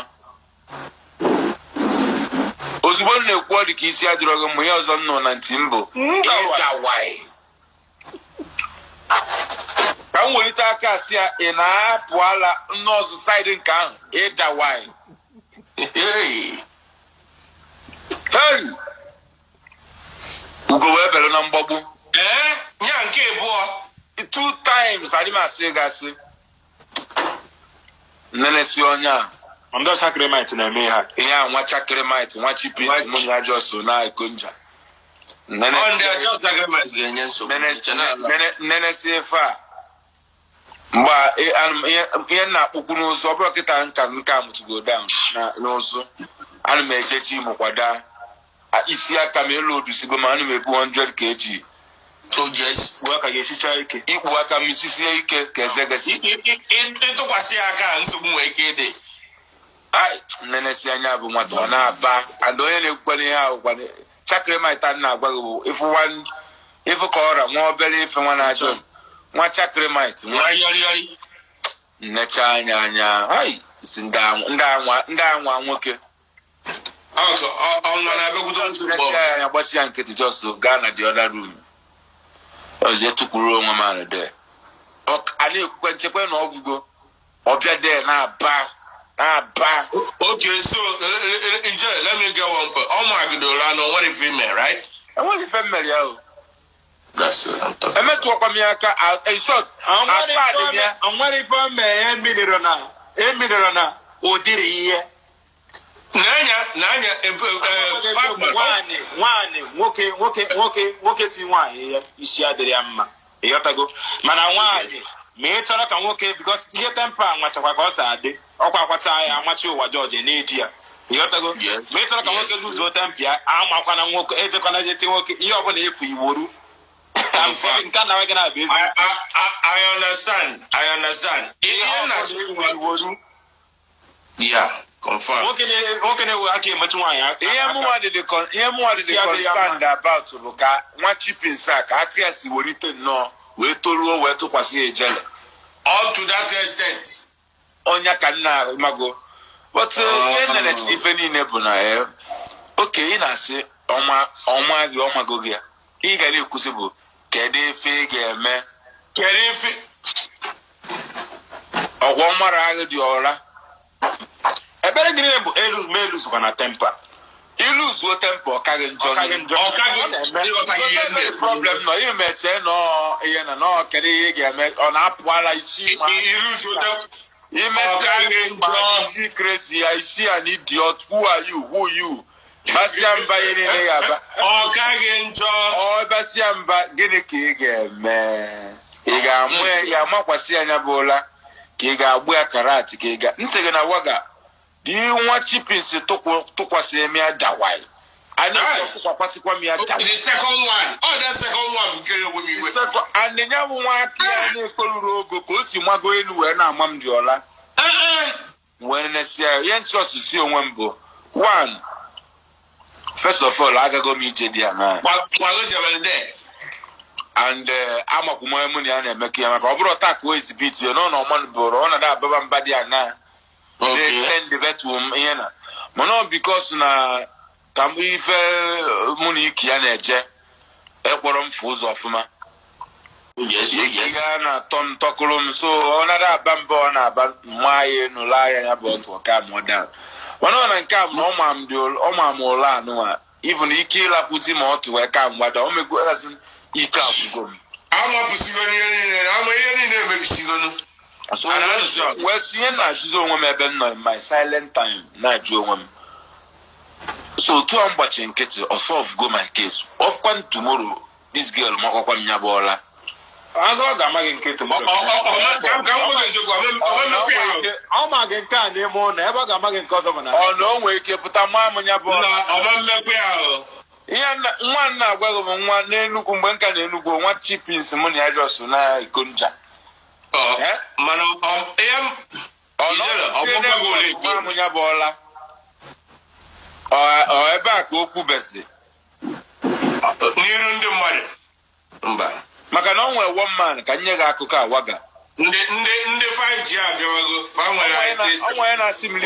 Ozugbo m na-ekwu ọ dị ka isi adịrọ gị mma, ihe ọzọ m nọ na ntị m bụ ịdawai. Ka m welite aka sị ya ị na-apụ ala nọọsụ side nke ahụ ịdawai. Hey. Hey! Ugo wee bere na mgbagbu. Ee, nya nke abụọ. Two times adị m asị gasị nnenesi onye a. Ndị sacrament na-eme ha. Ihe a nwa chakrimite, nwa chipis mụ na ya so na-eko nja. Ọ ndị ajọ sacrament ga-enye nsogbu. Iche na ala. Nnenesi ife a mgbe a, ihe m na-akpụkwu n'ụzọ ọ bụrụ kịta nka nke a mụtụgo down n'ụzụ, ana m ejechi ịmụ kwada isi aka m elu odusigo ma ana m ebu 100 kg. Oh yes. Gbuo aka ga-esicha ike. Ikpu aka m isi sie ike ka eze gesi. Ịtụkwasị ya aka, nsogbu nwere ike ịdị. Ai, nnenesi anya bụ nwata ọ na-aba and onye na-ekwukwana ihe ahụ kwana chakrimite a na-agwa gị bụ ịfụ ịfụ ka ọra nwa obere ife nwa na-ajọ nwa chakrimite nwa Nwa yọrị yọrị. Nnecha anya anya hai si ndị anwa ndị anwa ndị anwa nwoke. Ọnwa na-abịakwute nsogbu. Nnecha ya anya gbachi ya nkịtị, just gaa na the other room ọzọ etukwuru onwe m anụ de a na-ekwukwe nchekwa na ọgwụgo ọbịa de na-aba na-aba. Okay, so Njere, let me get one point. Ọ magidoro anụ nwere female, right? Enweghị ife mmeri ya o. That's what I'm talking. Emetụọkwa m ya aka in short, asa dị m ya. Onwere ife o mee emiriro na ụdịrị ihe. N'anya, n'anya, Pacman, Nwaanyị nwoke nwoke nwoke nwoke ti nwaanyị ihe isi adịrị ya mma, ịghọtago? Mana nwaanyị ma ị chọrọ ka nwoke, because ihe temper nwachakwa ka ọ si adị ọkwa akwacha ya amachi ụwa jọji na-eji ya, ịghọtago? Yes. Ma ị chọrọ ka nwoke luzuo temper ya, amakwana nwoke ejekwana jeti nwoke ihe ọbụla efu iworu. I'm saying nke a na gị na-abụ eziokwu. I understand. I understand. Ihe Ihe ọbụla na efu iworu. Yeah, confirm. Nwoke na-ewe aka emetụ nwaanyị aka. Ihe mụnwa dị Isi adịrị ya mma. concerned about bụ ka nwa chipins a ka aka ya si welite nnọọ wee toruo wee tụkwasị ya ejele. Up to that extent. Ọnya ka nna mago, but ihe nene ife niile bụ na oke ị na-asị ọma ọma gị ọmago gị ya ị ga na-ekwusi bụ kedu ife ị ga-eme? Kedu ife? Ọgwọ mara ahụ dị ọra. Ekpere gị niile bụ elu ma elu sokwa na temper. Iluzuo temper, ọ kaghị njọ. Ọ kaghị njọ. Ọ kaghị. Ọ na-eme. Ịghọtaghị ihe m na-ekwu. Problem nọ imeche nọ ihe na nọ, kedu ihe ị ga-eme? Ọ na-apụ ala isi ma Iluzuo temper. Ime Ọ kaghị njọ. Isi crazy, I see an idiot. Who are you? Who you? Basịa mba, ihe niile ga-aba. Ọ kaghị njọ. Ọ basịa mba, gịnị ka ị ga-eme? Ị ga-amụ ya, ị ga-amakwasị anya bụ ụla, ka ị ga-agbụ ya karat, ka ị ga ntị gị na waga dị nwa chipins tụkwasị m ya dawai. Anyị tụkwakwasịkwa m ya dawai. The second one, ọ that second one bukere onwe m iwe. Anịnya bụ nwa aka ya na-ekoluru ogo ka o si mago elu wee na-ama m dị ọla. Wee nesia ya ihe nsị ọsụsụ onwe m bụ one, first of all, agago m ije dị aṅaa. Kwago jebere there. And amakwu m onye mụ na ya na-emekọ ya, maka ọ bụrụ taa ka o exhibit ya nọ na ọma bụrụ ọ na-ada ababa mba dị aṅaa na-esend m ihe na mana ọ because na ka m ife mụ na iki ya na-eje ekpọrọ m fụ ụzọ ọfụma. Yes. Ya na-atọ m tọkụrụ m, so ọ nara aba mba, ọ na-aba mma ya enula ya, ya bụ otu ọka mụọ down, mana ọ na nke a bụ na ọ ma m dị ọ ma m ụlọ anụnwa even ike ịlakwuzi ma ọ tụwee ka m gbada o mego asị ike agwụgo m. Amapụsigo ihe niile, ama ihe niile emebisigonu. So A na-alụsị ọgụ. Wee sị ihe na-ajụzi onwe m ebe m nọ in my silent time, na-ajụ onwe m, so otu a m gbachi nkịtị, ọ solve go my case ọfkwa tomorrow this girl makwakwa m ya bụ ọla. Agụ ọ ga-ama gị nke tomorrow. Ka m gwa gị eziokwu, ọ ma mmepe ahụ. Ọ ma gị nke a n'ime ụlọ, ebe ọ ga-ama gị nke ọzọ bụ na Ọ na o nwee ike pụta maa m ya bụ Na ọla. ọ ma mmepe ahụ. Ihe nwa nna agwaghị m nwa n'Enugwu mgbe nka na Enugwu nwa chipins mụ na ya jos na iko nja. Ọ, Eh? mana ihe m Ọ na Ijele, ọ bụkwa gị ole maa m ya bụ ọla. Ọ ebe a ka okwu besi. N'iru ndị mmadụ. Mba. Maka na ọ nwere one man ka nye gị akụkọ awaga. Ndị 5G abịawago. Fa nwere Ọ IT. nwere na-asị m